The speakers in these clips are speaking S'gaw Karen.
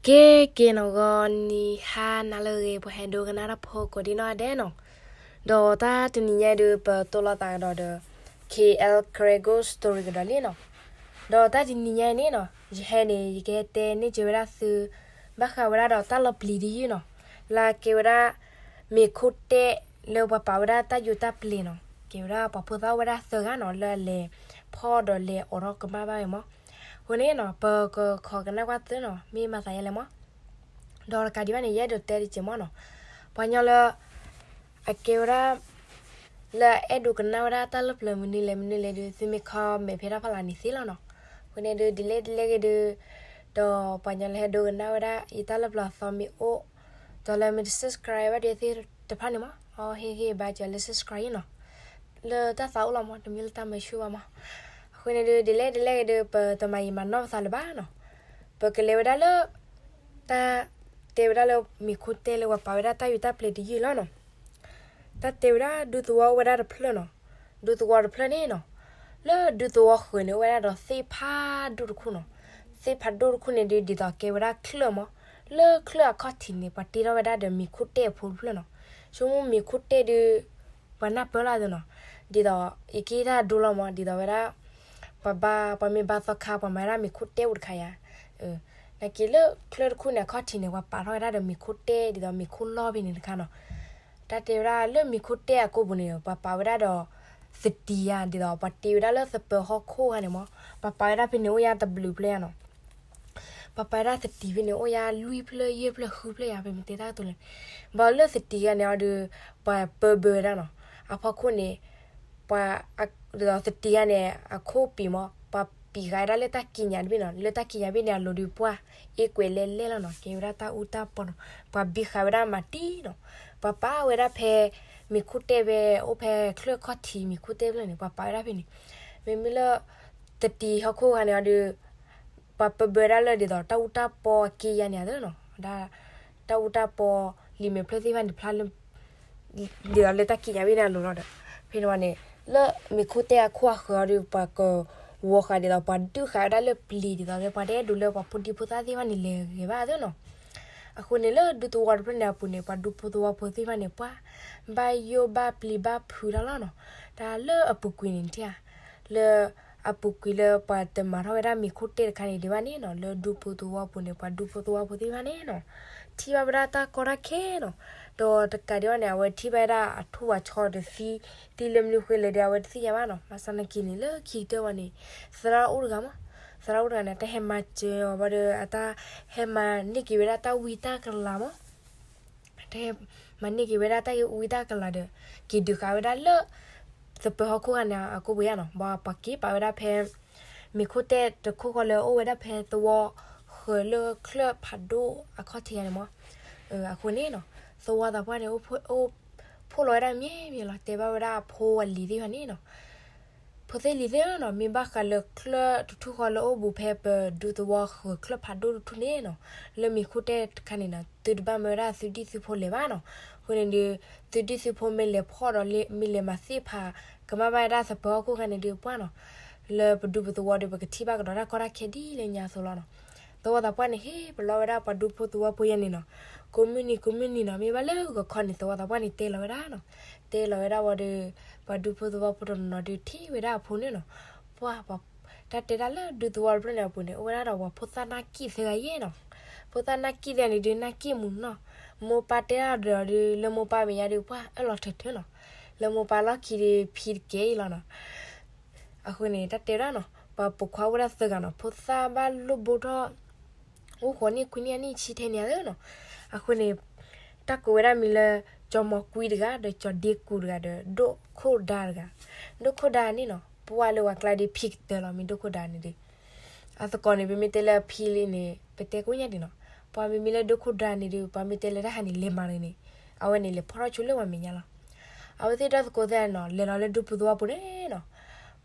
ကဲကဲနီၢ်ဂီၤ နံၤဟါနၤလၢအဂ့ၤ ပှၤဟဲဒိကနၣ်တၢ်ဖိကိးဒံနီၢ်ဒဲးနီၤ, ဒီးတၢ်တနံၤညါအံၤဒုး ပတိၢ်လိာ်သးကဒီးဒီး K L Karen Ghost Story ကဒီးလံနီၤ, ဒီးတၢ်တနံၤညါအံၤန့ၣ်နီၤ ယဟဲန့ၣ် ယကဟဲတဲန့ၢ်က့ၤဝဲဒၣ်သု ဘၣ်ဃးဝဲဒၣ်ဒီးတၢ်လီၤပျံၤတယုၢ်နီၤ, လၢကဲဝဲဒၣ် မ့ၤခိၣ်တဲၣ်လၢပှၤပာ်ဝဲဒၣ်တၢ်ယူးတၢ်ပျ့ၤနီၤ, ကဲဝဲဒၣ်ပှၤဖိသၣ်အိၣ်ဝဲဒၣ်သၢဂၤနီၤ လၢအလဲၤဖီၣ်ဒီးလဲၤအိးထီၣ်ကမၣ်ဘၣ်ဝဲမး, အဃိန့ၣ်နီၤ ပကခိးကနၣ်ကွၢ်သုနီၤ မ့ၢ်မၤသးယဲလဲၣ်မး, ဒီးတကးဒံးဘၣ်န့ၣ် ယအဲၣ်ဒိးတဲတစဲးမးနီၤ, ပှၤညီလၢ အကဲဝဲဒၣ် လၢအအဲၣ်ဒိးကနၣ်ဝဲဒၣ်တၢ်လၢပျၢၤမနုၤလဲၣ်မနုၤလဲၣ်ဒီး သုမ့ၢ် comment ဖဲတၢ်ဖီလာ်န့ၣ်သ့လီၤနီၤ, အဃိန့ၣ်ဒုး ဒ်လဲၣ်ဒ်လဲၣ်ဂ့ၤဒုး ဒီးပှၤညီလၢဟဲဒိကနၣ်ဝဲဒၣ် ယတၢ်လၢပျၢၤအသီမ့ၢ်အိၣ် ဒီးလၢမ့ၢ်တ subscribe ဘၣ်ဒ်သ့ၣ်တဖၣ်န့ၣ်မး အီဟ့ၣ်ဂံၢ်ဘါစၢၤလၢ subscribe နီၤ, လၢတၢ်သးအိၣ်လီၤမး တမ့ၢ်လၢတၢ်မၤဆူၣ်ဘၣ်မး, အဃိန့ၣ်ဒုး ဒ်လဲၣ်ဒ်လဲၣ်ဂ့ၤဒုး ပတမၤယံာ်မၤနီၢ်ပသးလၢၤဘၣ်နီၤ, ပကလဲၤဝဲဒၣ်လၢ တၢ်တဲဝဲဒၣ်လၢမ့ၤခိၣ်တဲၣ်လၢပှၤပာ်ဝဲဒၣ်တၢ်ယူးတၢ်ပျ့ၤတယုၢ်လီၤနီၤ, တၢ်တဲဝဲဒၣ်ဒူသဝီအိၣ်ဝဲဒၣ်တဖျၢၣ်နီၤ, ဒူသဝီတဖျၢၣ်န့ၣ်နီၤ, လၢဒူသဝီဃၢၤန့ၣ် အိၣ်ဝဲဒၣ်ဒီးသ့ၣ်ဖးဒိၣ်တခိၣ်နီၤ, သ့ၣ်ဖးဒိၣ်တခိၣ်န့ၣ်ဒုး ဒ်သိးကဲဝဲဒၣ်ချၢၣ်မး, လၢချၢၣ်အခီၣ်ထံးန့ၣ် ပှၤတ့ထီၣ်ဝဲဒၣ်ဒီးမ့ၤခိၣ်တဲၣ်အဖိတဖျၢၣ်နီၤ, ဆိကမိၣ်မ့ၤခိၣ်တဲၣ်ဒုး ပှၤနၢ်ပၢၢ်လီၤသ့နီၤ, ဒ်သိး ယကဟ့ၣ်တၢ်ဒိလီၤမး ဒ်သိးဝဲဒၣ် ပှၤဘါ ပှၤမ့ၢ်ဘါသီခါ ပှၤမၤဝဲဒၣ်မ့ၤခိၣ်တဲၣ်အိၣ်တခါယါ, နာ်က့လၢချၢၣ်တခိၣ်န့ၣ် အခီၣ်ထံးန့ၣ် ပှၤပာ်ထီၣ်ဝဲဒၣ်ဒီးမ့ၤခိၣ်တဲၣ် ဒ်သိးမ့ၤခိၣ်လီၢ်ဖဲန့ၣ်တခါနီၤ, တၢ်တဲဝဲဒၣ်လၢမ့ၤခိၣ်တဲၣ်အကိာ်ပူၤန့ၣ် ပှၤပာ်ဝဲဒၣ်ဒီး သတံၤယါ ဒ်သိးပှၤတ့ဝဲဒၣ်လၢသပၢၤဟီၣ်ခိၣ်ဂၤန့ၣ်မး, ပှၤပာ်ဝဲဒၣ်ဖဲန့ၣ်အိၣ်ယါတဘျုးဖျၢၣ်ယါနီၤ ပှၤပာ်ဝဲဒၣ်သတံၤဖဲန့ၣ် အိၣ်ယါလွံၢ်ဖျၢၣ်ယဲၢ်ဖျၢၣ်ဃုဖျၢၣ်ယါ ပမ့ၢ်တဲတၢ်ကတိၤလဲၣ်, ဘၣ်လၢသတံၤဂၤန့ၣ်အီၤဒီး ပှၤပၢဘၢဝဲဒၣ်နီၤ, အဖီခိၣ်န့ၣ် ပှၤ ဒ်သိးသတံၤဂၤန့ၣ် အခိၣ်ပံာ်မး ပှၤပံာ်ဃာ်ဝဲဒၣ်လၢတၢ်ကံးညာ်တဘ့ၣ်နီၤ, လၢတၢ်ကံးညာ်ဘ့ၣ်န့ၣ် အလိၤဒီးပှၢ် အ့ကွဲးလဲၣ်လဲၣ်လီၤနီၤ, ကဲဝဲဒၣ်တၢ်အူတၢ်ပီနီၤ, ပှၤဘံဃာ်ဝဲဒၣ်မၤတံၢ်နီၤ, ပှၤပာ်ဝဲဒၣ်ဖဲ မ့ၤခိၣ်တဲၣ်ဖဲ အိၣ်ဖဲချၢၣ်ခီၣ်ထံးမ့ၤခိၣ်တဲၣ်ဖျၢၣ်န့ၣ် ပှၤပာ်ဝဲဒၣ်ဖဲန့ၣ်, မ့မ့ၢ်လၢ သတံၤဟီၣ်ခိၣ်ဂၤန့ၣ်အီၤဒီး ပှၤပၢဘၢဒၣ်လၢဒ်သိးတၢ်အူတၢ်ပီအက့ယါန့ၣ်သ့နီၤ, ဒ်တၢ်အူတၢ်ပီ လံာ်မဲာ်ဖျၢၣ်သ့ၣ်တဖၣ်န့ၣ် ဖျါလၢ ဒ်သိးလၢတၢ်ကံးညာ်ဘ့ၣ်န့ၣ်အလိၤလီၤဒီး ဖဲန့ၣ်ဝဲန့ၣ် လၢမ့ၤခိၣ်တဲၣ်အခိၣ်အဃၢၤအီၤဒီး ပှၤကဝီၤဃာ်ဒ်သိး ပှၤဒုးဃာ်ဝဲဒၣ်လၢပျံၤဒ်သိးလၢပှၤတအဲၣ်ဒိးလၢပှၤဖိဒံဖိသၣ်သ့ၣ်တဖၣ်န့ၣ် လဲၤဂ့ၤဘၣ်သ့နီၤ, အဃိန့ၣ်လၢဒူသဝီတဖျၢၣ်န့ၣ်အပူၤန့ၣ် ပှၤဒူဖိသဝီဖိသ့ၣ်တဖၣ်န့ၣ် ပှၤ ဘၣ်ယိၣ်ဘၣ်ပျံၤဘၣ်ဖုးတၢ်လီၤနီၤ, တၢ်လၢအပူၤကွံာ်န့ၣ်ထံၣ်ဧါ, လၢအပူၤကွံာ်လၢပှၤတမၤထီၣ်ဝဲဒၣ်မ့ၤခိၣ်တဲၣ်တခါန့ၣ်ဒံးဘၣ်န့ၣ်နီၤ, လၢဒူဖိသဝီဖိန့ၣ် ပှၤဒူဖိသဝီဖိသ့ၣ်တဖၣ်န့ၣ်နီၤ, ထံၣ်ဘၣ်ဝဲဒၣ်တၢ်ကီတၢ်ခဲနီၤ, ဒီးတကးဒံးဘၣ်န့ၣ် အဝဲထံၣ်ဘၣ်ဝဲဒၣ်အထူၣ်အဆီဒီးသံ သံလၢမနုၤဃိလဲၣ်ဒီး အဝဲတသ့ၣ်ညါဘၣ်နီၤ, ဘၣ်ဆၣ်နာ်က့န့ၣ် လၢခံကတၢၢ်ဝဲန့ၣ် သရၣ်အိၣ်တဂၤမး, သရၣ်အိၣ်တဂၤန့ၣ် တၢ်ဟဲမၤစၢၤအီၤဘၣ်ဒီး အတၢ်ဟဲမၤန့ၢ်က့ၤဝဲဒၣ်တၢ်ဝံတၢ်ကလၤမး တၢ်ဟဲမၤန့ၢ်က့ၤဝဲဒၣ်တၢ်ဝံတၢ်ကလၤဒီး က့ၤဒုးဃာ်ဝဲဒၣ်လၢ သပၢၤဟီၣ်ခိၣ်ဂၤန့ၣ် အကိာ်ပူၤယါနီၤ, ဘၣ်ပှၤက့ၤပာ်ဝဲဒၣ်ဖဲ မ့ၤခိၣ်တဲၣ်တခိၣ်ဃီလၢအိၣ်ဝဲဒၣ်ဖဲသဝီဃၢၤလၢချၢၣ်ဖးဒိၣ်အခီၣ်ထံးယါန့ၣ်မး, အဃိန့ၣ်နီၤ သဝီသးပှၢ်န့ၣ် အိၣ်ဖှိၣ်လီၤဝဲဒၣ်မ့ၢ်မ့ၢ်လီၤ တဲဘၣ်ဝဲဒၣ်အဖိအလံၤသ့ၣ်တဖၣ်န့ၣ်နီၤ ဖိသ့ၣ်လံၤသ့ၣ်နီၤ မ့ၢ်ဘၣ်ဃးလၢချၢၣ်တထူၣ်ဃီလၢအိၣ်ဘူးဖဲပဒူသဝီဃၢၤချၢၣ်ဖးဒိၣ်တထူၣ်န့ၣ်နီၤ, လၢမ့ၤခိၣ်တဲၣ်တခါန့ၣ်နီၤ သုတဘၣ်မၢဝဲဒၣ်သုဒံၣ်သုဖိလဲၤဘၣ်နီၤ, အဃိန့ၣ်ဒီး သုဒံၣ်သုဖိမ့ၢ်လဲၤဖီၣ်ဒီး မ့ၢ်လဲၤမၤသ့ၣ်ဖး ကမၣ်ဘၣ်ဝဲဒၣ်သပၢၤဟီၣ်ခိၣ်ဂၤန့ၣ်ဒီးပှၢ်နီၤ, လၢပဒူပသဝီဒီး ပကထံၣ်ဘၣ်ကဒီးတၢ်ကီတၢ်ခဲဒ်လဲၣ်ညါအသိးလီၤနီၤ, သဝီသးပှၢ်န့ၣ် ဟ့ၣ်ပလီၢ်ဝဲဒၣ်ပှၤဒူဖိသဝီဖိယါန့ၣ်နီၤ, ကိးမုၢ်နံၤကိးမုၢ်နံၤနီၤ မ့ၢ်ဘၣ်လၢဂီၤခီန့ၣ် သဝီသးပှၢ်န့ၣ်တဲလီၤဝဲဒၣ်နီၤ, တဲလီၤဝဲဒၣ်ဝံၤဒီး ပှၤဒူဖိသဝီဖိတနီၤနီၤဒီးထံၣ်ဝဲဒၣ်အဖိန့ၣ်နီၤ, ပှၢ် တၢ်တဲဒၣ်လၢဒူသဝီတဖျၢၣ်န့ၣ်အပူၤန့ၣ် အိၣ်ဝဲဒၣ်ဒီးပှၤဖိသၣ်နၢ်ကံၣ်သၢဂၤယဲၢ်နီၤ, ဖိသၣ်နၢ်ကံၣ်သၢဂၤန့ၣ်ဒီး နၢ်ကံၣ်မူၤနီၤ, မိၢ်ပၢ်တဲဒၣ်ဒီး လၢမိၢ်ပၢ်မဲာ်ညါဒီး ပှၢ်အၢၣ်လီၤထၢၣ်ထၢၣ်နီၤ, လၢမိၢ်ပၢ်လီၢ်ခံဒီးဖံတကဲအံၤလီၤနီၤ, အဃိန့ၣ် တၢ်တဲဒၣ်နီၤ ပှၤပိာ်ခွါအိၣ်ဝဲဒၣ်သၢဂၤနီၤ ဖိသၣ်ဘၣ်လိၣ်ဘိထီၣ် အိၣ်ဃိးနံၣ်ခွံနံၣ်အနံၣ်ဆံထဲန့ၣ်ဧါနီၤ, အဃိန့ၣ် တၢ်ကိးဝဲဒၣ်မံၤလၢ ကၠီၤမီၤကွံတဂၤ ဒီးကၠီၤဒ့ကူတဂၤဒီး ဒိၣ်ခိၣ်ဒါတဂၤ, ဒိၣ်ခိၣ်ဒါန့ၣ်နီၤ ပှၢ်လၢပှၤကျါဒီးဖံကတၢၢ်လီၤ မ့ၢ်ဒိၣ်ခိၣ်ဒါန့ၣ်ဒီး အသကိးန့ၣ် ပမ့ၢ်တဲလၢအဖံလံန့ၣ် ပတဲကိးညါဒံးနီၤ, ပှၤမ့မ့ၢ်လၢဒိၣ်ခိၣ်ဒါန့ၣ်ဒီး ပှၤမ့ၢ်တဲလၢတၢ်ဟးန့ၣ် လဲၤမၤတဂ့ၤန့ၣ် အဝဲန့ၣ်လဲၤဖီၣ်ထီၣ်ဆိလၢပှၤမဲာ်ညါလီၤ, အဝဲသ့ၣ်တၢ်သကိးသ့ၣ်နီၤ လဲၤလီၤလၢဒူဖိသဝီဖိန့ၣ်နီၤ,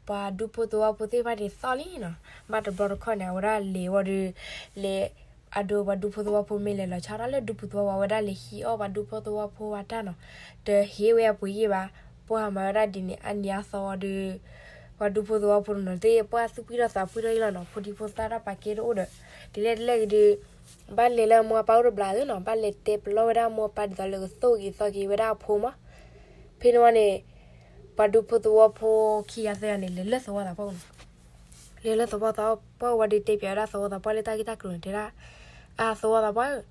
ပှၤဒူဖိသဝီဖိသ့ၣ်တဖၣ်န့ၣ်သီလံနီၤ, ဘၣ်တဘျီတခီၣ်န့ၣ် အဝဲဒၣ်လဲၤဝံၤဒီး လဲၤ အဒိ ပှၤဒူဖိသဝီဖိမ့ၢ်လဲၤလီၤဆီဒၣ်လၢဒူဖိသဝီ ပှၤဝဲဒၣ်လဲၤဟံးအီၣ်ပှၤဒူဖိသဝီဖိဝဲတၢ်နီၤ, တဟ့ၣ်ဝဲအပှ့ၤယ့ၢ်ဘၣ်, ပှၢ်မၤဝဲဒၣ်ဒ်န့ၣ် အနံၤအသီဒီး ပှၤဒူဖိသဝီဖိနီၤသ့ၣ် ပှၢ်သူၣ်ဖှံထီၣ်သးဖှံထီၣ်အံၤလီၤနီၤ, ဖိဒံဖိသၣ်တၢ်ပာ်ကဲတအိၣ်ဒီး ဒ်လဲၣ်ဒ်လဲၣ်ဂ့ၤဒီး ဘၣ်လဲၤလၢအမိၢ်အပၢ်အိၣ်တဘျီသ့နီၤ, ဘၣ်လဲၤတဲပလီၢ်ဝဲဒၣ်အမိၢ်အပၢ်ဒ်သိးလၢကသိၣ်က့ၤသီက့ၤဝဲဒၣ်အဖိမး. ဖဲန့ၣ်ဝံၤန့ၣ် ပှၤဒူဖိသဝီဖိခံဂၤသၢဂၤန့ၣ် လဲၤလၢသဝီသးပှၢ်အိၣ်နီၤ. လဲၤလၢသဝီသးပှၢ်အိၣ်ဝံၤဒီး တဲပၠးဝဲဒၣ်သဝီသးပှၢ်လၢတၢ်ဂ့ၢ်တၢ်ကျိၤန့ၣ် တဲဒၣ်, အသဝီသးပှၢ်ဧၢ,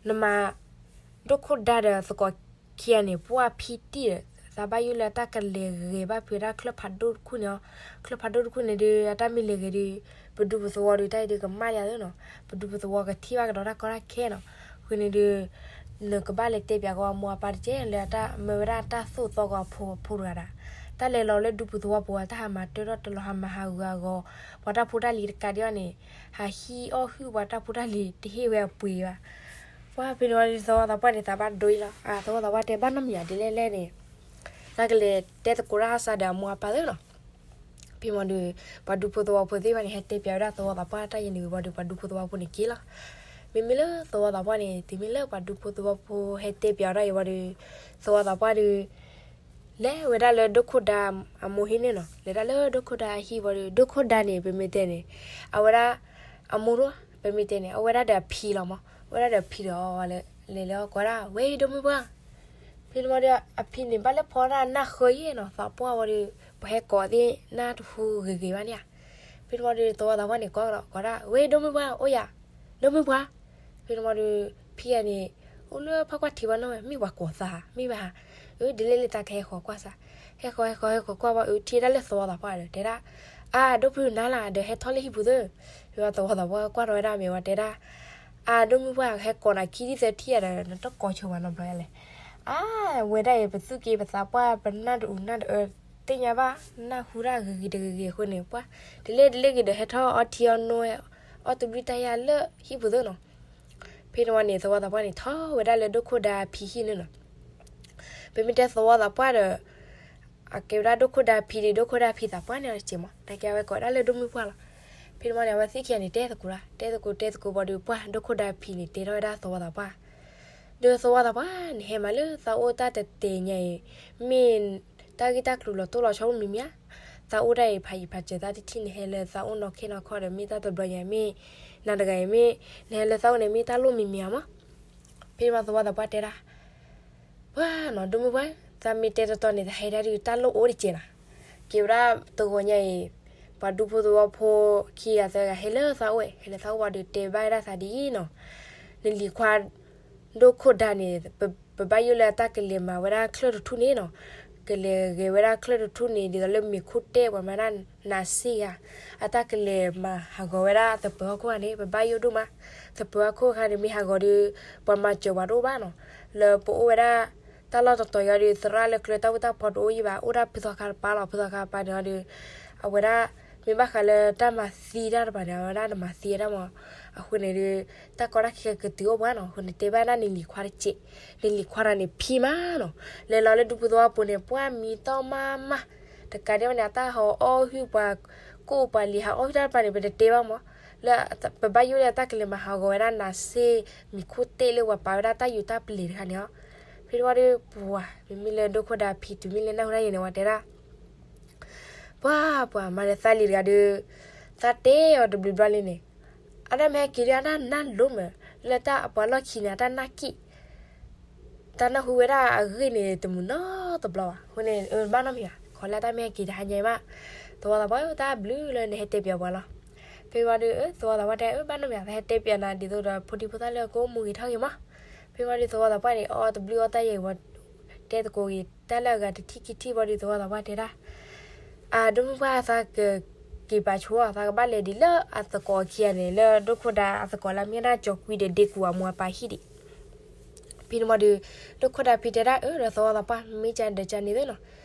နမၤ ဒိၣ်ခိၣ်ဒါဒီးသကိးခံဂၤန့ၣ် ပှၢ်ဖံတံၢ်ဒီး သးဘၣ်ယိၣ်လၢအတၢ်ကလဲၤဂဲၤဘၣ်ဖုးဝဲဒၣ်ချၢၣ်ဖးဒိၣ်တခိၣ်န့ၣ်လီၤ. ချၢၣ်ဖးဒိၣ်တခိၣ်န့ၣ်ဒီး အတၢ်မ့ၢ်လဲၤဂဲၤဒီး ပဒူပသဝီဒီး တၢ်အံၤဒီးကမၣ်လံဧါသ့နီၤ, ပဒူပသဝီကထံၣ်ဘၣ်ကဒီးတၢ်ကီတၢ်ခဲနီၤ. အဃိန့ၣ်ဒီး နကဘၣ်လဲၤတဲပၠးကီးအမိၢ်အပၢ်တက့ၢ်, လၢအတၢ်မၢဝဲဒၣ်တၢ်သိၣ်သီကီးအဖိအဖိတဂၤဒၣ်, တၢ်လဲၤလီၤလၢဒူပူၤသဝီပူၤ တၢ်ဟးမၤတၢထီၣ်တလီၤ ဟးမၤဟးဂူာ်ဟးဂီၤ ပှၤတၢ်ဖိတၢ်လံၤတကးဒံးအီၤန့ၣ်, ဟးဟံးအီၣ်ဟုၣ်ပှၤတၢ်ဖိတၢ်လံၤတဟ့ၣ်ဝဲအပှ့ၤဘၣ်. ပှၢ်ဖဲန့ၣ်ဝံၤဒီး သဝီသးပှၢ်န့ၣ် သးဘၣ်ဒိအံၤလီၤ. အသဝီသးပှၢ်တဲဘၣ်နီတမံၤဧါ, ဒ်လဲၣ်န့ၣ် သးကလဲၤတဲသကိးတၢ်အီၣ်စးဒီးအမိၢ်အပၢ်သ့နီၤ. ဖဲမီၤဒီး ပှၤဒူဖိသဝီဖိသ့ၣ်တဖၣ်န့ၣ် ဟဲတဲပၠးဝဲဒၣ်သဝီသးပှၢ်တၢ်ယဲန့ၣ်ဝံၤဒီး ပှၤဒူဖိသဝီဖိန့ၣ်က့ၤလီၤ. မ့မ့ၢ်လၢသဝီသးပှၢ်န့ၣ် တုၤမ့ၢ်လၢပှၤဒူဖိသဝီဖိဟဲတဲပၠးဝဲဒၣ်အံၤဝံၤဒီး သဝီသးပှၢ်ဒီး လဲၤဝဲဒၣ်လၢဒိၣ်ခိၣ်ဒါအမိၢ်ဟံၣ်န့ၣ်နီၤ, လဲၤတၢ်လၢဒိၣ်ခိၣ်ဒါအဟံၣ်ဝံၤဒီး ဒိၣ်ခိၣ်ဒါန့ၣ် ပမ့ၢ်တဲန့ၣ် အဝဲဒၣ် အမိၢ်ဒိၣ် ပမ့ၢ်တဲန့ၣ် အဝဲဒၣ်ဒီးအဖံလီၤမး, အဝဲဒၣ်ဒီးအဖံဒီး လဲၤလၢအီၤကိးဒၣ် ဝဲဒိၣ်မုၢ်ပှၢ် ဖဲန့ၣ်ဝံၤဒီး အဖံန့ၣ် ဘၣ်လဲၤဖီဒၣ်နၢ်ဃၢယဲနီၤ, သးပှၢ်ဝံၤဒီး ပှၤဟဲကိးသ့ၣ်နၢ်တဟူဂ့ၤဂ့ၤဘၣ်န့ၣ်ဧါ. ဖဲန့ၣ်ဝံၤဒီး သဝီသးပှၢ်န့ၣ် ကိးကဒီး ကိးဒၣ် ဝဲဒိၣ်မုၢ်ပှၢ် အိၣ်ယၤ, ဒိၣ်မုၢ်ပှၢ်. ဖဲန့ၣ်ဝံၤဒီး ဖံဂၤန့ၣ် အိၣ်လၢဖးကွၢ်ထံးဘၣ်နီၤဝဲ မ့ၢ်ပှၤကိးသးဧါ မ့ၢ်ဘၣ်ဧါ. အၢ ဒ်လဲၣ်လၢသးကဟဲဃီၤကွၢ်စး, ဟဲဃီၤ ဟဲဃီၤ ဟဲဃီၤကွၢ်ဝံၤ အၢ ထံၣ်ဒၣ်လၢသဝီသးပှၢ်ဒီး တဲဒၣ် အါ ဒိၣ်ဖုနၤလၢ်ဒီး ဟဲထီၣ်လၢဟံၣ်ပူၤသၢ. ဖဲဝံၤသဝီသးပှၢ်ကွၢ်ထီၣ်ဝဲဒၣ်မ့ၢ်ဝံၤတဲဒၣ် အါ ဒိၣ်မုၢ်ပှၢ် ဟဲကိးနၤခံထံၣ်သၢထံၣ်ဧါဒီး နတကိးဆိဘၣ်နီတဘျီယါလဲၣ်. အါ ဝဲဒၣ်အံၤ ပသူၣ်က့ပသးပှၢ် ပနၢ်တအူးနၢ်တအၢ သ့ၣ်ညါဘၣ် နၢ်ဟူတၢ်ဂ့ၤဂ့ၤတဂ့ၤဂ့ၤအဃိန့ၣ် ပှၢ် တလဲၤတလဲၤဂ့ၤဒီး ဟဲထီၣ်အီထံအီနိ အီၣ်တဘျုးတၢ်ယၤလၢဟံၣ်ပူၤသၢနီၤ. ဖဲန့ၣ်ဝံၤန့ၣ် သဝီသးပှၢ်န့ၣ် ထီၣ်ဝဲဒၣ်လၢဒိၣ်ခိၣ်ဒါဖံဟံၣ်န့ၣ်နီၤ. ပမ့ၢ်တဲသဝီသးပှၢ်ဒီး အကဲဝဲဒၣ်ဒိၣ်ခိၣ်ဒါဖံဒီး ဒိၣ်ခိၣ်ဒါဖံသးပှၢ်န့ၣ်တက့ၢ်မး နာ်က့အဝဲကိးဒၣ်လၢဒိၣ်မုၢ်ပှၢ်လီၤ. ဖဲန့ၣ်ဝံၤန့ၣ် အဝဲသ့ၣ်ခံဂၤန့ၣ် တဲသကိးဒၣ် တဲသကိးတဲသကိးဘၣ်ဒီး ပှၢ် ဒိၣ်ခိၣ်ဒါဖံန့ၣ် တဲထီၣ်ဝဲဒၣ်သဝီသးပှၢ် ဒီးသဝီသးပှၢ် နဟဲမးလၢသးအိၣ်တၢ်တတဲာ်ညါအံၤ မ့ၢ်တၢ်ဂ့ၢ်တၢ်ကျိၤလီၤတိၢ်လီၤဆီအိၣ်မံၤမံၤဧါ. သးအိၣ်ဒၣ်အံၤ ဖးယံၤဖးစၢၤသးတထံၣ် နဟဲလၢသးအိၣ်နီၢ်ခ့နီၢ်ခီဒီး မ့ၢ်တၢ်တဘျီညါ မ့ၢ်နၤတဂၤအံၤ မ့ၢ် နဟဲလၢသးအိၣ်န့ၣ် မ့ၢ်တၢ်လိၣ်မံၤမံၤဧါမး. ဖဲန့ၣ်ဝံၤသဝီသးပှၢ်တဲဒၣ် ပှၢ်နီၤ ဒိၣ်မုၢ်ပှၢ် သးမ့ၢ်တဲတီတီန့ၣ် သးဟဲဒၣ်ဒုးတၢ်လိၣ်အိၣ်တကဲးနီၤ. က့ၤဝဲဒၣ်တဂီၤညါအံၤ ပှၤဒူဖိသဝီဖိခံဂၤသၢဂၤ ဟဲလၢသးအိၣ်ဝဲ ဟဲလၢသးအိၣ်ဝံၤဒီး တဲဘၣ်ဝဲဒၣ်သးဒ်အံၤနီၤ, နလံၤခွါ ဒိၣ်ခိၣ်ဒါန့ၣ် ပဘၣ်ယိၣ်လၢအတၢ်ကလဲၤမၤဝဲဒၣ်ချၢၣ်တထူၣ်န့ၣ်နီၤ, ကလဲၤဂဲၤဝဲဒၣ်ချၢၣ်တထူၣ်န့ၣ် ဒ်သိးလၢမ့ၤခိၣ်တဲၣ်ပှၤမၤဒၣ်နးစ့ၢ်ဧါ, အတၢ်ကလဲၤမၤဟးဂီၤဝဲဒၣ်သပၢၤဟီၣ်ခိၣ်ဂၤန့ၣ် ပဘၣ်ယိၣ်ဒိၣ်မး, သပၢၤဟီၣ်ခိၣ်ခါန့ၣ် မ့ၢ်ဟးဂီၤဒီး ပှၤမၤစၢၤပှၤတအိၣ်ဘၣ်နီၤ, လၢပအိၣ်ဝဲဒၣ် တၢ်လီၢ်တတီၤယါဒီး သရၣ်လၢကျဲတၢ်အိၣ်တၢ်ဖီတအိၣ်ယံၤဘၣ်, အိၣ်ဒၣ်ဖုသီခါတပၤလီၤ, ဖုသီခါတပၤန့ၣ်ဒီး အဝဲဒၣ် မ့ၢ်ဘၣ်ဃးလၢတၢ်မၤသံတၢ်တပၤန့ၣ် အဝဲဒၣ်နမၤသံဝဲဒၣ်မး, အဃိန့ၣ်ဒီး တၢ်ကီတၢ်ခဲကတုၤအိၣ်ပှၤနီၤ, အဃိန့ၣ်တဲဘၣ်ဒၣ်နလံၤခွါတစဲး, နလံၤခွါတဂၤန့ၣ်ဖံမးနီၤ, လဲၤလီၤလၢဒူပူၤသဝီပူၤန့ၣ် ပှၢ်မံတီမးမး, တကးဒံးဘၣ်န့ၣ် အတၢ်ဟးအီၣ်ဟုၣ်ပှၤ ကိၣ်ပှၤလံၤဟးအီၣ်ဟုၣ်တၢ်တပၤန့ၣ် ပတတဲဘၣ်မး, လၢ ပဘၣ်ယိၣ်လၢအတၢ်ကလဲၤမၤဟးဂီၤဝဲဒၣ်နးစ့ မ့ၤခိၣ်တဲၣ်လၢပှၤပာ်ဝဲဒၣ်တၢ်ယူးတၢ်ပလ့ၤတခါန့ၣ်လီၤ. ဖဲန့ၣ်ဝံၤဒီး ပှၤ မ့မ့ၢ်လၢဒိၣ်ခိၣ်ဒါဖံတုၤမ့ၢ်လၢနၢ်ဟူတၢ်ယဲန့ၣ် ဝဲတဲဒၣ် ပှၤ ပှၤ မၤဒီးသးလံၤတဂၤဒီး သးတဲအီၤတဘျုးဘျီလံန့ၣ်, အတၢ်မ့ၢ်ဟဲက့ၤဒီး အတၢ်နၢ်လိၤမး, လၢတၢ်အပှၤလီၢ်ခံန့ၣ် အတၢ်နၢ်ကံၣ်, တၢ်နၢ်ဟူဝဲဒၣ်အဂ့ၢ်န့ၣ်တမုာ်နီတဘျီဘၣ်. အဃိန့ၣ် ဘၣ်နီတမံၤဘၣ်, ခီလၢအတၢ်မ့ၢ်ဟဲက့ၤတဟါညါအံၤမး, သဝီသးပှၢ်ဧၢ တၢ်ဘျုးလၢနဟဲတဲပၠးပှၤလီၤ. ဖဲဝံၤဒီး သဝီသးပှၢ်တဲ အၢ ဘၣ်နီတမံၤဘၣ်, သးဟဲတဲပၠးနၤဒ်သိးဒီး ဖိဒံဖိသၣ်လၢကအိၣ်မူဂ့ၤထီၣ်ဂ့ၤမး. ဖဲဝံၤဒီး သဝီသးပှၢ်န့ၣ် အီၣ်တဘျုးအီၣ်တၢ်ယဲအံၤဝံၤ တဲသကိးဂ့ၤ တၢ်လၢအဂၤတထံၣ်ခံထံၣ်ဝံၤဒီး သဝီသးပှၢ်တဲဒၣ် အၢ ဒိၣ်မုၢ်ပှၢ် သးကက့ၤပာ်ဆိအီၤ, သးကဘၣ်လဲၤဒ်လၢအသကိးခံဂၤန့ၣ် လၢဒိၣ်ခိၣ်ဒါအသကိးလၢမ့ၢ်ဒၣ်ကၠီၤကွံဒီးဒ့ကူအမိၢ်အပၢ်ဟံၣ်ဒံး. ဖဲန့ၣ်ဝံၤဒီး ဒိၣ်ခိၣ်ဒါဖံတဲဒၣ် အၢ ဒီးသဝီသးပှၢ် မ့ၢ်ကဒီးကန့ၣ်သ့နီၤ.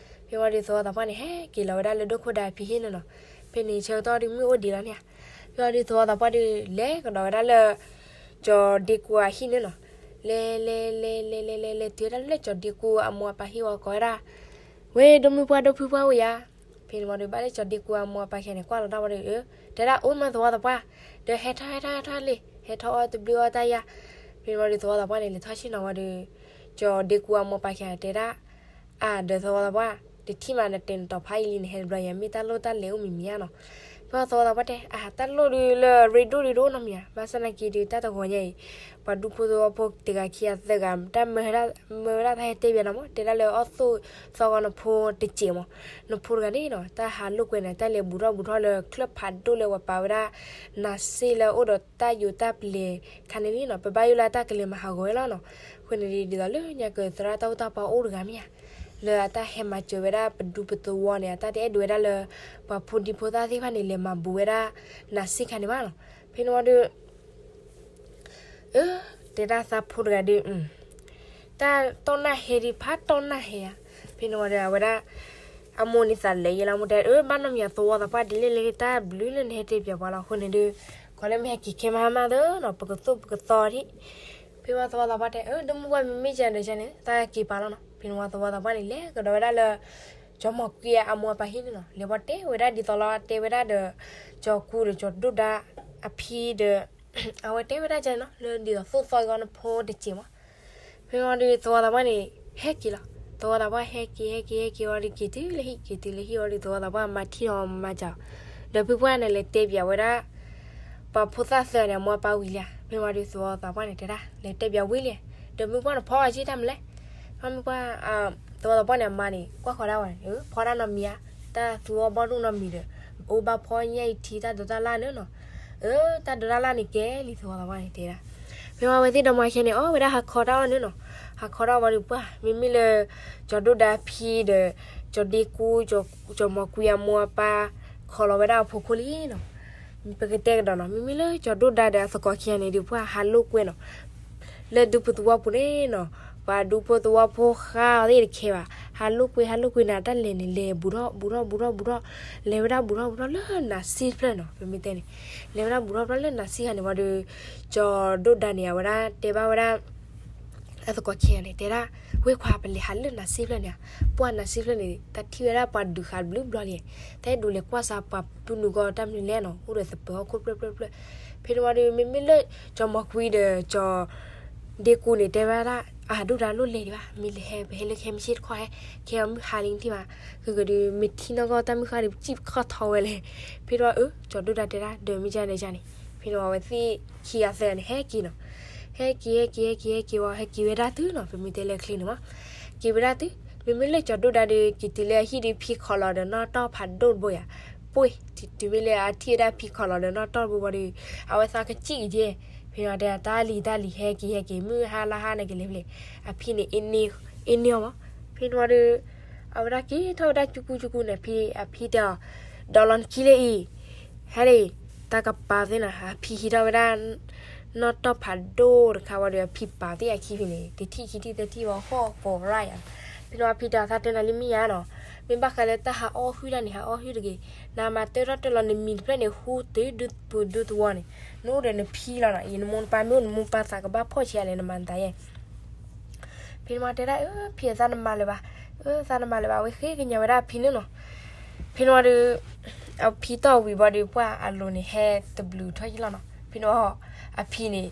ဖဲဝံၤဒီး သဝီသးပှၢ်န့ၣ် ဟဲက့ၤလီၤဝဲဒၣ်လၢဒိၣ်ခိၣ်ဒါဖံဟံၣ်န့ၣ်နီၤ. ဖဲန့ၣ်ဆၢကတီၢ်ဒီးမုၢ်အိၣ်ဒံးလီၤန့ၣ်ဧါ. ဖဲဝံၤဒီး သဝီသးပှၢ်ဒီး လဲၤကဒီးဝဲဒၣ်လၢ ကၠီၤဒ့ကူအဟံၣ်န့ၣ်နီၤ. လဲၤ လဲၤ လဲၤ လဲၤ လဲၤ လဲၤ လဲၤတုၤဝဲဒၣ်လၢကၠီၤဒ့ကူအမိၢ်အပၢ်ဟံၣ်ဝံၤကိးဝဲဒၣ် ဝဲ ဒိၣ်မုၢ်ပှၢ် ဒိၣ်ဖုပှၢ်အိၣ်ယၤ. ဖဲန့ၣ်ဝံၤဒီး ဘၣ်လၢကၠီၤဒ့ကူအမိၢ်အပၢ်ခံဂၤန့ၣ် ကွၢ်လီၤတၢ်ဝံၤဒီး တဲဒၣ် အိၣ်မးသဝီသးပှၢ်, ဒီးဟဲထီၣ် ဟဲထီၣ် ဟဲထီၣ်လံ, ဟဲထီၣ်အီၣ်တဘျုးအီၣ်တၢ်ယၤ. ဖဲန့ၣ်ဝံၤဒီး သဝီသးပှၢ်န့ၣ် လဲၤထီၣ်ဆ့ၣ်နီၤဝံၤဒီး ကၠီၤဒ့ကူအမိၢ်ပၢ်ခံဂၤတဲဒၣ် အၢ ဒီးသဝီသးပှၢ် တထံၣ်မးနတဲာ်နတီၤဖးယံာ်လံန့ၣ် ဟဲတဘျီယၤ မ့ၢ်တၢ်လိၣ်တၢ်လဲၤအိၣ်မံၤမံၤဧါနီၤ. ဖဲ ဖဲသဝီသးပှၢ်တဲ အတၢ်လိၣ်ဒုးလၢရ့ဒိၣ်ဒုးတအိၣ်နီတမံၤဧါ, ဘၣ်ဆၣ်သနာ်က့ဒုး တၢ်တဂီၤညါအံၤ ပှၤဒူဖိသဝီဖိတဂၤခံဂၤသၢဂၤ တၢ်မၢဝဲဒၣ် မၢဝဲဒၣ်တၢ်ဟဲတဲဘၣ်နၤမး, တဲဒၣ်လၢအီၣ်သိၣ်သီဂီၤနဖိတစဲးမး, နဖိတဂၤန့ၣ်နီၤ တၢ်ဟးလိာ်ကွဲန့ၣ် တၢ်လဲၤဘူးထီၣ်ဘူးထီၣ်လၢချၢၣ်ဖးဒိၣ်လၢပှၤပာ်ဝဲဒၣ် နးစ့လၢအအိၣ်ဒီးတၢ်ယိာ်တၢ်ပျဲၤခါန့ၣ်လံနီၤ, ပဘၣ်ယိၣ်လၢအတၢ်ကလဲၤမၤဟးဂီၤဝဲလီၤနီၤ. အဃိန့ၣ်ဒ်သိးလၢညါကသရၣ်တၢ်အိၣ်တၢ်ပီအိၣ်တဂၤမ့ၢ်ဧါ လၢအတၢ်ဟဲမၤစၢၤဝဲဒၣ်ပဒူပသဝီန့ၣ် အတၢ်တအဲၣ်ဒိးဝဲဒၣ်လၢ ပှၤဖိဒံဖိသၣ်သ့ၣ်တဖၣ်န့ၣ် လဲၤမၤဘူးဝဲဒၣ် နးစ့ခါန့ၣ်ဘၣ်နီၤ. ဖဲန့ၣ်ဝံၤဒီး အၢ တဲဒၣ်သးဖိတဂၤဒီး တၢ်တီၢ်နၢ်ဟဲဒံးဖးတီၢ်နၢ်ဟဲဧါ. ဖဲန့ၣ်ဝံၤဒီး အဝဲဒၣ် အမိၢ်န့ၣ်သးလဲၤယဲလီၤ မိၢ်တဲ အၢ ဘၣ်နီတမံၤ သဝီသးပှၢ်ဒ်လဲၣ်လဲၣ် တၢ်ဘျုးလၢနဟဲတဲပၠးပှၤလီၤ. အဃိန့ၣ်ဒီး ကီၤလၢမ့ၢ်ဟဲက့ၤခဲမဟါမးသၢနီၤ ပကသိၣ်ပကသီဒံး. ဖဲဝံၤသဝီသးပှၢ်တဲ အၢ ဒိၣ်မုၢ်ပှၢ် မ့မ့ၢ်ကန့ၣ်ကန့ၣ် သးက့ၤပာ်လီၤနီၤ. ဖဲန့ၣ်ဝံၤသဝီသးပှၢ်န့ၣ် လဲၤကဒီးဝဲဒၣ်လၢ ကၠီၤမီၤကွံအမိၢ်အပၢ်ဟံၣ်န့ၣ်နီၤ, လဲၤဝံၤတဲဝဲဒၣ်ဒ်သိးလီၤ တဲဝဲဒၣ်ဒီး ကၠီၤကူဒီးကၠီၤဒိၣ်ဒါအဖံဒီး အဝဲတဲဝဲဒၣ်ကန့ၣ်နီၤ လၢဒ်သိးသိၣ်သီဂီၤနဖိတစဲးမး. ဖဲန့ၣ်ဝံၤဒီး သဝီသးပှၢ်န့ၣ် ဟဲက့ၤလီၤ. သဝီသးပှၢ်ဟဲက့ၤ ဟဲက့ၤ ဟဲက့ၤဝံၤဒီး က့ၤတုၤလၢဟံၣ် က့ၤတုၤလၢဟံၣ်ဝံၤဒီး သဝီသးပှၢ်မၤထံၣ်အီၤမၤစၢၤအီၤ, ဒီးဖုပှၢ်န့ၣ် လဲၤတဲပၠးဝဲဒၣ် ပှၤဖိသၣ်သၢဂၤန့ၣ် အမိၢ်အပၢ်ဝံၤလံဧါ. ဖဲန့ၣ်ဝံၤဒီး သဝီသးပှၢ်န့ၣ် တဲဒၣ် လဲၤတဲပၠးဝံၤလံဧါ, ဒီးမုၢ်ပှၢ်န့ၣ် ဖီအီၤက့ၤတၢ်မနုၤလဲၣ်. ဖဲမုၢ်ပှၢ် သဝီသးပှၢ်န့ၣ် အမါန့ၣ် ကွၢ်ဃီၤဒၣ်ဝဲန့ၣ် ဖီဒၣ်နီတမံၤဧါ, တၢ်သူအီၣ်ဘီၣ်ဒိၣ်နီတမံၤဒီး အိၣ်ဘၣ်ဖီညၣ်အံၤထံ တၢ်ဒိးတၢ်လၣ်န့ၣ်နီၤ. အၢ တၢ်ဒိးတၢ်လၣ်န့ၣ်ကဲလံ သဝီသးပှၢ်န့ၣ်တဲဒၣ်. ဖဲဝံၤအဝဲသ့ၣ်ဒီမါခဲန့ၣ် အီၣ်ဝဲဒၣ်ဟးခီတၢ်အီၣ်န့ၣ်နီၤ, ဟးခီတၢ်အီၣ်ဝံၤဒီးပှၢ် မ့မ့ၢ်လၢ ကၠီၤဒိၣ်ဒါဖံဒီး ကၠီၤဒ့ကူ ကၠီၤမီၤကွံအမိၢ်အပၢ် ခီလီၤဝဲဒၣ်အဖိခိၣ်လံနီၤ. ပကတဲကဒီးနီၤ မ့မ့ၢ်လၢကၠီၤဒိၣ်ဒါဒီးအသကိးခံဂၤန့ၣ်ဒီး ပှၢ်ဟးလိာ်ကွဲနီၤ လၢဒူဖိသဝီပူၤန့ၣ်နီၤ, ပှၤဒူဖိသဝီဖိဃါအီၤသ့ၣ်တခဲဘၣ်, ဟးလိာ်ကွဲ ဟးလိာ်ကွဲန့ၣ် တၢ်လဲၤန့ၣ် လဲၤဘူးထီၣ်ဘူးထီၣ်ဘူးထီၣ်ဘူးထီၣ်, လဲၤဝဲဒၣ်ဘူးထီၣ်ဘူးထီၣ်လၢနးစ့တဖျၢၣ်နီၤ, ပမ့ၢ်တဲန့ၣ် လဲၤဝဲဒၣ်ဘူးထီၣ်ဘူးထီၣ်လၢနးစ့ခါန့ၣ်ဝံၤဒီး ကၠီၤဒိၣ်ဒါန့ၣ် အဝဲဒၣ်တဲဘၣ်ဝဲဒၣ် အသကိးခံဂၤန့ၣ် တဲဒၣ်, ဝ့ၢ်ခွါ ပလဲၤဟးလၢနးစ့ဖျၢၣ်န့ၣ်, ပှၢ်နးစ့ဖျၢၣ်န့ၣ် တၢ်ထံၣ်ဝဲဒၣ်ပှၤဒုးဃာ်ဘျုးဘျီလံ, တၢ်အဲၣ်ဒိးလဲၤကွၢ်စးပှၤတူၢ်နုာ်ဂီၢ်တၢ်မနုၤလဲၣ်နီၤ, အိၣ်ဒီးသပၢၤဟီၣ်ခိၣ်ဖျၢၣ်ဖျၢၣ်ဖျၢၣ်. ဖဲန့ၣ်ဝံၤဒီး မ့မ့ၢ်လၢ ကၠီၤမီၤကွံဒီး ကၠီၤဒ့ကူန့ၣ် တဲဝဲဒၣ် အဒိၣ်ဒါလိၣ်လဲၤဒံးဘၣ်, မ့ၢ်လဲၤဟဲ ပဟဲလၢခဲမုၢ်ဆ့ၣ်တခီၣ်ဟဲ, ခဲအီၤမုၢ်ဟါလံတထံၣ်ဘၣ်, ဂ့ၤဂ့ၤဒီး မ့ၢ်ထံၣ်နီၢ်ကီၢ်တၢ်မုၢ်ဃၢ်ဒီး ပစံၣ်ပခီၣ်ထီဝဲလဲၣ်. ဖဲန့ၣ်ဝံၤ အၢ ကၠီၤဒိၣ်ဒါတဲဒၣ် ဒီးမ့ၢ်ဒ်န့ၣ်ဒ်န့ၣ်, ဖဲန့ၣ်ဝံၤအဝဲသ့ၣ်ခံဂၤသၢဂၤန့ၣ် ဟဲက့ၤနီၤ, ဟဲက့ၤ ဟဲက့ၤ ဟဲက့ၤ ဟဲက့ၤဝံၤ ဟဲက့ၤဝဲဒၣ်တုၤနီၤ, ပမ့ၢ်တဲလၢချ့န့ၣ်မး, က့ၤဝဲဒၣ်တုၤ, မ့မ့ၢ်လၢကၠီၤဒိၣ်ဒါဒီး က့ၤတုၤလၢအဟံၣ်ဒီး ဖံခီလီၤဒီးနီၢ်တီၢ်ဖးဒိၣ်တဘိယၤ, ပှ့ၤ တုၤမ့ၢ်လၢအထံၣ်ဝဲဒၣ်ဖံခီလီၤဒီးနီၢ်တီၢ်တဘိဝံၤဒီး အဝဲသးကစံၣ်က့ၤက့ၤ, ဖဲန့ၣ်ဝံၤတဲ တၢ်လံၤတၢ်လံၤ ဟဲက့ၤဟဲက့ၤ မုၢ်ဟါလါဟါန့ၣ်ကလဲၤဖဲလဲၣ်, အဖံန့ၣ် အ့န့ၢ်အီၤမး. ဖဲန့ၣ်ဝံၤဒီး အဝဲဒၣ်က့ၤထီၣ်ဝဲဒၣ်ကၠူကူကၠူကူန့ၣ် ဖံ အဖံတဲအီၤ, ဒီးလီၤနခံလၢအံၤ, ဟဲလံ, တၢ်ကပာ်သ့ၣ်နီၤ, အဖံဟံးထီၣ်ဝဲဒၣ် နီၢ်တီၢ်ဖးဒိၣ်တခါဝံၤဒီး အဖံပာ်သ့ၣ်အခံဖဲန့ၣ် တထံၣ်ခံထံၣ်သၢထံၣ်ဝံၤ ဟီၣ်ကိးရၣ်ယၤ. ဖဲန့ၣ်ဝံၤအဖံတဲအီၤ သးတဲနၤလံမ့ၢ်ယါနီၤ, မ့ၢ်ဘၣ်ဃးလၢတၢ်ဟးအီၣ်ဟုၣ်တၢ်န့ၣ် ဟးအီၣ်ဟုၣ်တဂ့ၤ, နမၤတၢထီၣ်တၢလီၤနမံၤတဖျၢၣ်န့ၣ် ဟူတုၤဒူပူၤဒူသဝီန့ၣ်, နအိၣ်ဒီးနဖံလီၤနီၤ, အံၤနမိၢ်နပၢ်မ့ၢ်အိၣ် နမိၢ်ပၢ်သးကဘၣ်ဖီၣ်ဆံးအါလဲၣ် နမၤနသးယဲၢ် ဖဲန့ၣ်ဝံၤတဲဒၣ် အၢ ဖံသးနမၤလၢၤဘၣ်, အၢ သးနမၤလၢၤဘၣ်, အဝဲဃ့ကညးဝဲဒၣ်အဖံန့ၣ်နီၤ. ဖဲန့ၣ်ဝံၤဒီး အဖံတီၢ်ဝံၤဘၣ်ဒီး ပှၢ်အလိၤန့ၣ် ဟဲတဘျုးထီၣ်ယံလီၤနီၤ. ဖဲန့ၣ်ဝံၤ အဖံန့ၣ်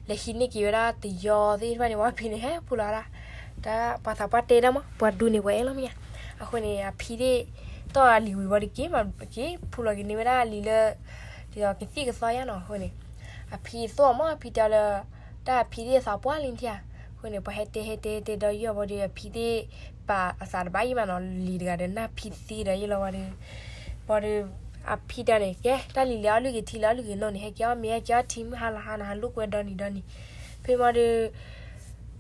လဲၤဟံးန့ၢ်က့ၤဝဲဒၣ်တယီသ့ၣ်တဖၣ်န့ၣ်ဝံၤ အဖံန့ၣ် ဟဲဖူလီၤဝဲဒၣ် တၢ်ပှၤသးပှၢ်တဲဒၣ်မး ပှၤဒူန့ၣ် ပှၤအဲၣ်လီၤမ့ၢ်ဧါ. အဃိန့ၣ် အဖံသ့ၣ် တီၢ်အလံၤဝံၤဘၣ်ဒီးက့ၤမး က့ၤဖူလီၤက့ၤန့ၢ်ဝဲဒၣ်အလံၤလၢ ကသံၣ်ကသီယါနီၤ. အဃိန့ၣ် အဖံသိၣ်အီၤမး အဖံတဲအီၤလၢ တၢ်အဖံသ့ၣ်အသးပှၢ်လံထံဧါ. အဃိန့ၣ် ပှၤဟဲတဲဟဲတဲတဲဒီးယံာ်ဘၣ်ဒီး အဖံသ့ၣ်ပာ်အသးတဘၣ်ယံာ်မးနီၤ လံၤတဂၤဒီးနၢ်ဖံသ့ဒီးယံာ်လီၤဝံၤဒီး ဘၣ်ဒီး အဖံတဲန့ၣ် ကဲ တၢ်လံၤလဲၤအီၣ်လုၢ်ဂ့ၤထံ လဲၤအီၣ်လုၢ်ဂ့ၤနိန့ၣ် ဟဲက့ၤအီၣ်မ့ၤ ဟဲက့ၤအီၣ်ထံ မုၢ်ဟါလီၤဟါန့ၣ် ဟးလိာ်ကွဲဒီနံၤဒီနံၤ. ဖဲမးဒီး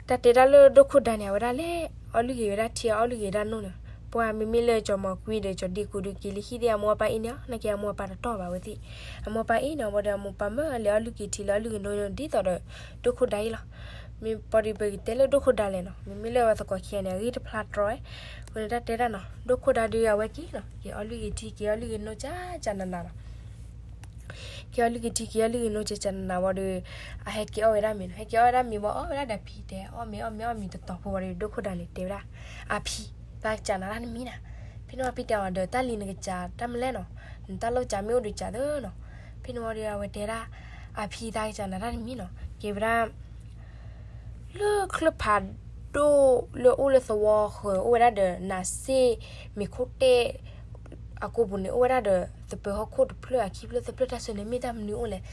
တၢ်တဲတၢ်လၢဒိၣ်ခိၣ်ဒါန့ၣ် အဝဲဒၣ်လဲၤအီၣ်လုၢ်ဂ့ၤဝဲဒၣ်ထံ အီၣ်လုၢ်ဂ့ၤဝဲဒၣ်နိန့ၣ် ပှၤမ့မ့ၢ်လၢကၠီၤမီၤကွံဒီးကၠီၤဒ့ကူဒီး က့ၤလၢဟံၣ်သ့ၣ် အမိၢ်အပၢ်အ့ၣ်န့ၢ်အီၤ နာ်က့အမိၢ်အပၢ်တတီၢ်ဘၣ်ဝဲသ့ၣ် အမိၢ်အပၢ်အ့ၣ်န့ၢ်အီၤဘၣ်ဒီး အမိၢ်အပၢ်မၢလဲၤအီၣ်လုၢ်ဂ့ၤထံ လဲၤအီၣ်လုၢ်ဂ့ၤနိ ဒ်သိးဒီးဒိၣ်ခိၣ်ဒါအံၤလီၤ. မ့ၢ်ပှၤဒီးပကတဲလၢဒိၣ်ခိၣ်ဒါလဲၣ်နီၤ မ့မ့ၢ်လၢအဝဲသကိးခံဂၤန့ၣ် အဂ့ၢ်တဖျါတြီဝဲ အဃိန့ၣ်တၢ်တဲဒၣ်နီၤ ဒိၣ်ခိၣ်ဒါဒီးအဝဲက့ၤနီၤ က့ၤအီၣ်လုၢ်ဂ့ၤထံ က့ၤအီၣ်လုၢ်ဂ့ၤနိကၠၢ်ကၠၢ်နးနးလီၤ. က့ၤအီၣ်လုၢ်ဂ့ၤထံ က့ၤအီၣ်လုၢ်ဂ့ၤနိကၠၢ်ကၠၢ်နးနးဝံၤဒီး အဟဲက့ၤအီၣ်ဝဲဒၣ်မ့ၤနီၤ ဟဲက့ၤအီၣ်ဝဲဒၣ်မ့ၤဝံၤ အီၣ်ဝဲဒၣ်ဒီးဖံတဲ အီၣ်မ့ၤအီၣ်မ့ၤအီၣ်မ့ၤတတီၤဖိဝံၤဒီး ဒိၣ်ခိၣ်ဒါန့ၣ်တဲဝဲဒၣ် အဖံ သးကစၢ်နၤတၢ်တမံၤနၤ. ဖဲန့ၣ်ဝံၤဖံတဲအီၤဒီး တၢ်လံၤနကစၢ်တၢ်မနုၤလဲၣ်နီၤ နတၢ်လိၣ်ကစၢ်မ့ၢ်အိၣ်ဒီးကစၢ်သၢနီၤ. ဖဲန့ၣ်ဝံၤဒီးအဝဲတဲဒၣ် အဖံသးကစၢ်နၤတၢ်တမံၤနီၤ ကဲဝဲဒၣ် လၢချၢၣ်ဖးဒိၣ်လၢအိၣ်လၢသဝီဃၢၤ အိၣ်ဝဲဒၣ်ဒီးနးစ့ၣ် မ့ၤခိၣ်တဲၣ် အကိာ်ပူၤန့ၣ် အိၣ်ဝဲဒၣ်ဒီး သပၢၤဟီၣ်ခိၣ်တဖျၢၣ်အခံဖျၢၣ်သၢဖျၢၣ်တၢ်ဆၢန့ၣ် မ့ၢ်တၢ်မနုၤအိၣ်လဲၣ်.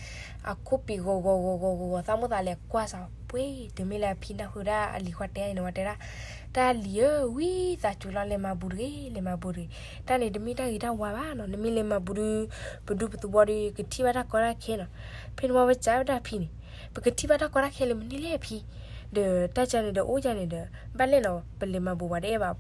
အခိၣ်ပံၤဂီၤဂီၤဂီၤဂီၤဂီၤဂီၤ သးမိၣ်သးလဲၤကွၢ်စးပှ့ၤ တုၤမ့ၢ်လၢအဖံနၢ်ဟူဒၣ်အလံၤဃီတဲအံၤန့ၣ် ဝဲတဲဒၣ်, တၢ်လံၤဧၢ, ဝံသးစူၤလီၤ လဲၤမၤဘူးတဂ့ၤ, လဲၤမၤဘူးတဂ့ၤ. တၢ်န့ၣ်တမ့ၢ်တၢ်ဂ့ၤတၢ်ဝါဘၣ်နီၤ, နမ့ၢ်လဲၤမၤဘူးဒီး ပဒူပသဝီဒီး ကထံၣ်ဘၣ်တၢ်ကီတၢ်ခဲနီၤ. ဖဲန့ၣ်ဝံၤ ပစံးဝဲဒၣ်အဖံန့ၣ်, ပကထံၣ်ဘၣ်တၢ်ကီတၢ်ခဲလၢမနုၤလဲၣ်အဖံ, ဒီးတၢ်ကန့ၣ်ဒီးအိၣ်ယၤန့ၣ်ဒီး ဘၣ်လဲၣ်နီၤ ပလဲၤမၤဘူးပှၤတအဲၣ်ဘၣ်,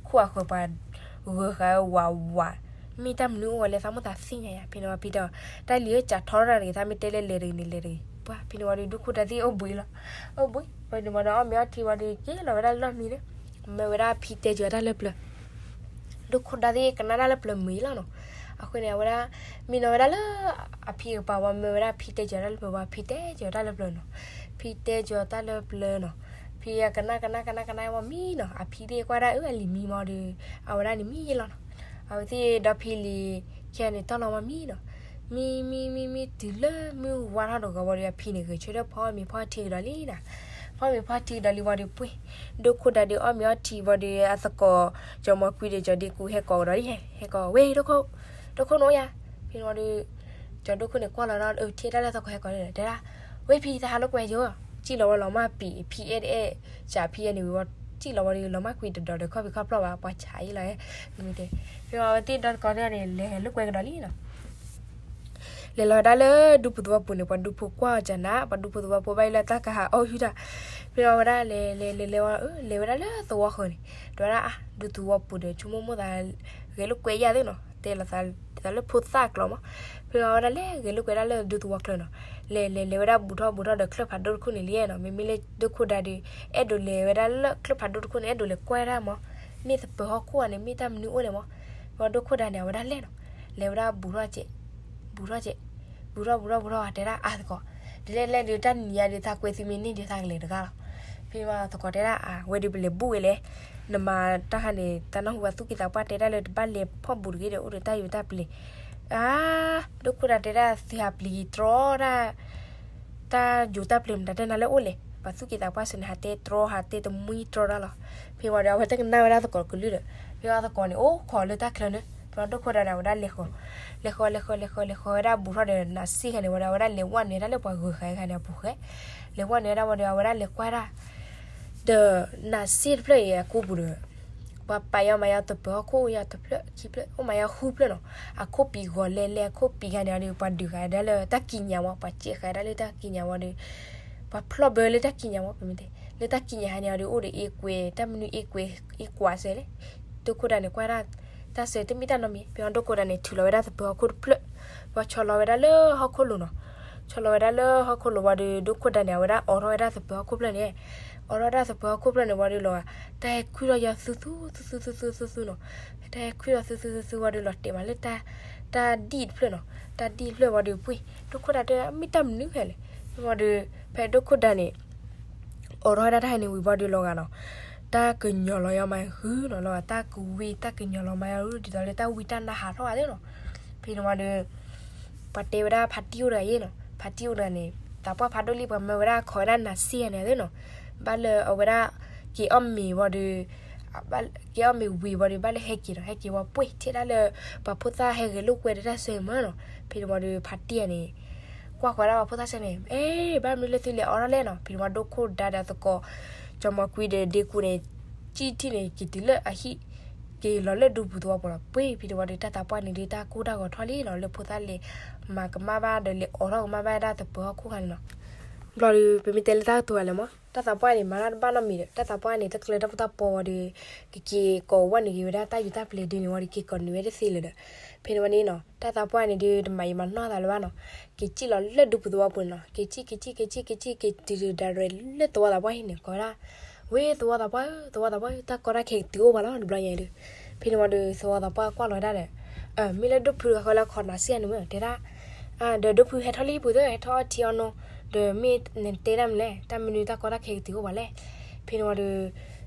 ခိၣ်အဃၢၤပှၤဂၢၤဃာ်ဝးဝး, မ့ၢ်တၢ်မနုၤအိၣ်ဝဲလဲၣ် သးမိၣ်သးသ့ၣ်ညါယၤ. ဖဲန့ၣ်ဝံၤဖံတဲ, တၢ်လံၤဧၢ, စးထီထီၣ်တဂ့ၤ, သးမ့ၢ်တဲလၢလဲၤတဂ့ၤန့ၣ် လဲၤတဂ့ၤ. ပှၤဖဲန့ၣ်ဝံၤဒီး ဒိၣ်ခိၣ်ဒါသ့ၣ်အိၣ်ဘှံးလီၤ, အိၣ်ဘှံး, ဖဲန့ၣ်ဝံၤဒီးအီၣ်မ့ၤအီထံဝံၤဒီး က့ၤလီၤဝဲဒၣ်လၢလီၢ်မံန့ၣ်, မၢဝဲဒၣ်ဖံတဲစၢၤတၢ်လၢပျၢၤ ဒိၣ်ခိၣ်ဒါသ့ၣ်ကနၣ်တၢ်လၢပျၢၤမုာ်လီၤနီၤ. အဃိန့ၣ် အဝဲဒၣ် မံနီၤဝဲဒၣ်လၢအဖံကပၤဝံၤ မၢဝဲဒၣ်ဖံတဲစၢၤတၢ်လၢပျၢၤဝံၤ ဖံတဲစၢၤတၢ်လၢပျၢၤနီၤ. ဖံတဲစၢၤတၢ်လၢပျၢၤနီၤ. ဖံကနၣ်ကနၣ်ကနၣ်ကနၣ်ဝံၤမံနီၤ. အဖံသ့ၣ်ကွၢ်ဒၣ်အၢ အလံၤမံမီဒီး အဝဲဒၣ်န့ၣ်မံလီၤနီၤ. အဝဲသ့ၣ်ဒီဖံလံၤခံဂၤန့ၣ် တီၢ်လီၤဝံၤမံနီၤ. မံမံမံမံတုၤလၢမုၢ်ဝါထီၣ်တဂီၤဝံၤဒီး အဖံန့ၣ်ဂဲၤဆၢထၢၣ်ဖီမ့ၤဖီထံကဒီးလံနီၤ. ဖီမ့ၤဖီထံကဒီးလံဝံၤဒီးပှ့ၤ, ဒိၣ်ခိၣ်ဒါဒီးအီၣ်မ့ၤအီထံဝံၤဒီး အသကိး ကၠီၤမီၤကွံဒီးကၠီၤဒ့ကူဟဲကိးကဒီးလံ, ဟဲကိးဝဲဒိၣ်ခိၣ်, ဒိၣ်ခိၣ်နအိၣ်ယၤ. ဖဲန့ၣ်ဝံၤဒီး ကၠီၤဒိၣ်ခိၣ်န့ၣ်ကွၢ်လီၤဒီး အထံၣ်တၢ်လၢသကိးဟဲကိးန့ၣ်ဒီး တဲဒၣ်, ဝဲဖံ သးဟးလိာ်ကွဲယိၤ, စံၣ်လီၤဝံၤလီၤမၢ်ပံာ် ဖံအဲၣ်တအဲၣ်, စးဖံအဲၣ်န့ၣ်ဝံၤ စံၣ်လီၤဝံၤဒီးလီၤမၢ်ကွံာ်တဒီးဒီး ခီၣ်ဖံးခီၣ်ဖျီၣ်ဘၣ် ပှၤဆးအံၤလီၤ. ဖဲန့ၣ်ဝံၤအဝဲသ့ၣ်ဒီသကိးန့ၣ်န့ၣ် လဲၤလိာ်ကွဲကဒီးလံနီၤ. လဲၤလီၤဝဲဒၣ်လၢဒူဖိသဝီပူၤန့ၣ် ပှၤဒူဖိကွၢ်အီၤကနၤ, ပှၤဒူဖိသဝီဖိဘၣ်အံၤလၢတၢ်ကဟးအီၣ်ဟုၣ်တၢ်. ဖဲန့ၣ်ဝံၤဝဲဒၣ်လဲၤလဲၤလဲၤဝဲဒၣ်လၢသဝီဃၢၤန့ၣ်, ဒီးဝဲဒၣ် ဒူသဝီပူၤဒီး ဆိကမိၣ်မိၣ်သး ဂဲၤလိာ်ကွဲယၢ်သ့ၣ်နီၤ, တဲလီၤသးလၢဖိသၣ်ကျိာ်မး. ဖဲန့ၣ်ဝံၤဝဲဒၣ်လဲၤဂဲၤလိာ်ကွဲဒၣ်လၢဒူသဝီကျၢၤနီၤ. လဲၤလဲၤလဲၤဝဲဒၣ်ဘူးထီၣ်ဘူးထီၣ်ဒီးချၢၣ်ဖးဒိၣ်တခိၣ်န့ၣ်လံနီၤ. မ့မ့ၢ်လၢဒိၣ်ခိၣ်ဒါဒီး အဲၣ်ဒိးလဲၤဝဲဒၣ်လၢချၢၣ်ဖးဒိၣ်တခိၣ်န့ၣ် အဲၣ်ဒိးလဲၤကွၢ်ဒၣ်မး, မ့ၢ်သပၢၤဟီၣ်ခိၣ်ဧါန့ၣ် မ့ၢ်တၢ်မနုၤအိၣ်လဲၣ်မး. ဖဲဒိၣ်ခိၣ်ဒါန့ၣ် အဝဲဒၣ်လဲၣ်နီၤ, လဲၤဝဲဒၣ်ဘူးထီၣ်ကဲး, ဘူးထီၣ်ကဲး, ဘူးထီၣ်ဘူးထီၣ်ဘူးထီၣ် တဲဒၣ်အသကိး, ဒ်လဲၣ်လဲၣ်ဒီး တၢ်နံၤညါဒီး သးကွဲသုမ့ၢ်န့ၢ်ဒီး သးကလဲၤတဂၤလီၤ. ဖဲမးသကိးတဲဒၣ် အဝဲဒီးပလဲၤဘူးဝဲလဲၣ်, နမၤတၢ်ခါန့ၣ် တၢ်နၢ်ဟူပှၤသူၣ်က့သးပှၢ်တဲဒၣ်လၢ တဘၣ်လဲၤဖီၣ်ဘူးတဂ့ၤဒီး အိၣ်ဒီးတၢ်ယိၤတၢ်ပျံၤ. အါ, ဒိၣ်ခိၣ်ဒါတဲဒၣ် သုဟးပျံၤတြီတၢ် တၢ်ယိၤတၢ်ပျံၤမတၤတဲနၤလၢအိၣ်လဲၣ်, ပှၤသူၣ်က့သးပှၢ်စ့ၢ်န့ၣ် ဟးတဲတြီ ဟးတဲတမှံတြီတၢ်လီၤ. ဖဲဝံၤဒီး အဝဲတကနၣ်ဝဲဒၣ်သကိးကလုၢ်ဒီး ဖဲဝံၤသကိးန့ၣ် အိၣ်ခိးလၢတၢ်ချၢန့ၣ်, ဖဲဝံၤဒိၣ်ခိၣ်ဒါန့ၣ် အဝဲဒၣ်လဲၤဃီၤ, လဲၤဃီၤ လဲၤဃီၤ လဲၤဃီၤ လဲၤဃီၤဝဲဒၣ်ဘူးထီၣ်ဒီး နးစ့ၢ်ဂၤန့ၣ်ဝံၤဒီး အဝဲဒၣ်လဲၤဝဲနုာ်ဝဲဒၣ်လၢပှၤဂၢၤဃာ်ဂၤန့ၣ်အပူၤဃဲ, လဲၤဝဲနုာ်ဝဲဒၣ်ဝံၤဒီး အဝဲဒၣ်လဲၤကွၢ်ဒၣ် ဒီးနးစ့ၢ်တဖျၢၣ်အံၤအကိာ်ပူၤဒီး ပှၤပာ်ယီၤမၤယီၤသပၢၤဟီၣ်ခိၣ် အိၣ်ယီၤတဖျၢၣ်ခံဖျၢၣ် အိၣ်မၤယီၤဃုဖျၢၣ်နီၤ. အခိၣ်ပံၤဂီၤလဲၤလဲၤ အခိၣ်ပံၤဂၤန့ၣ်ဒီး ပှၤဒုးဃာ်ဒၣ်လၢတၢ်ကံးညာ်မး, ပှၤစဲးဃာ်ဒၣ်လၢတၢ်ကံးညာ်ဝံၤဒီး ပှၤဖျီၣ်ဘၢလၢတၢ်ကံးညာ်မး, ပမ့ၢ်တဲ လၢတၢ်ကံးညာ်ဟါန့ၣ်ဒီး အိၣ်ဒီးအ့ကွဲ တၢ်မနုၤအ့ကွဲ အ့ကွးစဲးလဲၣ်. ဒိၣ်ခိၣ်ဒါန့ၣ် ကွၢ်ဒၣ် တၢ်စဲးတမ့ၢ်တၢ်နီတမံၤ, ဖဲဝံၤဒိၣ်ခိၣ်ဒါန့ၣ် ထုးလီၤဝဲဒၣ်သပၢၤဟီၣ်ခိၣ်တဖျၢၣ်, ပှၤဆီလီၤဝဲဒၣ်လၢဟီၣ်ခိၣ်လိၤနီၤ. ဆီလီၤဝဲဒၣ်လၢဟီၣ်ခိၣ်လိၤဝံၤဒီး ဒိၣ်ခိၣ်ဒါန့ၣ် အဝဲဒၣ်အိးထီၣ်ဝဲဒၣ်သပၢၤဟီၣ်ခိၣ်ဖျၢၣ်န့ၣ်, အိးထီၣ်ဝဲဒၣ်သပၢၤဟီၣ်ခိၣ်ဖျၢၣ်န့ၣ်ဝံၤဒီးလီၤဂာ် တၢ်ဟဲခွံထီၣ်ယီၤသုသုသုသုသုသုသုနီၤ. တၢ်ဟဲခွံထီၣ်သုသုသုသုဝံၤဒီး လီၤတဲာ်မးလၢ တၢ်ဒံၣ်တဖျၢၣ်နီၤ. တၢ်ဒံၣ်တဖျၢၣ်ဝံၤဒီးပှ့ၤ, ဒိၣ်ခိၣ်ဒါတဲ မ့ၢ်တၢ်မနုၤဃဲလဲၣ်. ဖဲဝံၤဒီး ဖဲဒိၣ်ခိၣ်ဒါန့ၣ် အိးထီၣ်ဝဲဒၣ်တၢ်ဟဲန့ၣ်ဝံၤဝံၤဒီးလီၤဂာ်နီၤ. တၢ်ကညီၤလီၤယီၤမးဂုၤနီၤ, လီၤဂာ်တၢ်ကဝံၤ တၢ်ကညီၤလီၤမးယီၤ ဒ်သိးလၢတၢ်ဝံတၢ်နါဟးထီၣ်ဂၤသ့ၣ်နီၤ. ဖဲန့ၣ်ဝံၤဒီး ပှၤတဲဝဲဒၣ်ဖါတံၢ်အိၣ်တဂၤယဲနီၤ, ဖါတံၢ်အိၣ်တဂၤန့ၣ် သးပှၢ်ဖးဒိၣ်လံ ပှၤမၢဝဲဒၣ်ခိးဝဲဒၣ်နးစ့ၢ်ဂၤန့ၣ်သ့ၣ်နီၤ. ဘၣ်လၢအဝဲဒၣ် က့ၤအီၣ်မ့ၤဝံၤဒီး က့ၤအီၣ်မ့ၤဝံၤဝံၤဒီး ဘၣ်လၢဟဲက့ၤနီၤ, ဟဲက့ၤဝံၤပှ့ၤ ထံၣ်ဒၣ်လၢ ပှၤဖိသၣ်ဟဲဂဲၤလိာ်ကွဲဒီးတၢ်ဆၢမးနီၤ. ဖဲန့ၣ်ဝံၤဒီး ဖါတံၢ်ဂၤန့ၣ် ကွၢ်ဃီၤဒၣ်ပှၤဖိသၣ်ဆၢန့ၣ် အဲ ဘၣ်မနုၤလၢသုလဲၤအိးထီၣ်လဲၣ်နီၤ. ဖဲန့ၣ်ဝံၤဒိၣ်ခိၣ်ဒါဒီးသကိး ကၠီၤမီၤကွံဒီးဒ့ကူန့ၣ် ကံၣ်ထံၣ်န့ၣ် က့ၤတုၤလၢအဟံၣ်, က့ၤလီၤလၢဒူပူၤသဝီပူၤလီၤ. ပှ့ၤ ဖဲန့ၣ်ဝံၤဒီး တၢ်သးပှၢ်န့ၣ်ဒီး တၢ်ကိၢ်တၢ်ဂီၤထီၣ်လံနီၤ, လၢဖိသၣ်လဲၤမၤကမၣ်ဘၣ်ဒီး လဲၤအိးထီၣ်ကမၣ်ဘၣ်ဒၣ်သပၢၤဟီၣ်ခိၣ်ခါန့ၣ်နီၤ. ဘျီဒီး ပမ့ၢ်တဲလၢတၢ်ကတိၤဂၤလဲၣ်မး, တၢ်သးပှၢ်န့ၣ် မၤတၢ်တဘၣ်နီတမံၤဒီး တၢ်သးပှၢ်န့ၣ် တချုးလၢတၢ်ပူၤတၢ်ပီဝံၤဒီး ကက့ၤကိးဝဲနုာ်က့ၤဝဲဒၣ်တၢ်ယူးတၢ်ပျဲၤဒ်န့ၣ်ဝံၤဒီး က့ၤကိးနုာ်ဝဲတသ့လၢၤဒီး ဖဲန့ၣ်ဝံၤန့ၣ်နီၤ, တၢ်သးပှၢ်န့ၣ်ဒီး တမၤယံာ်မၤနီၢ်သးလၢၤဘၣ်နီၤ, က့ၤစံၣ်လီၤလၢဒူပူၤသဝီပူၤန့ၣ်နီၤ, က့ၤစံၣ် က့ၤစံၣ် က့ၤစံၣ် က့ၤစံၣ် က့ၤတုၤဒၣ်ရဲၣ်လၢသဝီသးပှၢ်ဟံၣ်န့ၣ် ကိးဝဲဒၣ်, ဝဲသဝီသးပှၢ်ဧၢ သဝီသးပှၢ်ဧၢ တၢ်ကီတၢ်ခဲကတုၤအိၣ်ပှၤလီၤ တဘျီညါအံၤဒီး, ဖဲန့ၣ်ဝံၤဒီး သဝီသးပှၢ်ကွၢ်လီၤဝဲဒၣ်ဒီး, မ့ၢ်လၢဒိၣ်ဖုတဂၤဃီလၢခိးနၤစံၣ်ဧါန့ၣ်မ့ၢ်တဲဒၣ်, ဒီးဒိၣ်ဖုဟဲထီၣ်လံပူၤသၢ ဟဲထီၣ်အီထံအီနိ, ဒီးမ့ၢ်နတဲဒၣ်မနုၤလဲၣ် တၢ်မနုၤတၢ်ကီတၢ်ခဲကတုၤအိၣ်ပှၤလဲၣ်. ဖဲန့ၣ်ဝံၤဒီး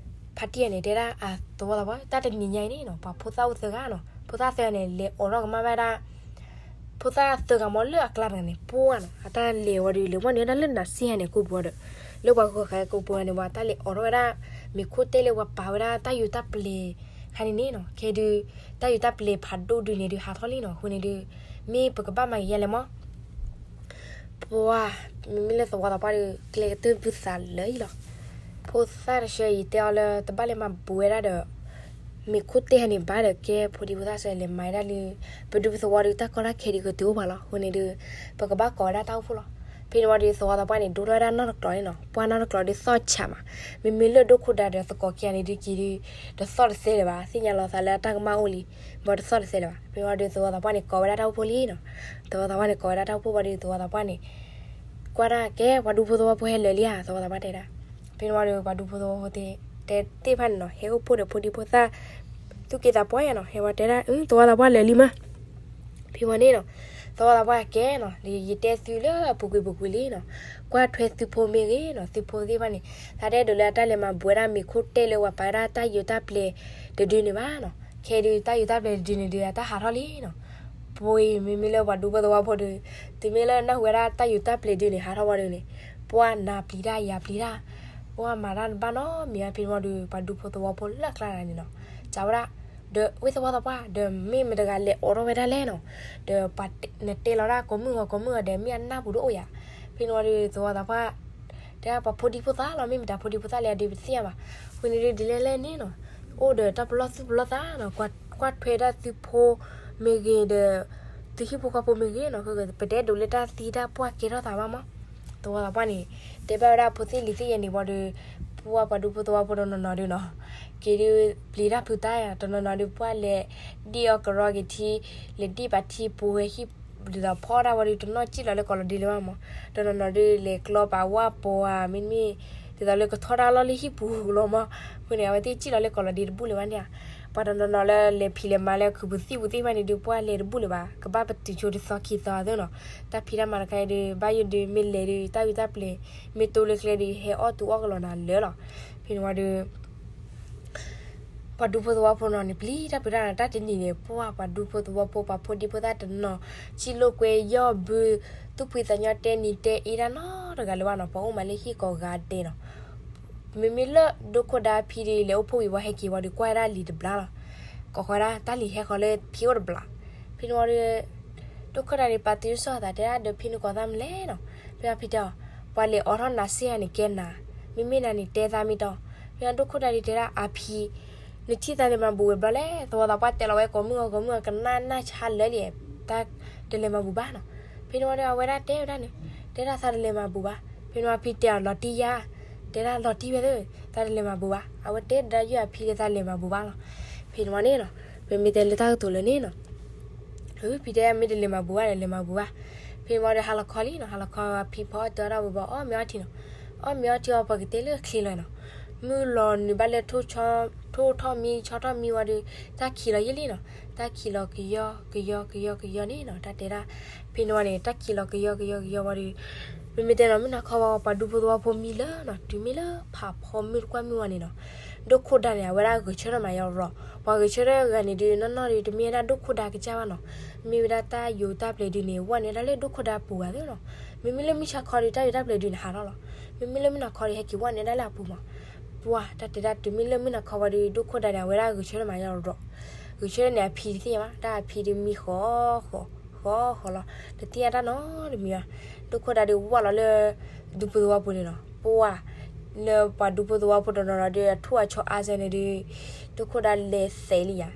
ဖါတံၢ်ဂၤန့ၣ် တဲဒၣ်အသဝီသးပှၢ် တၢ်တနံၤညါအံၤန့ၣ်နီၤ ပှၤဖိသၣ်အိၣ်သၢဂၤနီၤ, ဖိသၣ်သၢဂၤန့ၣ် လဲၤအိးထီၣ်ကမၣ်ဘၣ်ဒၣ် ဖိသၣ်သၢဂၤမ့ၢ်လၢအကျါတဂၤန့ၣ် ပှၢ်နီၤ အတၢ်လဲၤဝံၤဒီး လဲၤဝဲနုာ်ဝဲဒၣ်လၢနးစံၣ်ဂၤန့ၣ် ကိာ်ပူၤဒီး လၢပှၤဂီၤဃာ်ကိာ်ပူၤဂၤန့ၣ် ပှၤတၢ်လဲၤအိးထီၣ်ဝဲဒၣ် မ့ၤခိၣ်တဲလၢပှၤပာ်ဝဲဒၣ်တၢ်ယူးတၢ်ပျဲၤ ခါန့ၣ်န့ၣ်နီၤ ခဲဒုး တၢ်ယူးတၢ်ပျဲၤဖးဒိၣ်ဒုန့ၣ်ဒုးဟးထီၣ်လံနီၤ. အဃိန့ၣ်ဒုး မ့ၢ်ပကဘၣ်မၤက့ၤယဲလဲၣ်မး ပှၤ မ့မ့ၢ်လၢသဝီသးပှၢ်ဒီး ကျဲကတၢၢ်ဘုသးလၢအံၤလီၤ. ဖိသၣ်တဆၢ ယတဲအီၤလၢတဘၣ်လဲၤမၤဘူးဝဲဒၣ်ဒီး မ့ၤခိၣ်တဲဟဲန့ၣ်ဘၣ်ဒီး ကဲဖိဒံဖိသၣ်ဆၢလဲၤမၤဝဲဒၣ်လၢ ပဒူပသဝီဒီး တၢ်ကီတၢ်ခဲဒုးကတုၤအိၣ်ပှၤလီၤ. အဃိန့ၣ်ဒုး ပကဘၣ်ကိးဝဲဒၣ်တၢ်အိၣ်ဖှိၣ်လီၤ. ဖဲန့ၣ်ဝံၤဒီး သဝီသးပှၢ်န့ၣ် ဒိထီၣ်ဝဲဒၣ်နီၢ်တကျိၤန့ၣ်နီၤ. ပှၢ်နီၢ်တကျိၤဒီးသီၣ်ဆးမး, မ့မ့ၢ်လၢဒိၣ်ခိၣ်ဒါဒီးသကိးခံဂၤန့ၣ်ဒုးက့ၤဒုး တသီၣ်တသဲလၢၤဘၣ်, သ့ၣ်ညါလီၤသးလၢအတၢ်ကမၣ်အိၣ်လံ, ဘၣ်တသီၣ်တသဲလၢၤဘၣ်. ဖဲန့ၣ်ဝံၤဒီး သဝီသးပှၢ်န့ၣ် ကိးဝဲဒၣ်တၢ်အိၣ်ဖှိၣ်လံနီၤ. သဝီသးပှၢ်န့ၣ် ကိးဝဲဒၣ်တၢ်အိၣ်ဖှိၣ်ဝံၤဒီး သဝီသးပှၢ်န့ၣ် ကွၢ်ဒၣ်ကဲ ပှၤဒူဖိသဝီဖိဟဲလၢာ်လံဧါ. သဝီသးပှၢ်တဲဒၣ်. ဖဲန့ၣ်ဝံၤဒီး ပှၤဒူဖိသဝီဖိတဲသ့ၣ်တဖၣ်န့ၣ်နီၤ ဟဲအိၣ်ဖှိၣ်ဒီးဖိဒံဖိသၣ် သူၣ်က့သးပှၢ်ယါနီၤ ဟဲဝဲတဲဒၣ် သဝီသးပှၢ်လၢာ်လံမး. ဖဲဝံၤန့ၣ်နီၤ သဝီသးပှၢ်ကဲနီၤ ယတဲသုလၢအပူၤကွံာ်ပူၤကွံာ်လံနီၤ, ကွၢ်ထွဲသုးဖိမ့ၢ်ဂ့ၤနီၤ သုးဖိသ့ၣ်တဖၣ်န့ၣ် သးတအဲၣ်ဒိးလၢအတၢ်လဲၤမၤဘူးဝဲဒၣ်မ့ၤခိၣ်တဲလၢ ပှၤပာ်ဝဲဒၣ်တၢ်ယူးတၢ်ပျဲၤတဒုန့ၣ်ဘၣ်နီၤ. ခဲဒုးတၢ်ယူးတၢ်ပျဲၤတဒုန့ၣ်ဒုး အတၢ်ဟးထီၣ်လံနီၤ. ပှၤအံၤ မ့မ့ၢ်လၢပှၤဒူဖိသဝီဖိဒီး တုၤမ့ၢ်လၢနၢ်ဟူဝဲဒၣ်တၢ်ယူးတၢ်ပျဲၤဒုန့ၣ် ဟးထီၣ်ဝံၤဒုန့ၣ် ပှၤနၤပျံၤတၢ်ယၤပျံၤတၢ်, ပှၤမၤတၢ်တဘၣ်နီတမံၤဘၣ်. ဖဲန့ၣ်ဝံၤဒီး ပှၤဒူဖိသဝီဖိလၢအကျါန့ၣ်နီၤ စံးဝဲဒၣ် ဒီးဝ့ၢ်သဝီသးပှၢ် ဒီးမ့ၢ်မတၤတဂၤလဲၤအိးထီၣ်ဝဲဒၣ်လဲၣ်နီၤ, ဒီးပှၤနတဲလီၤဒၣ်ကိးမုၢ်ဂီၤကိးမုၢ်ဂီၤဒီး မ့ၢ်အနၢ်ပူၤတအိၣ်ယၤ. ဖဲန့ၣ်ဝံၤဒီး သဝီသးပှၢ် တဲဒၣ်ပှၤဖိဒံဖိသၣ်လီၤ, မ့ၢ်မတၤဖိဒံဖိသၣ်လဲၣ်ဒုး ပတသ့ၣ်ညါဘၣ်. အဃိန့ၣ်ဒုး ဒ်လဲၣ်လဲၣ်န့ၣ်နီၤ အိၣ်ဒီးတၢ်ပလီၢ်သူၣ်ပလီၢ်သးနီၤ, ကွၢ်ထွဲဒၣ်သုးဖိမ့ၢ်ဂ့ၤဒီး သုဟံၣ်ဖိဃီဖိမ့ၢ်ဂ့ၤနီၤ, ပတအဲၣ်ဒိးလၢတၢ်သံတၢ်ပှၢ်ကဲထီၣ်သးဘၣ်မး. သဝီသးပှၢ်န့ၣ် တဲဘၣ်ဝဲဒၣ်ဖိသ့ၣ်လံၤသ့ၣ်ယဲၢ်န့ၣ်ဝံၤဒီး ပှၤပှၤဒူဖိသဝီဖိတနီၤနီၤဒုးနီၤ က့ၤဒုးပျံၤတၢ်ဖုးတၢ်ယါ, တနီၤနီၤဒုးပှၤလဲၤဒံၣ်အီၣ်ကရီက့ၤထံ, လဲၤဒံၣ်ပာ်ထံပူၤဝဲဟံၣ် ဒ်သိးဖီတၢ်ဝံၤဒီး တနီၣ်စံၣ်လီၤလၢကိးလီၤဒ့လၢၤဘၣ်မး. တနီၤနီၤဒုးလဲၤကျီပာ်ဝါပှၤဧါ မ့တမ့ၢ် ဒ်သိးလၢကထီၣ်တၢ်လီၢ်လၢဟံၣ်ပူၤလီၤမး. အဃိန့ၣ် အဝဲသ့ၣ်စံၣ်လီၤလၢကိးလီၤဒ့တဘူၣ်လၢၤဘၣ်န့ၣ်ဧါ. ပှၤတနီၤနီၤလၢလဲၤဖံးလဲၤမၤလၢခုးပူၤသံၣ်ပူၤသ့ၣ်တဖၣ်န့ၣ်ဒုး ပှၤလဲၤတဘူၣ်လၢၤဘၣ်, ကဘၣ်ပတုာ်ဆိတသီခံသီသ့နီၤ. တၢ်ဖံးတၢ်မၤတခါအံၤဒုး ဘၣ်ယိၣ်ဒုးမ့ၢ်လဲၤဒုး တၢ်ဝံတၢ်ပျဲၤ မ့ၢ်တိလၢကျဲဒုး ဟဲအီၣ်သူအီၣ်ကလီၤနၤလၢာ်လီၤ. ဖဲန့ၣ်ဝံၤဒီး ပှၤဒူဖိသဝီဖိနီၤန့ၣ် ပျံၤတၢ်ဖုးတၢ်နီၤ, တၢ်တနံၤန့ၣ် ပှၤပှၤဒူဖိသဝီဖိ ပှၤဖိဒံဖိသၣ်တနီၤ စံၣ်လိာ်ကွဲယီၢ်ဘု သူၣ်ဖှံသးညီတဲနံၤတဲအ့တၢ်နီတဂၤလၢၤဘၣ်နီၤ, ပှၤအိၣ်မးလၢဟံၣ်ကိးဂၤဒဲးနီၤ. မ့မ့ၢ်လၢဒိၣ်ခိၣ်ဒါဖံဒီး လဲၤအိၣ်ဖှိၣ်ဝံၤဝံၤ ဟဲက့ၤဝံၤဒီးကွၢ်ဝဲဒၣ်လံာ်တဘျီလီၤ. ကိးဃီဒၣ် တၢ်လံာ်ဟဲဃီၤလၢဖံအိၣ်တဘျီ. ဖဲန့ၣ်ဝံၤဒီး ဒိၣ်ခိၣ်ဒါန့ၣ် ပာ်တုၤဆီၣ်အသးတဲဒၣ် ဒီးဖံနကိးသးမနုၤလဲၣ်နီၤ. ဖဲဖံတဲအီၤ ပှၤလဲၤအိးထီၣ်နၤစ့ၢ်ဧါန့ၣ် ကဲနၤ, မ့မ့ၢ်နၤန့ၣ် တဲသးမ့ၢ်တီ. ဖဲဒိၣ်ခိၣ်ဒါဒုးတဲဒၣ် အဖံ နထံၣ်သးလဲၤမၤဘူးဝဲဘျီလဲၣ်, သဝီသးပှၢ်တဲလီၤဝဲကိးမုၢ်ဂီၤကိးမုၢ်ဂီၤ ကနၣ်နၢ်ဆါလၢာ်လံ, တၢ်တလဲၤမၤဘူးဘၣ်နီၤ. ဖဲန့ၣ်ဝံၤဒီး အဝဲဒၣ်တဲဝဲဒၣ်န့ၣ် တဲဒၣ်သးတလဲၤမၤဘူးဘၣ်. ဖဲန့ၣ်ဝံၤဖံတဲအီၤ လီၤတံၢ်ယါ, တဲဒၣ်လီၤတံၢ်ဝဲသ့ၣ်, သးတလဲၤမၤဘူးဘၣ်. အဝဲတဲဒၣ်ယုၢ်အဖံလၢသးလဲၤမၤဘူးဘၣ်လီၤ. ဖဲန့ၣ်ဝံၤန့ၣ်နီၤ ပမ့ၢ်တဲလၢတၢ်ကတိၤလၢန့ၣ်နီၤ ဖံတဲမ့ၢ်တလဲၤမၤဘူးဘၣ်ဒီး လဲၤမၤဘူးဘၣ်. ဖဲန့ၣ်ဝံၤဒီး ဟါလီၤခီလံနီၤ, ဟါလီၤခီ ဖံဖီအီၣ်တၢ်ဒီးဝံၤဘၣ် အီၣ်မ့ၤအီထံနီၤ. အီၣ်မ့ၤအီထံအီၤ ပကတဲလၢချ့လီၤနီၤ. မုၢ်လီၤနုာ်ဘၣ်လၢ ထိၣ်ထီၣ်မံ ဆီထီၣ်မံဝံၤဒီး တၢ်ခံးလီၤယံာ်လံနီၤ. တၢ်ခံးလီၤကယီကယီကယီကယီန့ၣ်နီၤ တၢ်တဲဒၣ်. ဖဲန့ၣ်ဝံၤန့ၣ် တၢ်ခံးလီၤကယီကယီကယီဝံၤဒီး မ့မ့ၢ်တဲနီၤ မုၢ်နၤခီဝံၤ ပှၤဒူဖိသဝီဖိမံလၢနီၤ တုၤမ့ၢ်လၢဖးဖီမုၢ်တကွၢ်မုၢ်ဝံၤန့ၣ်နီၤ ဒိၣ်ခိၣ်ဒါန့ၣ် အဝဲဒၣ်ဂဲၤဆၢထၢၣ်မၤယါရီၤ. ပှၤဂဲၤဆၢထၢၣ်ဂၤန့ၣ်ဒုး နီၢ်နီၢ်ဒုး တမ့ၢ်ဝဲဒၣ်ဒိၣ်ခိၣ်ဒါကစၢ်ဘၣ်နီၤ. မ့ၢ်ဝဲဒၣ်တၢ်ယူးတၢ်ပျဲၤဒုးန့ၣ် ဝဲန့ၣ်ဒၣ်လၢဒိၣ်ခိၣ်ဒါပူၤဂၤသ့နီၤ. မ့မ့ၢ်လၢမုၢ်ဆါခီဒီး တၢ်ယူးတၢ်ပျဲၤဒုးန့ၣ် ဟးထီၣ်လီၤ. မ့မ့ၢ်လၢမုၢ်နၤခီဒီး ဟဲက့ၤဝဲန့ၣ်ဒၣ်လၢအပူၤမး. ပှၤ တၢ်တဲဒၣ် တုၤမ့ၢ်လၢမုၢ်နၤခီဝံၤဒီး ဒိၣ်ခိၣ်ဒါန့ၣ် အဝဲဒၣ်ဂဲၤဆၢထၢၣ်မၤယါရီၤ. ဂဲၤဆၢထၢၣ်န့ၣ် အဖံတသ့ၣ်ညါဘၣ်, တၢ်အဖံဒုးမံဃီ ဃီ ဃီဃီလီၤ. တသ့ၣ်ညါတၢ်နီတမံၤဘၣ်. ဒိၣ်ခိၣ်ဒါဒုးဝၢ်လီၤလၢ ဒူဖိသဝီဖိန့ၣ်နီၤ. ပှၤ လၢပှၤဒူဖိသဝီဖိတနီၤနီၤဒီး အထူၣ်အဆီအါစၢၤန့ၣ်ဒီး ဒိၣ်ခိၣ်ဒါလဲၤသဲးလံယါ.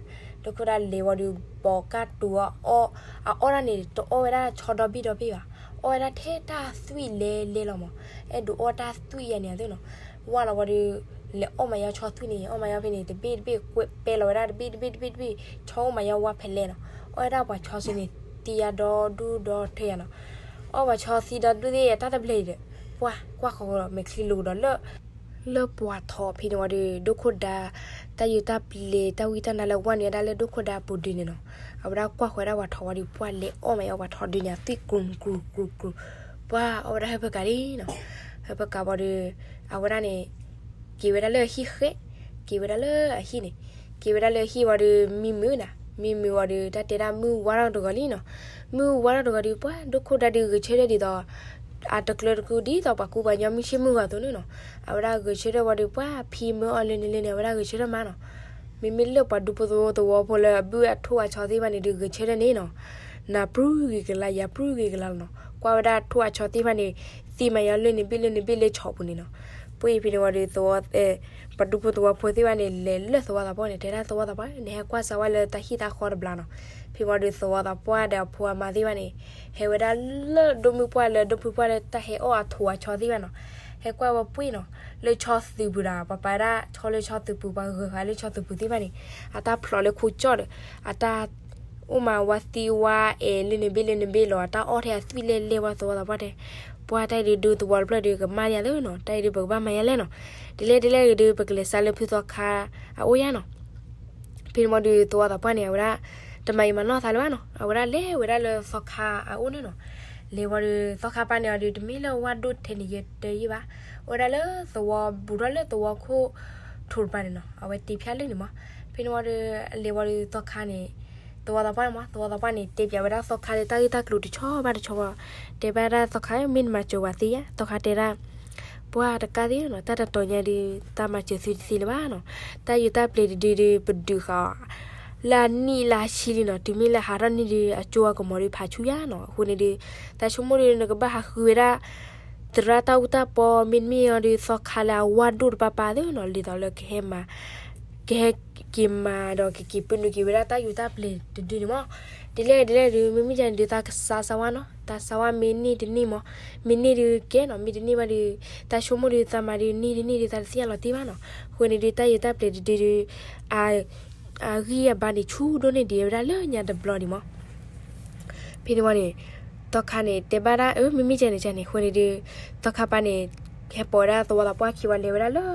ဒိၣ်ခိၣ်ဒါလဲၤဝံၤဒီး ဘီးကၢ်တူာ်အီၣ်, အအီၣ်ဒၣ်န့ၣ် တအီၣ်ဝဲဒၣ်ဆီဒီဘ့ၣ်ဒီဘ့ၣ်ဘၣ်. အီၣ်ဝဲဒၣ်ထဲတၢ်သွံၣ်လဲၤလဲၤလီၤမး. အဲၣ်ဒိးအီၣ်တၢ်သွံၣ်ယါန့ၣ်သ့နီၤ. ဝၢ်လီၤဝံၤဒီး လဲၤအီၣ်မၤယါဆီသွံၣ်န့ၣ်, အီၣ်မၤယါဖဲန့ၣ် တဘ့ၣ်တဘ့ၣ်ကွဲးပဲလီၤဝဲဒၣ် တဘ့ၣ်တဘ့ၣ်တဘ့ၣ်တဘ့ၣ်, ဆီအိၣ်မၤယါဝါဖဲလဲၣ်နီၤ. အီၣ်ဝဲဒၣ်ပှၤဆီစ့န့ၣ် သံယါဒီဒူၣ်ဒီထၢယါနီၤ. အီၣ်ပှၤဆီသံဒီဒူၣ်သ့ၣ် တၢ်တဘျဲၣ်အံၤဒီး ပှၤကွၢ်ဃီဒီး မဲာ်ချံလိာ်ဒီးလၢ လၢပှၤထိးဖဲန့ၣ်ဝံၤဒီး ဒိၣ်ခိၣ်ဒါ တၢ်ယူးတၢ်ပျဲၤ တၢ်ဝံတၢ်နါလၢဝဲန့ၣ်ဒၣ်လၢဒိၣ်ခိၣ်ဒါပူၤဒုးန့ၣ်နီၤ. အဝဲဒၣ်ကွၢ်ဃီဝဲဒၣ်ပှၤထိးဝံၤဒီး ပှၤလဲၤအီၣ်မၤယါပှၤထိးဒုးန့ၣ် အသွံၣ်ကြူးကြူးကြူးကြူး, ပှၤအီၣ်ဝဲဒၣ်ဟၢဖၢကးလံနီၤ. ဟၢဖၢကးဝံၤဒီး အဝဲဒၣ်န့ၣ် က့ၤဝဲဒၣ်လၢအဟံၣ်ဃဲ, က့ၤဝဲဒၣ်လၢအဟံၣ်န့ၣ်, က့ၤဝဲဒၣ်လၢအဟံၣ်ဝံၤဒီး မံမုာ်နၤ, မံမုာ်ဝံၤဒီး တၢ်တဲဒၣ်မုၢ်ဝါထီၣ်တဂီၤလံနီၤ. မုၢ်ဝါထီၣ်တဂီၤဒီး ပှၤဒိၣ်ခိၣ်ဒါဒုးဂဲၤဆၢထၢၣ်ဒ်သိး အတကျၢၤတကူဒ်သိးပှၤကူပှၤညီမုၢ်ဆ့ၣ်မုၢ်ဂီၤအသိးန့ၣ်နီၤ. အဝဲဒၣ်ဂဲၤဆၢထၢၣ်ဝံၤဒီး ပှၤဖံမၢအီၤလၢန့ၣ်လၢန့ၣ် အဝဲဒၣ်ဂဲၤဆၢထၢၣ်မးနီၤ. မ့မ့ၢ်လၢပှၤဒူဖိသဝီဖိလၢအဘုၣ်အထိၣ်အဆီသ့ၣ်တဖၣ်န့ၣ်ဒုး ဂဲၤဆၢထၢၣ်န့ၣ်နီၤ, နၤပြုၢ်ဂ့ၤကလါ ယၤပြုၢ်ဂ့ၤကလါလီၤနီၤ. ကွၢ်ဝဲဒၣ်ထိၣ်အဆီသ့ၣ်တဖၣ်န့ၣ် သံမၤယီၤလၢန့ၣ်ဘ့ၣ်လၢန့ၣ်ဘ့ၣ်လၢဆီပူၤန့ၣ်နီၤ. ပှၢ်ဖဲန့ၣ်ဝံၤဒီး ပှၤဒူဖိသဝီဖိသ့ၣ်တဖၣ်န့ၣ် လဲၤလၢသဝီသးပှၢ်န့ၣ် တဲဒၣ်သဝီသးပှၢ် နဟဲကွၢ်စးဝါလၢတၢ်ဟံၣ်တၢ်ဃီတဘျီနီၤ. ဖဲန့ၣ်ဝံၤဒီးသဝီသးပှၢ်ဒီးအဖိအမါသ့ၣ်တဖၣ်န့ၣ် ဟဲဝဲဒၣ်လၢဒိၣ်မုၢ်ပှၢ်လၢဒိၣ်မုၢ်ပှၢ်လၢတၢ်ဟဲအီၣ်အထိၣ်အဆီသ့ၣ်တဖၣ်နီၤ. ဟဲကွၢ်ဝဲပှၢ်နီၤ, လၢဆီသုးပူၤဒီး ပှၤပာ်ဝဲဒၣ်ဆီလၢဆီသုးပူၤ ပှၤဂဲၤဃာ်လၢဆီသုးပူၤသ့ၣ်တဖၣ်န့ၣ် အတၢ်ဖျိးလၢခိကၠီၣ်ဒီး အတၢ် အိၣ်မးဝါသံဝါအဲၣ်လၢန့ၣ်ဘ့ၣ်လၢန့ၣ်ဘ့ၣ်လီၤ အတၢ်အီၣ်ထဲအသွံၣ်လဲၢ်လဲၢ်ဝဲသဝီသးပှၢ်တဲ, ပှၢ်တၢ်အံၤဒုးဒိသဝီတဖျၢၣ်ဒုးကမၣ်ဒံးသ့နီၤ, တၢ်အံၤဒုးပကဘၣ်မၤယါလဲၣ်နီၤ. ဒ်လဲၣ်ဒ်လဲၣ်ဂ့ၤဒုး ပကလဲၤစးလၢဖုသီခါအအိၣ်ယါနီၤ. ဖဲန့ၣ်ဝံၤဒီးသဝီသးပှၢ်န့ၣ် အဝဲဒၣ် တမၤအံၤမၤနီၢ်သးလၢၤဘၣ်နီၤ, အဝဲဒၣ်လဲၤဝဲဒၣ်လၢသီခါအအိၣ်န့ၣ်နီၤ. လဲၤဝံၤဒီး သီခါပၢ်န့ၣ်အီၤဒုး တမ့ၢ်လၢဝါဒိၣ်ထဲန့ၣ်ယတဲယံာ်ဘၣ်, အိၣ်ဝဲဒၣ်လၢသဝီ ဘူးထီၣ်လၢသဝီခိၣ်ထိးတပၤန့ၣ်နီၤ, အဝဲတ့ဖၠၣ်လၢန့ၣ်မး. ဖဲန့ၣ်ဝံၤဒီး အလဲၤဝံၤဒီးသီခါန့ၣ် သဝီသးပှၢ်မး သဝီသးပှၢ်န့ၣ် တဲပၠးဝဲဒၣ်သီခါလၢတၢ်ဂ့ၢ်တၢ်ကျိၤတဆီဘၣ်တဆီဘၣ်, တဲဘၣ်ဒၣ်သီခါ မ့ၢ်နမၤစၢၤဝဲသ့ဧါ, သီခါတဲဒၣ် ပှၢ်တကးသ့နီၤ, တၢ်တတီၤညါဒုး သးမၤစၢၤသုတသ့လၢၤဘၣ်နီၤ, တၢ်ယူးတၢ်ပျဲၤတဒုဒုး ပဒုးဃာ်အီၤ လၢအနံၣ်လၢအဆံလံနီၤ, တုၤမ့ၢ်လၢဟးထီၣ်န့ၣ်ဒုး အကၠိအကမီၤဒုးဖးဆူညါနီၤ. အဃိန့ၣ်ဒုး သးဆိကမိၣ်ဒုး နကဘၣ်ဟးဃုဝဲဒၣ် သရၣ်တၢ်အူတၢ်ပီ မ့တမ့ၢ်အီၤဒုး သီခါလၢအဝါဒိၣ်တပၤပၤသ့နီၤ, ဒ်သိးလၢကဟဲမၤ ကဟဲက့ၤမၤဒီးကက့ၤပနုာ်က့ၤဝဲဒၣ်တၢ်ယူးတၢ်ပျဲၤတဒုန့ၣ်မး. ဒ်လဲၣ်ဒ်လဲၣ်ဒုး မ့မ့ၢ်ဒ်န့ၣ်ဒုး သးကစးစးဝါနီၤ, သးစးဝါမ့ၢ်န့ၢ်တန့ၢ်မး, မ့ၢ်န့ၢ်ဒုးကဲနီၤ, မ့ၢ်တန့ၢ်ဘၣ်ဒုး သးဆိကမိၣ်ဒုး သးမၤဒုးန့ၢ်တန့ၢ်ဒုး သးတသ့ၣ်ညါလီၤတံၢ်ဘၣ်နီၤ. အဃိန့ၣ်ဒုး တၢ်ယူးတၢ်ပျဲၤတဒုဒုး အ အဂံၢ်အဘါန့ၣ် ဆူၣ်ဒိၣ်န့ၢ်ဒံးဝဲဒၣ်လၢညါတဘျီဒံးမး. ဖဲန့ၣ်ဝံၤန့ၣ် သီခါန့ၣ် တဲဘၣ်ဒၣ် အၢ မ့မ့ၢ်ကဲန့ၣ်ကဲန့ၣ် အဃိန့ၣ်ဒုး သီခါပၢ်န့ၣ် ဟဲပိာ်ဝဲဒၣ်သဝီသးပှၢ်ခံဝံၤ လဲၤဝဲဒၣ်လၢ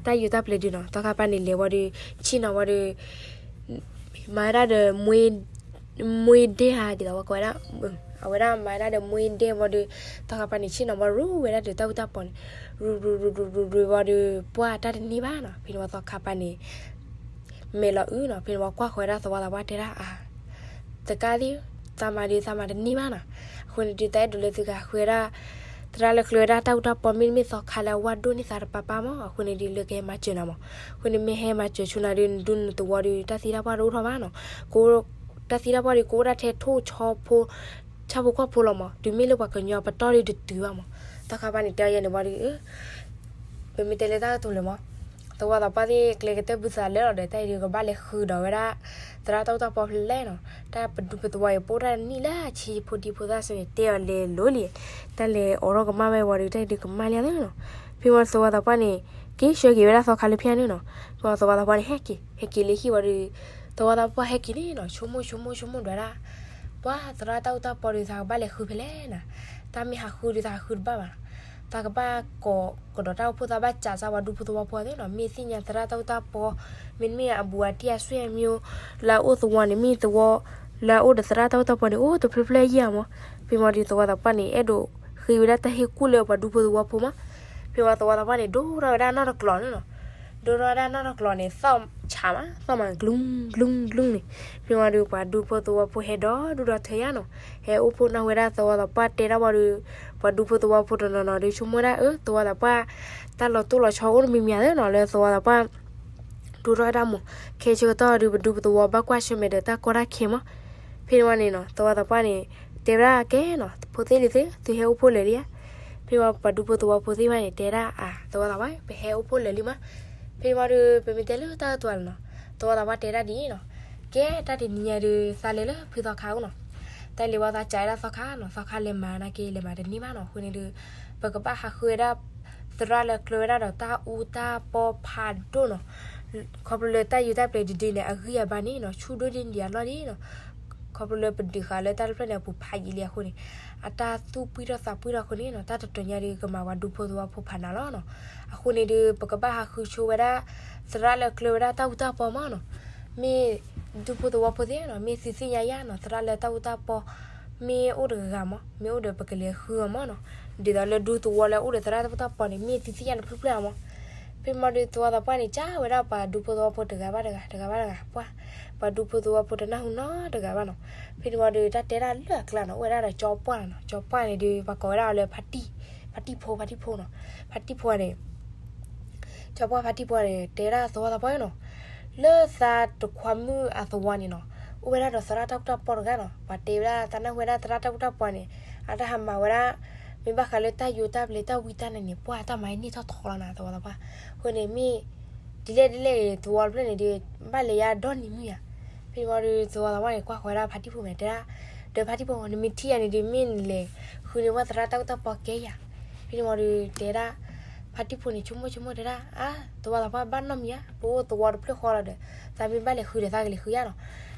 တၢ်ယူးတၢ်ပျဲၤဒုးနီၤ. သီခါပၢ်န့ၣ် လဲၤဝံၤဒီး ဆ့ၣ်နီၤဝံၤဒီး မၤဝဲဒၣ်ဒီး မွေးဒဲဧါ ဒ်သိးဝဲကိးဝဲဒၣ်, အဝဲဒၣ်မၤဝဲဒၣ်ဒီး မွေးဒဲဝံၤဒီး သီခါပၢ်န့ၣ် ဆ့ၣ်နီၤဝံၤရူဝဲဒၣ်ဒီး တၢ်အူတၢ်ပီန့ၣ် ရူရူရူရူရူရူဝံၤဒီး ပှၢ်တၢ်တန့ၢ်ဘၣ်နီၤ. ဖဲန့ၣ်ဝံၤသီခါပၢ်န့ၣ် မဲာ်လီၤအုနီၤ. ဖဲန့ၣ်ဝံၤကွၢ်ဃီဝဲဒၣ်သဝီသးပှၢ်တဲဒၣ်အါ တကးသ့, သးမၤဒုးသးမၤတန့ၢ်ဘၣ်နီၤ. အဃိန့ၣ်ဒုး တၢ်အဲၣ်ဒိးလၢသုကဟးဃုဝဲဒၣ် သရၣ်လၢကျၢၤဝဲဒၣ်တၢ်အူတၢ်ပီ မ့တမ့ၢ်သီခါလၢအဝါဒိၣ်န့ၢ်သးတပၤပၤမး. အဃိန့ၣ်ဒုး လၢကဟဲမၤစၢၤနၤမး. အဃိန့ၣ်မ့ၢ်ဟဲမၤစၢၤဆိနၤဒုး နဒူနသဝီဒုး တၢ်သံတၢ်ပှၢ်တအိၣ်ထီၣ်ဘၣ်နီၤ. တၢ်သံတၢ်ပှၢ်ဒုး ကအိၣ်ဒၣ်ထဲထိၣ်ဆီဖိ ဆၣ်ဖိကီၢ်ဖိလီၤမး. တုၤမ့ၢ်လၢပှၤကညီပတီၢ်ဒုးတတုၤဘၣ်မး. သီခါပၢ်န့ၣ် တဲအီၤယဲန့ၣ်ဝံၤဒုး ပမ့ၢ်တဲလၢတၢ်ကတိၤလၢၤမး, သဝီသးပှၢ်သ့ၣ်ကျဲကတၢၢ်ဘုသးလၢာ်လီၤဒီး တၢ်အံၤဒုးကဘၣ်လဲၤဃုာ်ဒီးဝဲဒၣ် သရၣ်တၢ်အူတၢ်ပီဖဲလဲၣ်နီၤ. တၢ်ပဒူပသဝီအံၤ ပအိၣ်တၢ်တနံၣ်လၢအဆံဖိဒံဖိသၣ်စ့ၢ်န့ၣ် တဲအီၤလဲၤလိၤလံ. တၢ်လဲၤအိးထီၣ်ကမၣ်ဝဲဝံၤဒီး တၢ်အံၤဒုးကမၣ်လံသ့နီၤ. ဖဲဝံၤသဝီသးပှၢ်န့ၣ် က့ၤဆှၢက့ၤဝဲဒၣ်သီခါလၢဖဲန့ၣ်နီၤ. ဖဲဝံၤသဝီသးပှၢ်န့ၣ် ဟဲက့ၤ ဟဲက့ၤလၢဟံၣ်ဝံၤဒီး သဝီသးပှၢ်ဟဲက့ၤန့ၣ်နီၤ ဆိကမိၣ်ဆိကမိၣ်ဆိကမိၣ်ဒွးဒၣ် ပှၢ်သရၣ်တၢ်အူတၢ်ပီဒီး သးကဘၣ်လဲၤဃုဖဲလဲၣ်နီၤ. တၢ်မ့ၢ်ဟးဃုဒီး သးဟးဃုတဘၣ်ဘၣ်နီၤ. သးကဘၣ်ကိးကဒီးတၢ်အိၣ်ဖှိၣ် သးဘၣ်စးစၢ်ပှၤဒူဖိသဝီဖိသ့နီၤ. မ့ၢ်သ့ၣ်ညါသရၣ်တၢ်အူတၢ်ပီ မ့တမ့ၢ်အဘူးအတံၢ်အဆွေအမျိုး လၢအအိၣ်သဝီန့ၣ် မ့ၢ်သဝီ လၢအအိၣ်ဒီးသရၣ်တၢ်အူတၢ်ပီန့ၣ် အိၣ်တဖျၢၣ်ဖျၢၣ်ယံာ်မး. ဖဲမ့ၢ်ဒီးသဝီသးပှၢ်န့ၣ် အဲၣ်ဒိးဃ့ဝဲဒၣ်တၢ်ဟ့ၣ်ကူၣ်လၢပှၤဒူဖိသဝီဖိမး. ဖဲမ့ၢ်သဝီသးပှၢ်န့ၣ် ဒိထီၣ်ဝဲဒၣ်နီၢ်တကျိၤန့ၣ်နီၤ. ဒိထီၣ်ဝဲဒၣ်နီၢ်တကျိၤန့ၣ် သီၣ်ဆးမး သီၣ်မး ကလုၢ်ကလုၢ်ကလုၢ်န့ၣ်. ဖဲမ့ၢ်ဒီးပှၤဒူဖိသဝီဖိဟဲဒီးဒူၣ်ဒီထၢယါနီၤ. ဟဲအိၣ်ဖှိၣ်နီၣ်ဝဲဒၣ်သဝီသးပှၢ်တဲဒၣ်ဝံၤဒီး ပှၤဒူဖိသဝီဖိတနီၤနီၤဒီး ဆိကမိၣ်ဝဲဒၣ် အၢ သဝီသးပှၢ် တၢ်လီၤတိၢ်လီၤဆီအိၣ်တမံၤမံၤဧါသ့နီၤ လၢသဝီသးပှၢ် ဒိထီၣ်ဝဲဒၣ်မး. ခဲဆၢကတီၢ်ဒီး ပဒူပသဝီဘၣ်ကွၢ်ဆၢၣ်မဲာ်ဒီးတၢ်ကီတၢ်ခဲမး. ဖဲန့ၣ်ဝံၤန့ၣ်နီၤ သဝီသးပှၢ်န့ၣ် တဲဝဲဒၣ်ကဲနီၤ ဖိသ့ၣ်လံၤသ့ၣ် သုဟဲအိၣ်ဖှိၣ်လၢာ်လံဧါ. ဖဲမ့ၢ်ပှၤဒူဖိသဝီဖိသ့ၣ်တဖၣ်န့ၣ် တဲဒၣ်အါ သဝီသးပှၢ် ပဟဲအိၣ်ဖှိၣ်လၢာ်လံမး. ဖဲမ့ၢ်ဒီး ပမ့ၢ်တဲလၢတၢ်ကတိၤလီၤနီၤ သဝီသးပှၢ်တဲဒၣ်ဒ်အံၤနီၤ. ကဲတၢ်တနံၤညါဒီး သးလဲၤလၢဖုသီခါအိၣ်နီၤ. တၢ်လဲၤဝံၤသးစံးဝဲဒၣ်သီခါနီၤ သီခါလဲၤမၤနာ်က့ လဲၤမၤတန့ၢ်ဘၣ်နီၤ. အဃိန့ၣ်ဒီး ပကဘၣ်ဟးဃုဝဲဒၣ် သရၣ်လၢကျၢၤဝဲဒၣ်ဒီးတၢ်အူတၢ်ပီဖးဒိၣ်နီၤ. ခီဖျိလၢတၢ်ယူးတၢ်ပျဲၤဒ်ဒ်န့ၣ် အဂံၢ်အဘါန့ၣ်နီၤ ဆူၣ်ဒိၣ်ဒ်န့ၣ်ဒံးအလီၢ်ဒ်နီၤ. ခီဖျိလၢပဒုးဃာ်လၢတၢ်တဖျၢၣ်န့ၣ် အပူၤဖးယံာ်လံအဃိန့ၣ် အတၢ်သူၣ်ပှံၢ်ထီၣ်သးပှံၢ်ထီၣ်အဃိန့ၣ်နီၤ တၢ်တတီၤညါဒီးကမၤပှၤဒူဖိသဝီဖိဖးနးလီၤနီၤ. အဃိန့ၣ်ဒီး ပကဘၣ်ဟးဃုဆိဝဲဒၣ် သရၣ်လၢကျၢၤဝဲဒၣ်တၢ်အူတၢ်ပီမးနီၤ. မ့ၢ်ဒူဖိသဝီဖိသ့ၣ်နီၤ မ့ၢ်သုသ့ၣ်ညါယါနီၤ သရၣ်လၢတၢ်အူတၢ်ပီ မ့ၢ်အိၣ်တဂၤဂၤမး မ့ၢ်အိၣ်ဒီးပကလဲၤဃုအီၤမးနီၤ. ဒ်သိးလၢဒူသဝီလၢအိၣ်ဒီးသရၣ်တၢ်အူတၢ်ပီန့ၣ် မ့ၢ်သုသ့ၣ်ညါတဖျၢၣ်ဖျၢၣ်အါမး. ဖဲမ့ၢ်ဒီးသဝီသးပှၢ်န့ၣ် စံးဝဲဒၣ်ပှၤဒူဖိသဝီဖိတဂၤဘၣ်တဂၤ တဂၤဘၣ်တဂၤ ပှၢ် ပှၤဒူဖိသဝီဖိတနၢ်ဟူနီတဂၤဘၣ်နီၤ. ဖဲန့ၣ်ဝံၤဒီး တၢ်တဲဒၣ်လၢအကျါနီၤ အိၣ်ဝဲဒၣ်ဒီးကၠီပှၢ်နီၤ. ကၠီပှၢ်န့ၣ်ဒီး ပှၤကိးဝဲဒၣ်အီၤလၢ ဖါတံၢ်ဖိ ဖါတံၢ်ဖိနီၤ. ဖါတံၢ်ဖိန့ၣ် ကၠီပှၢ်ဖါတံၢ်ဖိန့ၣ် တဲဒၣ်သဝီသးပှၢ်နီၤ, လၢသးတခွါမုၣ်အသဝီန့ၣ်နီၤ, အိၣ်ဝဲဒၣ်ဒီးသရၣ်တၢ်ကူၣ်တၢ်ပီးတဂၤနီၤ. ပှၤတဲဝဲဒၣ် သးနၢ်ဟူဝဲဒၣ်သရၣ်တၢ်ကူၣ်တၢ်ပီးန့ၣ် အတၢ်ဟးမၤဝဲဒၣ် မ့ၢ်ဘၣ်ဃးလၢတၢ်ယိၤတၢ်ပျံၤတၢ်ဝံတၢ်န့ၣ်န့ၣ် ပှၢ်တၢ်မၤအံၤန့ၢ်ထီၣ်ထီလီၤနၤ သဝီသးပှၢ်. အဃိန့ၣ်မ့ၢ် ဒ်လဲၣ်ဒ်လဲၣ်ဂ့ၤ သဝီတဖျၢၣ်န့ၣ်ဒီး ဘၣ်လဲၤယါဒီနံၤမုၢ်ယါ. ဖဲန့ၣ်ဝံၤဒီး သဝီသးပှၢ်န့ၣ် ကွၢ်ဃီၤဝဲဒၣ်ဖါတံၢ်ဖိမဲာ်တဲဒၣ်, ဒီးဖါတံၢ်ဖိ နမ့ၢ်ထံၣ်ယၤန့ၣ်ဒီး မ့ၢ်နလဲၤဃုန့ၢ်ပှၢ်သရၣ်တၢ်ကူၣ်တၢ်ပီးကဲယၤ. ဖဲန့ၣ်ဝံၤဒီးတဲဒၣ် ဖါတံၢ်ဖိန့ၣ် ဆိကမိၣ်ဆိကမိၣ်တဲဒၣ် အါ သဝီသးပှၢ်ဘၣ်နီတမံၤဧါ, ပအိၣ်သဝီတဖျၢၣ်ဃီလီၤဒီး သးမ့ၢ်ဘၣ်လဲၤဃုဒီးသးကလဲၤဃုယါနီၤ.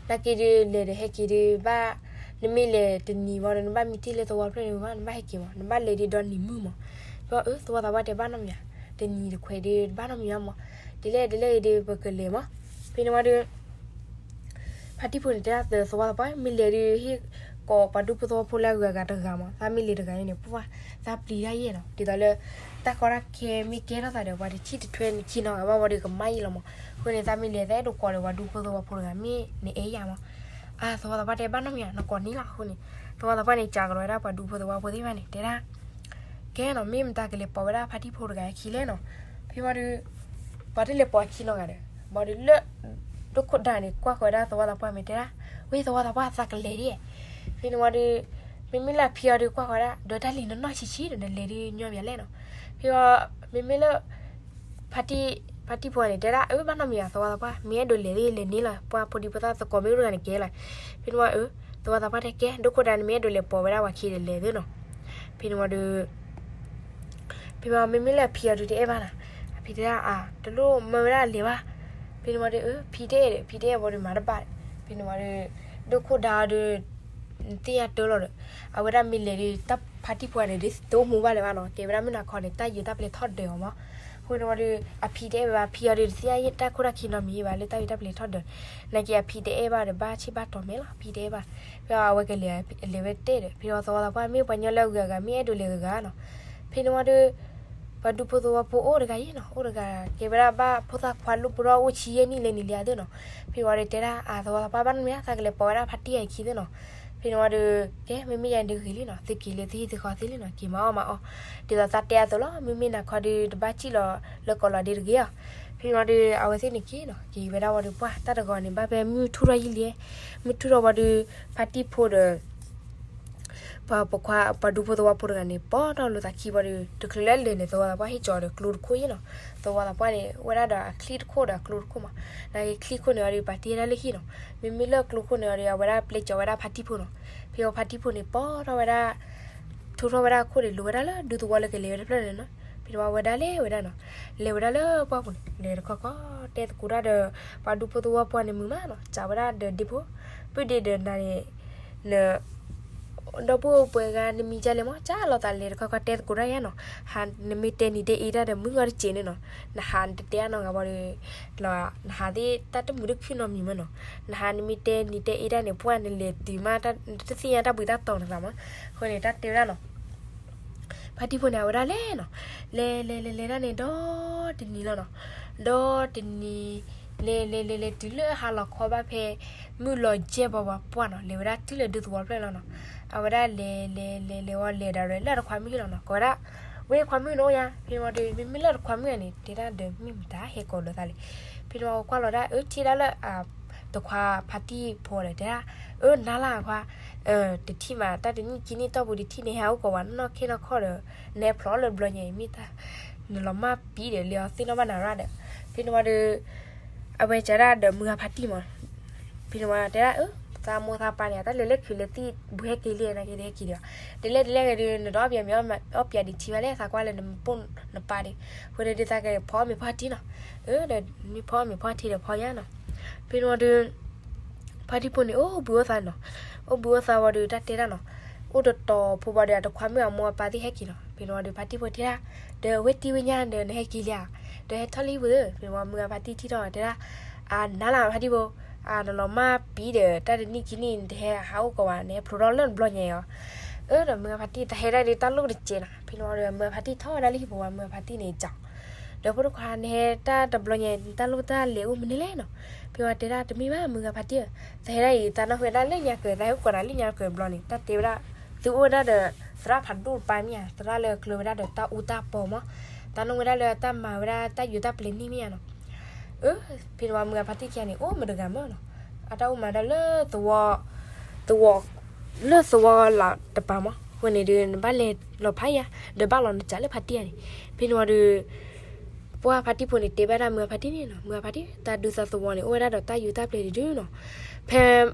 နာ်က့ဒီးလဲၤဒီးဟဲက့ၤဒီးဘၣ်, နမ့ၢ်လဲၤတနံၤဝံၤဒီး နဘၣ်မ့ၢ်ထံၣ်လၢသဝီတဖျၢၣ်န့ၣ်ဘၣ် နဘၣ်ဟဲက့ၤမး, နဘၣ်လဲၤဒီးဒီနံၤမုၢ်မး. ဖဲအၢ သဝီသးပှၢ်တဲဘၣ်နီတမံၤဧါ, တနံၤတခွဲးဒီးတဘၣ်နီတမံၤဧါမး, ဒ်လဲၣ်ဒ်လဲၣ်ဂ့ၤဒီးပကလဲၤမး. ဖဲန့ၣ်ဝံၤဒီး ဖါတံၢ်ဖိန့ၣ်တဲဒၣ် သဝီသးပှၢ် မ့ၢ်လဲၤဒီးဟ့ၣ်ကိးပှၤဒူဖိသဝီဖိလၢအဂုၤအဂၤတဂၤမး, သးမ့ၢ်လဲၤတဂၤအံၤန့ၣ် ပှၢ် သးပျံၤတၢ်ယဲၢ်နီၤ, ဒ်သိးလၢ တၢ်ကီတၢ်ခဲမ့ၢ်ကဲထီၣ်သးဒီး ပှၤတထံၣ်တထွဲခံနီတဂၤဘၣ်ဝံၤဒီးကမၣ်ယဲၢ်လီၤမး. အဃိန့ၣ် သးမ့ၢ်လဲၤသးအဲၣ်ဒိးကိးဒီးပှၤဒူဖိသဝီဖိတဂၤ မ့ၢ်နအဲၣ်ယၤမး. အါ သဝီသးပှၢ်တဲဘၣ်နီတမံၤဧါ, နကိးန့ၣ်လီၤ. အဃိန့ၣ် သဝီသးပှၢ်န့ၣ် စံးကဒီးဝဲဒၣ်ပှၤဒူဖိသဝီဖိသ့ၣ်တဖၣ်န့ၣ် တဲဒၣ် ကဲနီၤ မ့ၢ်မတၤကလဲၤပိာ်ဝဲဒၣ်ဖါတံၢ်ဖိတဂၤအခံလဲၣ်နီၤ. ဖဲဝံၤဒီး ပှၤတလဲၤပိာ်အခံနီတဂၤဒီး ဘၣ်ဒီးလၢ ဒိခိၣ်ဒါန့ၣ် ကွၢ်ဃီၤဝဲဒၣ်သဝီသးပှၢ်မ့ၢ်တဲဒၣ်, ဝဲသဝီသးပှၢ်သးကလဲၤဒ်. ဖဲန့ၣ်ဝံၤဒီး မ့မ့ၢ်လၢအဖံအီၤဒီးကွၢ်ဃီၤဒၣ် ဒီးတၢ်လံၤနီၢ်နီၢ်ဆံးဆံးဒီး နလဲၤဒ်ညီဘၣ်လဲၣ်နီၤ. ဖဲဝံၤ မ့မ့ၢ်လၢ ဖါတံၢ် ဖါတံၢ်ဖိန့ၣ် တဲဒၣ် အၢ ဘၣ်နီတမံၤဧါ သဝီသးပှၢ် မ့ၢ်အဲၣ်ဒိးလဲၤသ့လဲၤန့ၣ်လီၤ, ပှၤဖိဒံဖိသၣ်သကိးမ့ၢ်အိၣ်တဂၤန့ၣ်ကဲလီၤ. ဖဲန့ၣ်ဝံၤ အၢ သဝီသးပှၢ်တဲကဲ ဒိခိၣ်ဒါန့ၣ် မ့ၢ်အဲၣ်ဒိးလဲၤပိာ်ဝဲဒၣ်ပှၤခံဒီးလဲၤသ့နီၤ. ဖဲန့ၣ်ဝံၤဒီး ဖဲဝံၤ မ့မ့ၢ်လၢအဖံအီၤဒီးတအဲၣ်ဘၣ်နီၤ, အဖံတဲဒၣ် အါ တလိၣ်မၢဝဲဒၣ်လဲၤဘၣ်. ဖဲန့ၣ်ဝံၤဒီး အၢ ဖံတအဲၣ်ဒီး ဖံတအဲၣ်ဝံၤဒီးမၤတဘၣ်. ဖဲန့ၣ်ဝံၤဒီး ဒိခိၣ်ဒါအီၤဒီး နသ့ၣ်ညါတၢ်လီၤဒီး အဝဲဒၣ်မ့ၢ်လဲၤဒီး တၢ်ဖါတံၢ်ဖိန့ၣ်ဒီး တအိၣ်မူဘၣ်လၢၤဘၣ်နီၤ, ကဲဝဲဒၣ်မုၢ်နၤခီန့ၣ် တၢ်ယိၤတၢ်ပျဲၤထီၣ်ဒၢးအီၤမး. အဃိန့ၣ်ဝံၤဒီး အဖံတအဲၣ်ဝဲဘၣ်, ဖံအီၤဒီးတသ့ၣ်ညါတၢ်ခိၣ်တၢ်ခံနီတမံၤဘၣ်လၢတၢ်ယိၤတၢ်ပျဲၤထီၣ်ဒၢး, နာ်က့အဖံတအဲၣ်ဘၣ်ဒီး ဘၣ်ဆ့ၣ်ဘၣ်တီၤမဲာ်လီၤ, ဖံတအဲၣ်ဘၣ်. ဖဲအဝဲကလဲၤ လဲၤဝဲတအဲၣ်ဒီး ဖဲအသဝီသးပှၢ် မ့ၢ်ပှၤညီလၢအဂုၤအဂၤ မ့ၢ်အဲၣ်ဒိးလဲၤဂၤဂၤနီၤ. ဖဲန့ၣ်ဝံၤဒီး ပှၤဒူဖိသဝီဖိအိၣ်တဂၤယဲၢ်နီၤ, အိၣ်တဂၤ ကဲဝဲဒၣ်ဘၣ်ဖိသၣ်ခွါလိၣ်ပဒီၣ်အိၣ်ဆံယဲၢ်နံၣ်လၢနံၤလံဧါသ့ၣ်နီၤ. ဖဲဝံၤဒီးတဲဒၣ် အါ သဝီသးပှၢ် ဘၣ်နီတမံၤဧါ, သးကလဲၤပိာ်ဝဲဒၣ်ဖါတံၢ်အခံသ့ၣ်နီၤ. ဖဲန့ၣ်ဝံၤဒီး ကဲ မ့မ့ၢ်ယၤဒီးဂ့ၤလံနီၤ, သုက့ၤလၢသုဟံၣ်သုဃီသ့လံနီၤ, က့ၤမၤအီၣ်မၤအီ, ဒ်သိးသးတဲအသိးလီၤ, မ့မ့ၢ်နၤခီဒီး တဘၣ်စံၣ်လီၤလၢကိးလီၤဒ့တဂ့ၤအီၤ. ဖဲန့ၣ်ဝံၤဒီး အဝဲသ့ၣ်န့ၣ်က့ၤနီၤ, က့ၤဝဲဒၣ်ဝံၤဒီး ပှၢ် တၢ်တဂီၤန့ၣ် ဘၣ်ဖဲမုၢ်ထူၣ်ထီၣ်ယံာ်လံ, မုၢ်ထူၣ်ထီၣ်ဝံၤဒီး ဖါတံၢ်ဖိဒီး ပှၤပိာ်ခွါ ပှၤဒူဖိသဝီဖိတဂၤန့ၣ် ပိာ်ထီၣ်လိာ်သးခံဝံၤဒီး တချုးလၢလဲၤန့ၣ် သဝီသးပှၢ်ဟ့ၣ်ကၠီၤဒီးကျိတခိၣ်ယဲၢ်နီၤ. သဝီသးပှၢ်န့ၣ် အိၣ်ဝဲဒၣ်ဒီးအချံတခိၣ်ဒီးအကျိတခိၣ်မး, နာ်က့ချံခိၣ်န့ၣ်အီၤဒီး ပာ်တ့ၢ်ဝဲဒၣ်လၢဟံၣ်နီၤ. မ့မ့ၢ်လၢကျိခိၣ်န့ၣ်အီၤဒီး အဝဲဒၣ်ပျဲကၠီၤဝဲဒၣ်ဖါတံၢ်ဖိနီၤ. ဖဲအဖါတံၢ်ဖိန့ၣ် ပိာ်ထီၣ်ဝဲဒၣ် ထိထီၣ်ဝဲဒၣ်အခိၣ်န့ၣ် လိၤဝဲဒၣ်လၢဒူသဝီလၢကလဲၤဝဲတဖျၢၣ်န့ၣ်နီၤ. ဖဲန့ၣ်ဝံၤဝဲဒၣ်လဲၤဝဲဒၣ်နီၤ, လဲၤဝဲဒၣ်လၢပှၢ်ပူၤန့ၣ် လဲၤတခီခီ တဲသကိးတၢ်ဒီး ပှၤဒူဖိသဝီဖိန့ၣ်မုာ်မးနီၤ, စံးဝဲဒၣ်ဒီးဒ့ဖိ, ပုၢ်ဒ့ဒီးနၤန့ၣ် န ဒီပုၢ်ဝဲၢ်ဂၤနမံၤကလဲၣ်မး, စၢ်လီၤသးလဲၤတခီခီတဲသကိးတၢ်ယါနီၤ. ဟးနမ့ၢ်တဲနံၤတဲအ့တၢ်ဒီးမုၢ်ဂီၤတစဲးန့ၣ်နီၤ, နဟးနတတဲအါနီတဂၤဘၣ်ဒီး နဟးသ့ၣ်တၢ်တမုာ်တခုနီတမံၤမးနီၤ. နဟးနမ့ၢ်တဲနံၤတဲအ့တၢ်န့ၣ် ပှၢ်နလဲၤတုၤမး တသ့ၣ်ညါတၢ်ဘှံးတၢ်တီၤနသးမး. အဃိန့ၣ် တၢ်တဲဝဲဒၣ်နီၤ ဖါတံၢ်ဖိန့ၣ် အဝဲဒၣ်လဲၤနီၤ, လဲၤလဲၤလဲၤလဲၤဒၣ်န့ၣ် ဒီတနံၤလီၤနီၤ, ဒီတနံၤ လဲၤလဲၤလဲၤလဲၤတုၤလၢဟါလီၤခီဘၣ်ဖဲ မုၢ်လီၤယဲၢ်ဘီဘၣ်ပှၢ်နီၤ, လဲၤဝဲဒၣ်တုၤလၢဒူသဝီဖျၢၣ်လီၤနီၤ. အဝဲဒၣ်လဲၤလဲၤလဲၤလဲၤဝံၤလဲၤဒၣ်ရဲၣ်လၢတခွါမုၣ်ဟံၣ်လီၤနီၤ, ကိးဝဲဒၣ် ဝဲခွါမုၣ်န့ၣ်အိၣ်ယါ. ဖဲန့ၣ်ဝံၤဒီး မ့မ့ၢ်လၢတခွါမုၣ်န့ၣ် တဲဒၣ်ဒီးမ့ၢ်မတၤဟဲကိးလိာ်သးလဲၣ်. ဖဲန့ၣ်ဝံၤကွၢ်လီၤဒၣ် အၢ ထံၣ်ဒၣ်လၢ တခွါဖါတံၢ်ဖိဒီး တဲဒၣ် အၢ နၤလၢခွါ တထံၣ်မး တၢ်တနံၣ်ခံနံၣ်တီၢ်ပူၤတထံၣ်န့ၣ် ဟဲအိၣ်ကိးဝဲနီၢ်ခ့နီၢ်ခီၣ်ဒီး နဟဲဖျိးလၢတဘျီညါအံၤ မ့ၢ်တၢ် နလီၤမၢ်ပံၤဒီး လၢအီၤသ့ၣ်နီၣ်ဘၣ်နၤရၣ်ဒီး ဖဲန့ၣ်ဝံၤဒီး အဝဲစံးဒၣ်ဒီးမုၢ်ဂၤဖါတံၢ်မး ဖဲန့ၣ်ဝံၤတဲဒၣ် အၢ သးမိၢ်သးပၢ်န့ၣ် တၢ်လဲၤလၢခုးလၢသံၣ် ဘူးဟဲက့ၤလံ နာ်က့ၤတဟဲက့ၤဒီး တလဲၤတလဲၤဂ့ၤဒီး နဒီးအီၣ်ပၠးမ့ၢ်အီၣ်ပၠးဒံးထံဘၣ်လဲၣ် သးကွၢ်လၢ နပၢ်ဒီး အဃိန့ၣ်ဒီးသးကဖီအီၣ်မ့ၤဖီထံနီၤ အၢ ဒီးမ့ၢ်ဖီအီၣ်မ့ၤဖီထံဒီးဖီယါနီၤ ဖဲန့ၣ်ဝံၤဒီး ဖါတံၢ်ဖိန့ၣ် အိၣ်ဘှံးအိၣ်သါနီၤ အိၣ်ဘှံးအိၣ်သါဝံၤဒီးတၢ်တဲဒၣ်နီၤ အိၣ်တတီၤဖိဘၣ်ဒီး အတခွါမုၣ်အမိၢ်အပၢ်သ့ၣ်ဟဲက့ၤနီၤ ဖဲန့ၣ်ဝံၤဒီး ဖါတံၢ်ဖိတဲဒၣ် ဒီးအဝဲတ့ၢ်ဝဲညါဒီး နဟဲက့ၤလံဧါ ဒီးဟဲထီၣ်လံဝဲ ဖဲန့ၣ်ဝံၤမုၢ်ဂၤဖါတံၢ်ထံၣ်ထီၣ်တဲဒၣ် အနၤလၢဖါတံၢ်ဖိ အနလီၤမၢ်ပံၤဒီး တၢ်တနံၣ်ခံနံၣ် နတဟဲဟးအိၣ်ကိးဘၣ် နဟဲဖျိးထီၣ်လၢတဘျီညါအံၤအီၤ အၢ ဒီးမုၢ်ဂၤဖါတံၢ် တၢ်ဟဲဒၣ်ဒီးတၢ်လိၣ်တစဲးနီၤ ဖဲန့ၣ်ဝံၤဒီးမုၢ်ဂၤဖါတံၢ်ထီၣ်ဝဲဒၣ်လၢဟံၣ်ပူၤဝံၤ မုၢ်ဂၤဖါတံၢ်န့ၣ်စံး ဒီးဖိတခွါ နဟဲတၢ်တဘျီညါ နတၢ်လိၣ်တၢ်လဲၤအိၣ်မနုၤလဲၣ်နီၤ ဖဲဝံၤတဲဒၣ်တမ့ၢ်ဘၣ် မုၢ်ဂၤဖါတံၢ်ဧၢ တၢ်ဟဲဒၣ်အံၤ တၢ်နီၣ်ဃဲဒၣ်လၢညါကၢၤ တၢ်ဟဲအိၣ်ကိးနၤလၢညါကၢၤတဘျီန့ၣ် တၢ်တဲဝဲဒၣ် သုအိၣ်ဝဲဒၣ်ဒီး သရၣ်ဖးဒိၣ်တပၤမ့ၢ်ဧါ သရၣ်လၢကျၢၤဝဲဒၣ်ဒီးတၢ်အူတၢ်ပီမး တၢ်နီၣ်ဝဲဒၣ်လၢတၢ်မၤဝဲဒၣ်တၢ်ယူးတၢ်ပျဲၤန့ၣ်မ့ၢ်ဧါနီၤ အၢ ဖဲန့ၣ်ဝံၤမုၢ်ဂၤဖါတံၢ်ခံဂၤန့ၣ် အိၣ်မတဂၤမးနီၤ, အတၢ်အိၣ်မးဒၣ်လၢသဝီ, သဝီ, လၢသဝီလးတပၤမး, အဃိန့ၣ်ဒီး နဘၣ်လဲၤလီၤဖးယၤ ဒီးဘၣ်လီၤနစးလၢဖါတံၢ်ဧါန့ၣ်, ဖဲန့ၣ်ဝံၤဒီး ပှၢ်ဖါတံၢ်ဖိန့ၣ်တဲဘၣ်ဒၣ်မုၢ်ဂၤဖါတံၢ်န့ၣ်နီၤ, မုၢ်ဂၤဖါတံၢ် တၢ်ဒူသးသဝီန့ၣ် အိၣ်ဝဲဒၣ်ဒီးတၢ်ယူးတၢ်ပျဲၤဒုးနီၤ, ဖဲ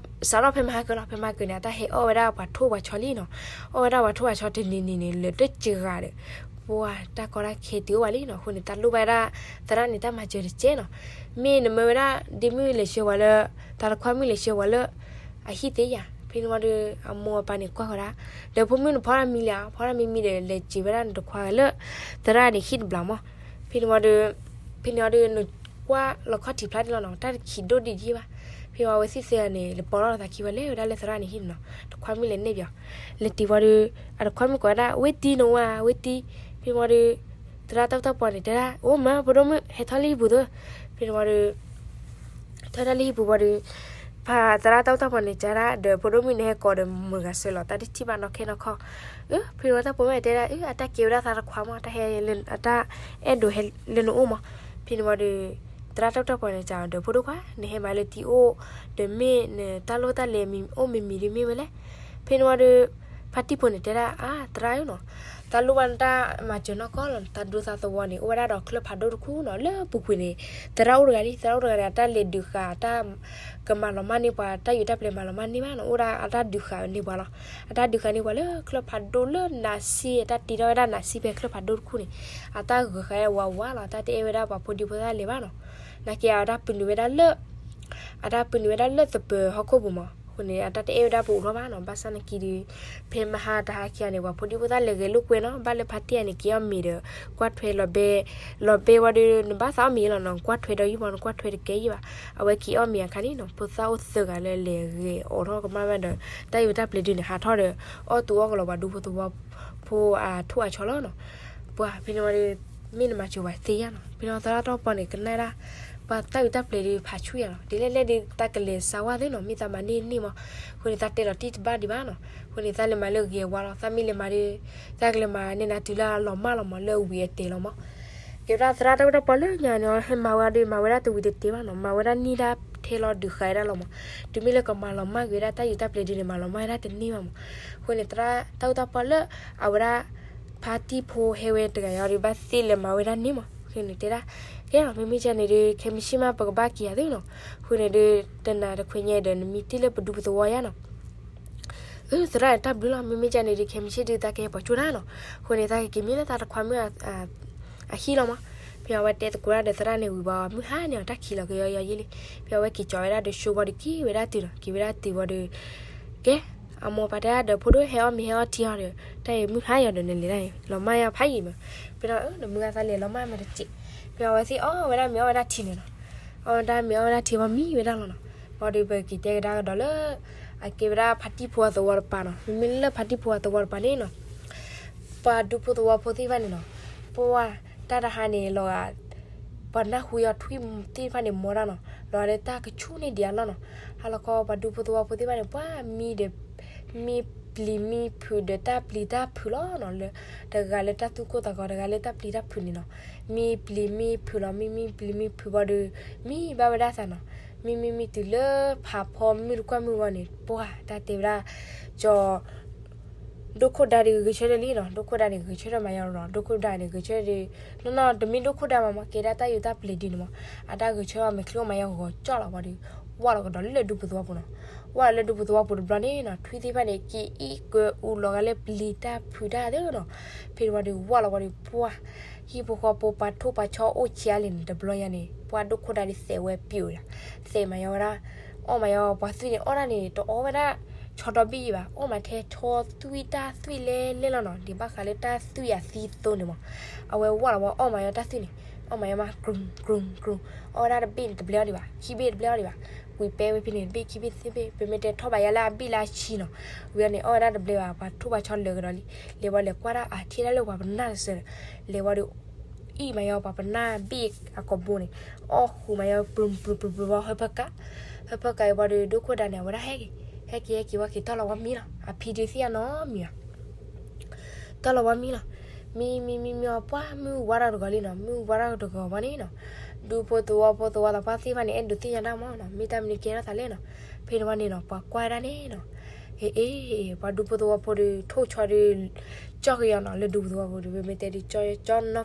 စးထီၣ်ဖဲမဟါကၢလီၤ, ဖဲမဟါကၢန့ၣ် အတၢ်ဟဲအီၣ်ဝဲဒၣ်ပှၤထိၣ်ပှၤဆီလံနီၤ, အီၣ်ဝဲဒၣ်ပှၤထိၣ်ပှၤဆီတနံၤနံၤန့ၣ် လၢတစှၤဒီး ပှၢ်တၢ်ကီတၢ်ခဲတုၤအိၣ်ဘၣ်လံနီၤ, အဃိန့ၣ် တၢ်လိၣ်ဘၣ်ဝဲဒၣ် သရၣ်န့ၣ်တၢ်မၤစၢၤတကဲနီၤ, မ့ၢ်နမၢဝဲဒၣ် ဒ့မုၣ်လဲၤဆှၢဝဲလၢ သးတခွါမုၣ်လဲၤဆှၢဝဲလၢ အဟံၣ်သ့ယၤ, ဖဲန့ၣ်ဝံၤဒီး အမိၢ်အပၢ်န့ၣ်ကွၢ်ဃီၤဒၣ်, ဒီးဖိမုၣ်နဖီတၢ်မံလံဧါ, ဖီတၢ်မံမံဒီး လဲၤစံးဝဲဒၣ်နတခွါဂၤလၢ သရၣ်န့ၣ်ဟံၣ်တဘျီမး, ဖဲန့ၣ်ဝံၤဒီး ဖဲန့ၣ်ဝံၤဒီး နကွၢ်လီၤခီၣ်ထံးဖျါဒ်လီၤနီၤ, တၢ်တခံးဒိၣ်ဒံးဒံးဘၣ်, ဖဲဝံၤအဝဲသ့ၣ်သၢဂၤန့ၣ် လဲၤပိာ်ထီၣ်လီၤသးခံဝဲလၢဝဲဒၣ်လၢသရၣ်န့ၣ်ဟံၣ်န့ၣ်နီၤ, တခွါမုၣ်လဲၤနဲၣ်ပၠီၤ, လဲၤတုၤဝံၤဒီး အတခွါမုၣ်ကိးဝဲဒၣ် ဝ့ၢ်တံၢ်နဝၤ ဝ့ၢ်တံၢ်, ဖဲန့ၣ်ဝံၤဒီး သရၣ်တၢ်အိၣ်တၢ်ပီၢ်န့ၣ် တဲဒၣ် အိၣ်မး ဖိဒိၣ်မုၣ် ဟဲထီၣ်လၢဟံၣ်ပူၤသၢ, ဖဲန့ၣ်ဝံၤဒီး ထီၣ်တၢ်လၢဟံၣ်ပူၤဝံၤဒီး ဖဲသရၣ်တၢ်အိၣ်တၢ်ပီၢ်န့ၣ် ကဒါဒီး ဖိဒိၣ်မုၣ်န့ၣ် ဟဲကိးဒီးမုၢ်ဂၤစၢၤလီၤ တၢ်တထံၣ်ဘၣ်နီၢ်ခဲနီၢ်ခီ, အၢ ဖဲန့ၣ်ဝံၤတၢ်ပိာ်မုၣ်တဲဒၣ် အၢ အတၢ်ကဲဝဲဒၣ်သးတခွါမး တၢ်ဟဲလၢ အတၢ်အဲၣ်ဒိးဟဲလၢနအိၣ်မး, ဖဲန့ၣ်ဝံၤဒီး သရၣ်တၢ်အိၣ်တၢ်ပီၢ်န့ၣ် ကဒါဒီး ဖိဒိၣ်ခွါ နဟဲမၤလၢတံၤအိၣ် ဒီးမ့ၢ်နတၢ်လိၣ်တၢ်လဲၤအိၣ်မံၤမံၤဒုးမ့ၢ်ဝဲလဲၣ်, ဖဲန့ၣ်ဝံၤဒီး ဖါတံၢ်ဖိန့ၣ်တဲဒၣ် အါ သရၣ်ဧၢနီၤ, တၢ်လိၣ်ဘၣ်နတၢ်မၤစၢၤနီၢ်ကီၢ်လီၤ, တၢ်ဒူသးသဝီန့ၣ် အိၣ်ဝဲဒၣ်ဒီးချၢၣ်ဖးဒိၣ်တခိၣ်နီၤ, လၢပူၤကွံာ်န့ၣ် သရၣ်အိၣ်တဂၤလံ, သရၣ်အိၣ်တဂၤန့ၣ် အတၢ်လဲၤဒုးဃာ် အတၢ်ကမၤလီၤမၢ်န့ၢ်ပှၤ တၢ်ယူးတၢ်ပျဲၤမၤလီၤမၢ်န့ၢ်ဘၣ်နီၤ, အိၣ်ဒၣ်အတၢ်ဒုးဃာ်န့ၢ်ပှၤလီၤ, အတၢ်ဒုးဃာ်န့ၢ်ပှၤလၢချၢၣ်ဖးဒိၣ်လၢနးစ့ အတၢ်တ့ထီၣ်ဝဲဒၣ်နးစ့ဖဲချၢၣ်ဖးဒိၣ်တခိၣ်န့ၣ်, အတၢ်ဂုၤဃာ်ဝးဝးလီၤ, အတၢ်တအဲၣ်ဝဲဒၣ်ပှၤဖိဒံဖိသၣ်လဲၤဘၣ်နီၤ, နာ်က့အတၢ်ပနုာ်ဝဲဒၣ်လၢ အတၢ်ပနုာ်ဝဲဒၣ်လၢသပၢၤဟီၣ်ခိၣ်ပူၤမး, အဃိန့ၣ် အတၢ်တအဲၣ်ဝဲဒၣ်ပအိးထီၣ်ဘၣ်နီၤ, ဘၣ်ဆၣ်နာ်က့ဒီး ဖဲမဟါတဟါခံဂၤန့ၣ် ပှၤဖိဒံဖိသၣ်လဲၤဂဲၤလိာ်ကွဲနီၤ, ဘၣ်လၢဖါတံၢ်ဂၤန့ၣ် က့ၤအီၣ်မ့ၤဒီး ကွၢ်ထွဲလီၤဘဲ, လီၤဘဲဝံၤဒီး နဘၣ်သးအီၣ်မ့ၤလီၤနီၤ, ကွၢ်ထွဲဒီးယုၢ်မး နကွၢ်ထွဲတကဲယုၢ်ဘၣ်, အဝဲက့ၤအီၣ်မ့ၤအခါန့ၣ်နီၤ, ဖိသၣ်အိၣ်သၢဂၤလၢလဲၤဂဲၤအိးထီၣ်ကမၣ်ဘၣ်ဒီး တၢ်ယူးတၢ်ပျဲၤဒုးန့ၣ် ဟးထီၣ်ဒီး အီၣ်သူအီၣ်ကလီၤပှၤဒူဖိသဝီဖိအထိၣ်အဆီလီၤနီၤ, ပှၤဖဲန့ၣ်ဝံၤဒီး မ့ၢ်နမၤစၢၤပှၤသ့ယါနီၤ, ဖဲန့ၣ်သရၣ်တၢ်အိၣ်တၢ်ပီၢ်န့ၣ် ကနၣ်ဒၣ် ပှၤတၢ်ယူးတၢ်ပျဲၤဒုးဖးဆူၣ်ယါလီၤ, ဒ်လဲၣ်လဲၣ်ဒုး တၢ်ကလဲၤစါဝါသ့နီၤ, မ့ၢ်သးမၤန့ၢ်န့ၢ်မး, အဃိန့ၣ် သးတဲလီၤတံၢ်တဘၣ်ဒံးဘၣ်နီၤ, အဃိန့ၣ် သးလဲၤမၤလၢဂဲၤဝါလီၤ, သးမ့ၢ်လဲၤမၤဒီး သးကလဲၤမၤန့ၢ်နၤတုၤလၢအလီၤမၢ်လီၤမး လၢအဝံၤအတဲာ်လီၤမး, ကဲဝဲဒၣ်သရၣ်တၢ်အိၣ်တၢ်ပီၢ်လၢညါန့ၣ် ဟဲမၤဝဲဒီး မၤဝဲဒၣ်တဝံၤတတဲာ်ဘၣ်နီၤ, မၤဝဲဒၣ်န့ၢ်ဒၣ်ထဲလီၤဒုးဃာ်ဝဲဒၣ်လီၤမး, တုၤမ့ၢ်လၢကမၤလီၤမၢ်က့ၤဝဲဒၣ်တၢ်ယူးတၢ်ပျဲၤဒုးန့ၣ် မၤလီၤမၢ်ဝဲဒၣ်တန့ၢ်ဘၣ်မး, အဃိန့ၣ် သရၣ်တၢ်အိၣ်တၢ်ပီၢ်လၢ အဝဲဒၣ် ဖါတံၢ်ဖိဟဲဝဲတဂၤယါဒီး ဘၣ်သ့ၣ်လဲၤမၤဝဲဒၣ်န့ၣ်မး, အဃိန့ၣ်တဲဒၣ် ကဲလီၤ မ့မ့ၢ်ကန့ၣ်ဒီး ခဲမုၢ်ဆ့ၣ်မး ပကဘၣ်က့ၤယၤသ့နီၤ, အဃိန့ၣ်ဒီး တနၤတခွဲညါဒီး နမံတ့ၢ်လၢပဒူပသဝီယါနီၤ, အၢ သရၣ်န့ၣ် တၢ်ဘျုးလီၤ, မ့မ့ၢ်ကန့ၣ်ဒီး ခဲမုၢ်ဆ့ၣ်ဒုး သးကဟဲပိာ်ကၠိတၢ်နီၤ, အဃိန့ၣ် သးကက့ၤမံလၢသးတခွါမုၣ် အဟံၣ်လီၤမး, ဖဲအဝဲတဲသကိးတၢ်ဒီးသရၣ်န့ၣ်ဝံၤဘၣ် မုၢ်ဟါန့ၣ် တၢ်ခံးလီၤကယီယီယံလံ, ဖဲအဝဲက့ၤကၠီၤဝဲဒၣ်ဒီး ဆိဘီဒီးက့ၤဝဲဒၣ်တုၤနီၤ, က့ၤဝဲဒၣ်တုၤဝံၤဒီး ကဲ အမိၢ်ပၢ်တဲဒၣ်ဒီး ဖိဒိၣ်ဟဲအီၣ်မ့ၤဟဲအီထံအီဒီး တၢ်အံၤမုၢ်ဟါယီၤဒီး နလဲၤဒၣ်အံၤ လီၤမၢ်ယါဖးယံာ်မး, ဖဲဒီး နမုၢ်ဂၤသးလဲၤလီၤမၢ်မးတစဲး, ဖဲအဝဲသ့ၣ်အီၣ်ဝဲဒၣ်မ့ၤအီၣ်ဝဲဒၣ်ထံန့ၣ်နီၤ, အီၣ်ဝဲဒၣ်မ့ၤအီၣ်ဝဲဒၣ်ထံဝံၤမံဝဲဒၣ်လီၤနီၤ, ဘၣ်ဒီးပက့ၤတဲကဒါကဒီးလၢ အကဲဝဲဒၣ်ဖါတံၢ်ဖိအသဝီတပၤနီၤ, မ့မ့ၢ်လၢဖါတံၢ်ဖိအသဝီတပၤန့ၣ်နီၤ ပှၤဒူဖိသဝီဖိသ့ၣ်တဖၣ်န့ၣ်နီၤ, ပှၤတၢ်တဟါန့ၣ်လီၤဂာ် ပှၤနၢ်ဟူယီၤထွံၣ်သ့ၣ်တဖၣ်န့ၣ် မီတၢ်နီၤ, လီၤဂာ်လၢတၢ်ကဆူၣ်န့ၢ်ဒံးအလီၢ်နီၤ, ဟါလီၤခီ ပှၤဒူဖိသဝီဖိသ့ၣ်တဖၣ်န့ၣ် ပှၤမံဒီး မံပျံၤမံဖုးဒီးတၢ်ပျံၤတၢ်ဖုးလီၤနီၤ, လၢတဂၤလၢတၢ်သူၣ်ကိၢ်သးဂီၤ တဂၤလၢတၢ်ပျံၤတၢ်ဖုးန့ၣ်နီၤ, မံပျံၤမံဖုးလီၤ, မံမံပျံၤမံဖုးဘၣ်ဒီး မံဘၣ်ဝဲဒၣ်သးနီၤ, မံမံမံတုၤလၢဖးဖီမုၢ်တကွၢ်မုၢ်ဂီၢ်န့ၣ် ပှၤတၢ်တဲဝဲဒၣ် ကၠီ ဒိခိၣ်ဒါဒီးဂဲၤဆၢထၢၣ်လံနီၤ, ဒိခိၣ်ဒါန့ၣ် ဂဲၤဆၢထၢၣ်မၤယါနီၤ, ဒိခိၣ်ဒါန့ၣ် ဂဲၤဆၢထၢၣ်ဒီး နီၢ်နီၢ်တမ့ၢ်ဒိခိၣ်ဒါမးမး ကဲဒၣ်တၢ်ယူးတၢ်ပျဲၤဒုးန့ၣ်မး, အတၢ်ဂဲၤဆၢထၢၣ်အမဲာ်ချံအိၣ်မးယါဂီၤကၠီလီၤဝံၤဒီး ဝၢ်လီၤကဒီးလၢဒူပူၤသဝီပူၤနီၤ, ဝၢ်လီၤလၢဒူပူၤသဝီပူၤတဘျီန့ၣ်နီၤ, ထွံၣ်သ့ၣ်တဖၣ်န့ၣ် ကအံၣ်ကၢအူလီၤဂာ်လၢပျံၤတၢ်ဖုးတၢ်သ့နီၤ, ဖဲန့ၣ်ဝံၤဒီး ဝၢ်လီၤဝံၤဒီး ပှၤ ဟံၣ်ဖိဃီဖိပှၤထိၣ်ပှၤဆီအိၣ်ဆံးအါလဲၣ်န့ၣ် တဘျီညါန့ၣ် ပှၤဒိခိၣ်ဒါဒီးသဲးဝဲပျိာ်ဝဲဒၣ်, သဲးမၤယါဝဲဒၣ်, အီၣ်မၤယါပှၤသွံၣ်န့ၣ် အီၣ်ဒၣ်န့ၣ် တအီၣ်ဝဲဒၣ် ဆီဒီဘ့ၣ်ယံၤဘၣ်, အီၣ်မၤထဲဆီသွံၣ်တၢ်သွံၣ်လဲလဲလီၤနီၤ, ဒ်ဘၣ်ဃးလၢတၢ်သွံၣ်အသံသိန့ၣ်မး, အဝဲဝၢ်လီၤဝံၤအီၣ်မၤယါတၢ်သွံၣ်န့ၣ်, အီၣ်မၤယါမး ကြုံ ကြုံ ကြုံ, အီၣ်ဝဲဒၣ်တဘ့ၣ်န့ၣ်တဘျဲအီၤဒံးဘၣ်, ခံဘ့ၣ်တဘျဲအီၤဒံးဘၣ်, ကွံာ်ပဲဝဲဖဲန့ၣ် တဘ့ၣ်ခံဘ့ၣ်သ့ဘ့ၣ်, ပမ့ၢ်တဲထီၣ်ဘၣ်ယါလၢအဘ့ၣ်လၢအဆံနီၤ, ဝံၤန့ၣ် အီၣ်ဝဲဒၣ်တဘျဲဘၣ်, ပှၤထိၣ်ပှၤဆီလၢာ်ကဒီးလံ, လဲၤဝံၤလဲၤကွၢ်ဒၣ်အထံၣ်ဒၣ်လၢပှၤပနၢ်တစၢၤ, လဲၤဝံၤဒီး အံၣ်မၤယါပှၤပနၢ်ဘ့ၣ်အကိာ်ဘိန့ၣ်, အီၣ်ဃုာ်မၤယါ ပြုံပြုံပြုံပြုံဝံၤ ဟၢဖၢကး, ဟၢဖၢကးအံၤဝံၤဒီး ဒိခိၣ်ဒါန့ၣ် အဝဲဒၣ်ဟဲက့ၤ, ဟဲက့ၤဟဲက့ၤဝံၤက့ၤတီၢ်လီၤဝံၤမံလီၤ, အဖံဒုးသ့ၣ်ညါနီတမံၤဘၣ် တီၢ်လီၤဝံၤမံလီၤ, မံမံမံမံအီၤ ပှၤမုၢ်ဝါထီၣ်တဂီၤလံနီၤ, မုၢ်ဝါထီၣ်တဂီၤဝံၤန့ၣ်နီၤ, ဒူဖိသဝီဖိသဝီသးပှၢ်သ့ၣ်တဖၣ်န့ၣ် အဲၣ်ဒိးသ့ၣ်ညါတၢ်မးနီၤ, မ့ၢ်တၢ်မနုၤကဲထီၣ်သးလဲၣ်နီၤ. ဖဲန့ၣ်ဝံၤန့ၣ်နီၤ ပှၤကွၢ်ဝဲဒၣ်န့ၣ်နီၤ, ဟ့ၣ်အ့ၣ် ပှၤဒူဖိသဝီဖိဒီး ထိၣ်ဆီဒီး ကၠီၣ်က့ၤအီၤနီၤ, လၢဒူဖိသဝီဖိဒီး ပမ့ၢ်တဲဒုးကၠီကၠီနီၢ်ကျီၢ်နီၤ,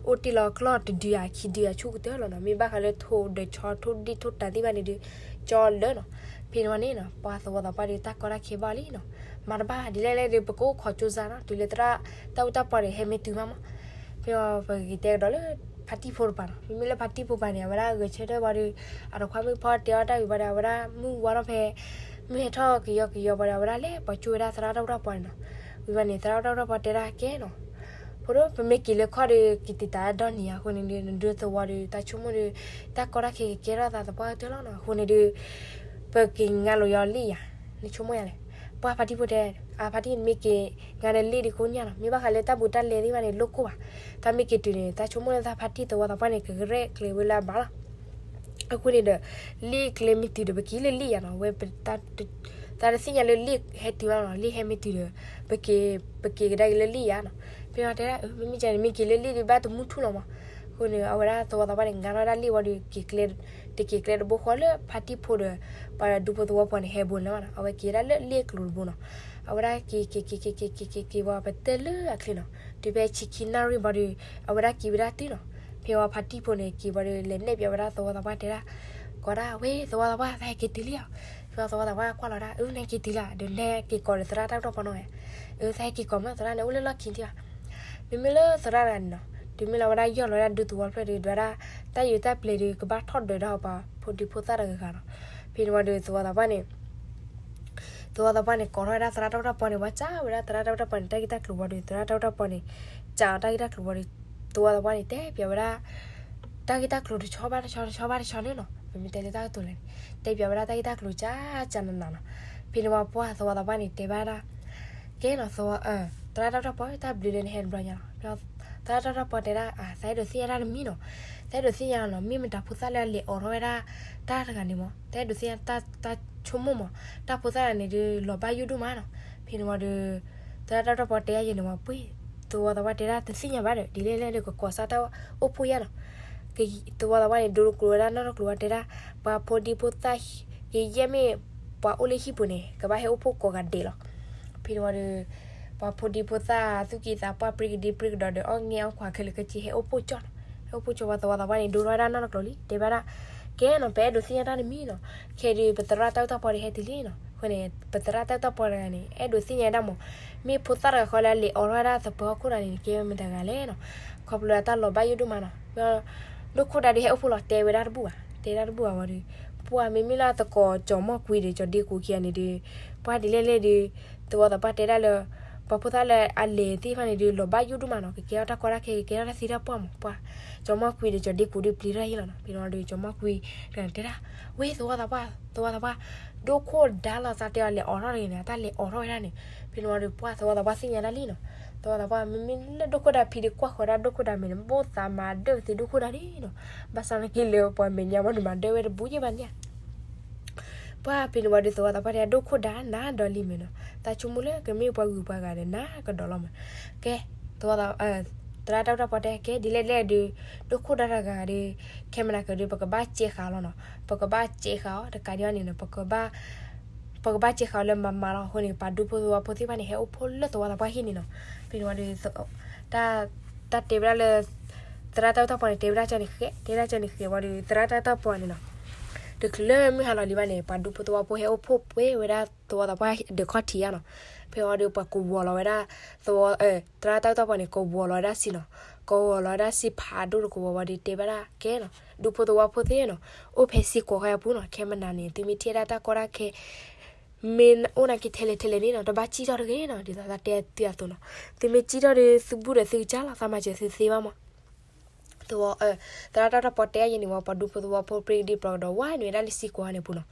အိၣ်တ့ၢ်လီၤကျီၢ်တဒုဧါခံဒုဧါဆူၣ်ကတၢၢ်လီၤနီၤ, မ့ၢ်ဘၣ်ဃးလၢထိၣ်ဒီးဆီထိၣ်ဒ့ၣ်ထိၣ်တၤသ့ၣ်တဖၣ်န့ၣ်ဒီး ကၠီလၢနီၤ. ဖဲန့ၣ်ဝံၤန့ၣ်နီၤ ပှၤသဝီသးပှၢ်ဒီး တၢ်ကီတၢ်ခဲဘၣ်လံနီၤ, မၤတဘၣ်ဒ်လဲၣ်လဲၣ်ဒီး ပကအိၣ်ခိးကၠိစါနီၤ, တုၤလၢသရၣ်တၢ်အိၣ်တၢ်ပီၢ်န့ၣ် ဟဲမ့ၢ်တုၤမးမး. ဖဲန့ၣ်ပကက့ၤတဲကဒီးလၢ ဖါတံၢ်ဖိတပၤနီၤ, မ့မ့ၢ်လၢဖါတံၢ်ဖိတပၤန့ၣ် အဝဲဒၣ်ဂဲၤဆၢထၢၣ်ဘၣ်ဒီး အတခွါမုၣ်ဖီတဲအီၣ်တၢ်ဝံၤဘၣ်ဒီး အဝဲဒၣ်မုၢ်ဝါထီၣ်ဖဲ မုၢ်ဟဲထီၣ်ကယီကယီဘၣ်ဒီး အဝဲဒၣ်လဲၤပှၤကၠိဝဲဒၣ်သရၣ်တၢ်အိၣ်တၢ်ပီၢ်န့ၣ်နီၤ. ဝံၤဘၣ်န့ၣ် သရၣ်တၢ်အိၣ်တၢ်ပီၢ်တဲဒၣ်ကဲနီၤ, ဖိဒိၣ် ပမ့ၢ်က့ၤလၢခီၣ်ဒီး က့ၤတံာ်တာ်ဒီနံၤဧါ, အဃိန့ၣ်ဒီး နဒိသဝီဒီး တၢ်ဆိကမိၣ်ဒီး တၢ်ကီတၢ်ခဲကကဲထီၣ်သးသပှၢ်ကတၢၢ်လီၤနီၤ, အဃိန့ၣ်ဒီး ပက့ၤငါလိာ်ယီၤလ့ၣ်ယၤ, နဆိကမိၣ်ယၤလဲၣ်. ပှၤဖါတံၢ်ဖိတဲ, အဖါတံၢ် နမ့ၢ်က့ၤငါဒီးလ့ၣ်ဒီးကိညၣ်နီၤ, မ့ၢ်ဘၣ်ဃးလၢတၢ်ဘူးတၢ်လဲသ့ၣ်တဖၣ်န့ၣ် လိၣ်ကိၢ်ဘၣ်, တၢ်မ့ၢ်က့ၤတုၤန့ၣ် တၢ်ဆိကမိၣ်လၢသးဖါတံၢ်သဝီသးပှၢ်န့ၣ် ကကရဲၣ်ကျဲၤဝဲလၢအဘၣ်လီၤ. အဃိန့ၣ်ဒီး လ့ၣ်ကျဲမ့ၢ်တုၤဒီး ပက့ၤလၢလ့ၣ်ယၤနီၤ, ဝဲ သးတသ့ၣ်ညါလၢလ့ၣ်ဟဲတုၤဘၣ်နီၤ, လ့ၣ်ဟဲမ့ၢ်တုၤဒီး ပက့ၤ ပက့ၤကဒါက့ၤလၢလ့ၣ်ယၤနီၤ. ဖဲအီၤတဲဒၣ် မ့မ့ၢ်ကန့ၣ် မ့ၢ်က့ၤလၢလ့ၣ်ဒီး ဘၣ်တမူထူၣ်လီၤမး. အဃိန့ၣ် အဝဲဒၣ်သဝီသးပှၢ်န့ၣ် ငါထီၣ်ဝဲဒၣ်လ့ၣ်ဝံၤဒီး က့ၤကျဲ, တက့ၤကျဲတဘိဃီလၢဖါတံၢ်ဖိဒီး ပှၤဒူဖိသဝီဖိန့ၣ် ဟဲဘူးလၢၤဘၣ်နီၤ, အဝဲက့ၤဝဲဒၣ်လၢလ့ၣ်ကျိၤတဘိနီၤ. အဝဲဒၣ်က့ၤ က့ၤ က့ၤ က့ၤ က့ၤ က့ၤ က့ၤ က့ၤဝံၤ ပတဲလၢအချ့နီၤ, တုၤဖဲဆံခံနၣ်ရံၣ်ဘၣ်ဒီး အဝဲဒၣ်က့ၤဝဲဒၣ်တုၤနီၤ. ဖဲဝံၤဖါတံၢ်ဖိန့ၣ် က့ၤဝံၤဒီး လဲၤနဲၣ်ပၠးဝဲဒၣ်သဝီသးပှၢ်တဲဒၣ်, ကိးဒၣ် ဝဲသဝီသးပှၢ် သးဟဲက့ၤတုၤလံဧါ. ဖဲသဝီသးပှၢ်ကွၢ်လီၤဒၣ် အၢ နဟဲက့ၤတုၤလံဧါ, ဒီးနဟဲက့ၤကိးဒီးသရၣ်တၢ်အိၣ်တၢ်ပီၢ်နီၤ, အၢ သးဟဲက့ၤကိးမး သရၣ်န့ၣ်အိၣ်လၢလီၢ်ခံတဂၤ. မ့မ့ၢ်လၢသရၣ်တဂၤန့ၣ်နီၤ, တုၤမ့ၢ်လၢအဝဲဒၣ်ယီၢ်လီၤဝဲဒၣ်ဒူသဝီတဖျၢၣ်ဒီး ဒွးဒၣ် တၢ်ယူးတၢ်ပျဲၤဒီး ကဘၣ်ထီၣ်ဒၢးဒၣ်အီၤပှၤဖိဒံဖိသၣ်တဂၤဂၤနီၤ. ဖဲန့ၣ်ဝံၤဒီးသဝီသးပှၢ်န့ၣ် သဝီသးပှၢ်န့ၣ် ကိးထီၣ်ဝဲဒၣ်သရၣ်တၢ်အိၣ်တၢ်ပီၢ်န့ၣ် ပှၤစံးဝဲဒၣ်သရၣ်တၢ်အိၣ်တၢ်ပီၢ်န့ၣ် တၢ်ဂ့ၢ်တၢ်ကျိၤဝံၤဒီး သရၣ်တၢ်အိၣ်တၢ်ပီၢ်န့ၣ် စံးအီၤတၢ်ဂ့ၢ်တၢ်ကျိၤဝံၤဒီး သဝီသးပှၢ်န့ၣ် တဲပၠးဝဲဒၣ် တၢ်ဂ့ၢ်တၢ်ကျိၤတဆီဘၣ်တဆီ တဆီဘၣ်တဆီန့ၣ်နီၤ, ပမ့ၢ်တဲလၢတၢ်ကတိၤလဲၣ်န့ၣ် တဲပၠးဝဲဒၣ်တၢ်ဂ့ၢ်တၢ်ကျိၤကၠးကၠးနးနးနီၤ. ဖဲန့ၣ်ဝံၤပှၢ်သဝီသးပှၢ်န့ၣ် တဲဘၣ်ဒၣ် ကဲနီၤ သရၣ်တၢ်အိၣ်တၢ်ပီၢ် တၢ်ဘျုးလၢနဟဲတဘျီညါလီၤ. သရၣ်တၢ်အိၣ်တၢ်ပီၢ်တဲဒၣ် အၢ သးအဲၣ်ဒိးသ့ၣ်ညါတၢ်တမံၤနီၤ, သးအဲၣ်ဒိးသ့ၣ်ညါနီၤ မ့ၢ်မတၤဖိသၣ်လၢအလဲၤအိးထီၣ်ဝဲဒၣ် တၢ်တဂၤန့ၣ်မး သးအဲၣ်ဒိးသ့ၣ်ညါ တၢ်ဆိကမိၣ်မး တၢ်ဖိသၣ်တဂၤန့ၣ်ဒီး လီၤဘၣ်ယိၣ်ဒိၣ်မးနီၤ. ဖဲန့ၣ်ဝံၤဒီး သရၣ်တၢ်အိၣ်တၢ်ပီၢ်တဲယၤန့ၣ်ဝံၤပှၢ် သဝီသးပှၢ်တဲဒၣ်တသ့ၣ်ညါဘၣ်ဒီး ဒ်လဲၣ်လဲၣ်ဒီးကကိးစၢ်တၢ်အိၣ်ဖှိၣ်ယါနီၤ. သဝီသးပှၢ်န့ၣ် ဒိတကျိၤဝဲဒၣ်နီၢ်တကျိၤဝဲ တဲဒၣ် ပှၤဖိဒံဖိသၣ် ကယဲၢ်မ့ၢ်ပှၤအိၣ်လၢဟံၣ်ပူၤန့ၣ် ကဘၣ်ဟဲအိၣ်ဖှိၣ်ကိးဂၤဒဲးလီၤ. ဖဲန့ၣ်ဝံၤဒီး ပှၤဖိဒံဖိသၣ် သူၣ်ကံၢ်သးပှၢ် ပြံကဒံပြံကဒီးဒီး အီၣ်ငဲၢ်အီၣ်ခွါခဲလၢာ်ခဲဆ့ ဟဲအိၣ်ဖှိၣ်ကၠီနီၤ. ဟဲအိၣ်ဖှိၣ်ကၠီဝံၤ သဝီသးပှၢ်န့ၣ် ဒိထီၣ်ဝဲဒၣ်နီၢ်တကျိၤလံ တဲဘၣ်ဒၣ် ကဲနီၤ ပအဲၣ်ဒိးသ့ၣ်ညါတၢ်တမံၤနီၤ. ခဲအံၤဒီး ပသရၣ်တၢ်အိၣ်တၢ်ပီၢ်ဒီးဟဲတုၤလံနီၤ. အဃိန့ၣ် ပသရၣ်တၢ်အိၣ်တၢ်ပီၢ်တဂၤန့ၣ် အဲၣ်ဒိးသ့ၣ်ညါဒၣ်မး မ့ၢ်ဖိသၣ်တဂၤဃီလၢအလဲၤအိးထီၣ်ဝဲဒၣ်သပၢၤဟီၣ်ခိၣ်တဂၤန့ၣ် ကဲဝဲမတၤတဂၤလဲၣ်နီၤ. ခီဖျိအတၢ်လီၤဘၣ်ယိၣ်ဒိၣ်မးနီၤ. ဒိၣ်ခိၣ်ဒါဒီးဟဲအိၣ်ဖှိၣ်လီၤ တဲဝဲဒၣ်တဘူၣ်ဘၣ် တဲဒၣ်တဘူၣ်ဘၣ်ဝံၤဒီး ပှၢ်မ့မ့ၢ်လၢသကိးကၠီၤမီၢ်ကွံဒီးကၠီၤဒ့ကူခံဂၤန့ၣ်ဒီး ပှၢ်ဒ်လဲၣ်လဲၣ်ဒီး သဝီသးပှၢ်တဲဒၣ်လၢ ပှၤဖိသၣ်လၢအလဲၤသ့ၣ်တဖၣ်န့ၣ်ဒီး လီၤဘၣ်ယိၣ်ဒိၣ်မးနီၤ ကကဲထီၣ်တၢ်ကီတၢ်ခဲ ကကဲထီၣ်တၢ်သံတၢ်ပှၢ်မး ပှၢ် ကၠီၤမီၢ်ကွံဒီးကၠီၤဒ့ကူဒီးပျံၤထီၣ်ဟံၣ်လီၤနီၤ. ဖဲန့ၣ်ဝံၤဒီး ကၠီၤမီၢ်ကွံတဂၤန့ၣ်တဲဒၣ် ဝဲသဝီသးပှၢ် သဝီသးပှၢ် ဒိၣ်ခိၣ်ဒါလီၤ သးတဲအီၤလဲၤအိးထီၣ်တဂ့ၤန့ၣ် တၢ်လဲၤအိးထီၣ်ဝဲဒၣ်န့ၣ်. ဖဲန့ၣ်ဝံၤဒီး ပှၢ်သဝီသးပှၢ်သ့ၣ်ညါဒၣ်လံနီၤ. သဝီသးပှၢ် မ့မ့ၢ်လၢဒိၣ်ခိၣ်ဒါဖံးဒီးကွၢ်ဃီၤဒၣ်ဒိၣ်ခိၣ်ဒါမဲာ်န့ၣ် ဘိၣ်သးမၤဒၢၣ်ပသ့ဒိၣ်ခိၣ်ဒါလံနီၤ. ဘၣ်ဆၣ်နာ်က့လၢပှၤမဲာ်ညါဘၣ်ဒီးမၤဒၢၣ်ဝဲတဘူးယဲၢ်ဘၣ်န့ၣ် ပှၢ်ဖဲန့ၣ်ဝံၤဒီး သဝီသးပှၢ်တဲဒၣ် ဒိၣ်ခိၣ်ဒါနၤဒီးလံမ့ၢ်နီၤ, တၢ်ဆိကမိၣ်လၢကမ့ၢ်ပှၤဂုၤပှၤဂၤဒီးနၤကဒီးလီၤမး. ကဲ သဝီသး သရၣ်တၢ်အိၣ်တၢ်ပီၢ်တဲ ကဲဒ်လဲၣ်လဲၣ်ဒီး ဒိၣ်ခိၣ်ဒါတဂၤဒီး ခဲမနၤကဒီး ပကဘၣ်စဲးဃာ်အီၤလီၤနီၤ. ပကဘၣ်စဲးဃာ်အီၤ တကးဒံးအီၤန့ၣ်နီၤ ပကဘၣ် ပကဘၣ်စဲးဃာ်အီၤလၢမၤမၤလီၤ. အဃိန့ၣ် ပှၤဒူဖိသဝီဖိသ့ၣ်တဖၣ်န့ၣ် ဟဲအိၣ်ဖှိၣ်လၢသဝီသးပှၢ်ဟံၣ်န့ၣ်နီၤ. ဖဲန့ၣ်ဝံၤဒီး တၢ် တၢ်တဲဝဲဒၣ်လၢ သရၣ်တၢ်အိၣ်တၢ်ပီၢ်န့ၣ် တဲဝဲဒၣ်ကၠီန့ၣ်ဃဲ တဲဝဲဒၣ်ကၠီန့ၣ်ဃဲဝံၤဒီး သရၣ်တၢ်အိၣ်တၢ်ပီၢ်န့ၣ်နီၤ တချုးလၢမုၢ်ဟါလီၤလံဘၣ်န့ၣ် ပှၤဒူဖိသဝီဖိဟဲအိၣ်ဖှိၣ်ပှဲၤဝဲဒၣ်သဝီသးပှၢ်ဒီးခီၣ်ထံးဧါနီၤ. ဖဲဝံၤဒီးပှၤကဝီၤလီၤဝဲဒၣ် သဝီ သရၣ်တၢ်အိၣ်တၢ်ပီၢ်န့ၣ် ကဝီၤလီၤဝဲဒၣ်စံနီၤ. ကဝီၤလီၤဝဲဒၣ်စံဖးဒိၣ်တကဝီၤဝံၤဒီးတဲဘၣ်ဒၣ်ကဲနီၤ ဒူဖိသဝီဖိသ့ၣ်နီၤ အိၣ်ဖဲစ့ၢ်ကီးဃီအပူၤနီၤ. ခဲမနၤန့ၣ် သုမ့ၢ်ထံၣ်ဝဲဒၣ်တၢ်ကီတၢ်ခဲ မ့ၢ်အိၣ်နာ်က့ထဲလဲၣ်ထဲလဲၣ်န့ၣ်နီၤ တဘၣ်စံၣ်ထီၣ်တဂ့ၤနီၤ ဒ်သိးသးတဲသုအသိးနီၤ. သုမ့ၢ်စံၣ်ထီၣ်ဒီးသုဘူၣ်ဒီးသုကစၢ်လီၤ သးမၤစၢၤသုသ့ဘၣ်မး. သဝီ သရၣ်တၢ်အိၣ်တၢ်ပီၢ်တဲအယဲၢ်န့ၣ်ဝံၤ ပှၤဒူဖိသဝီဖိပြံကဒံပျီကဒီးဝဲန့ၣ်ဝဲဒၣ်လၢစ့ၢ်ကီးန့ၣ်အပူၤနီၤ.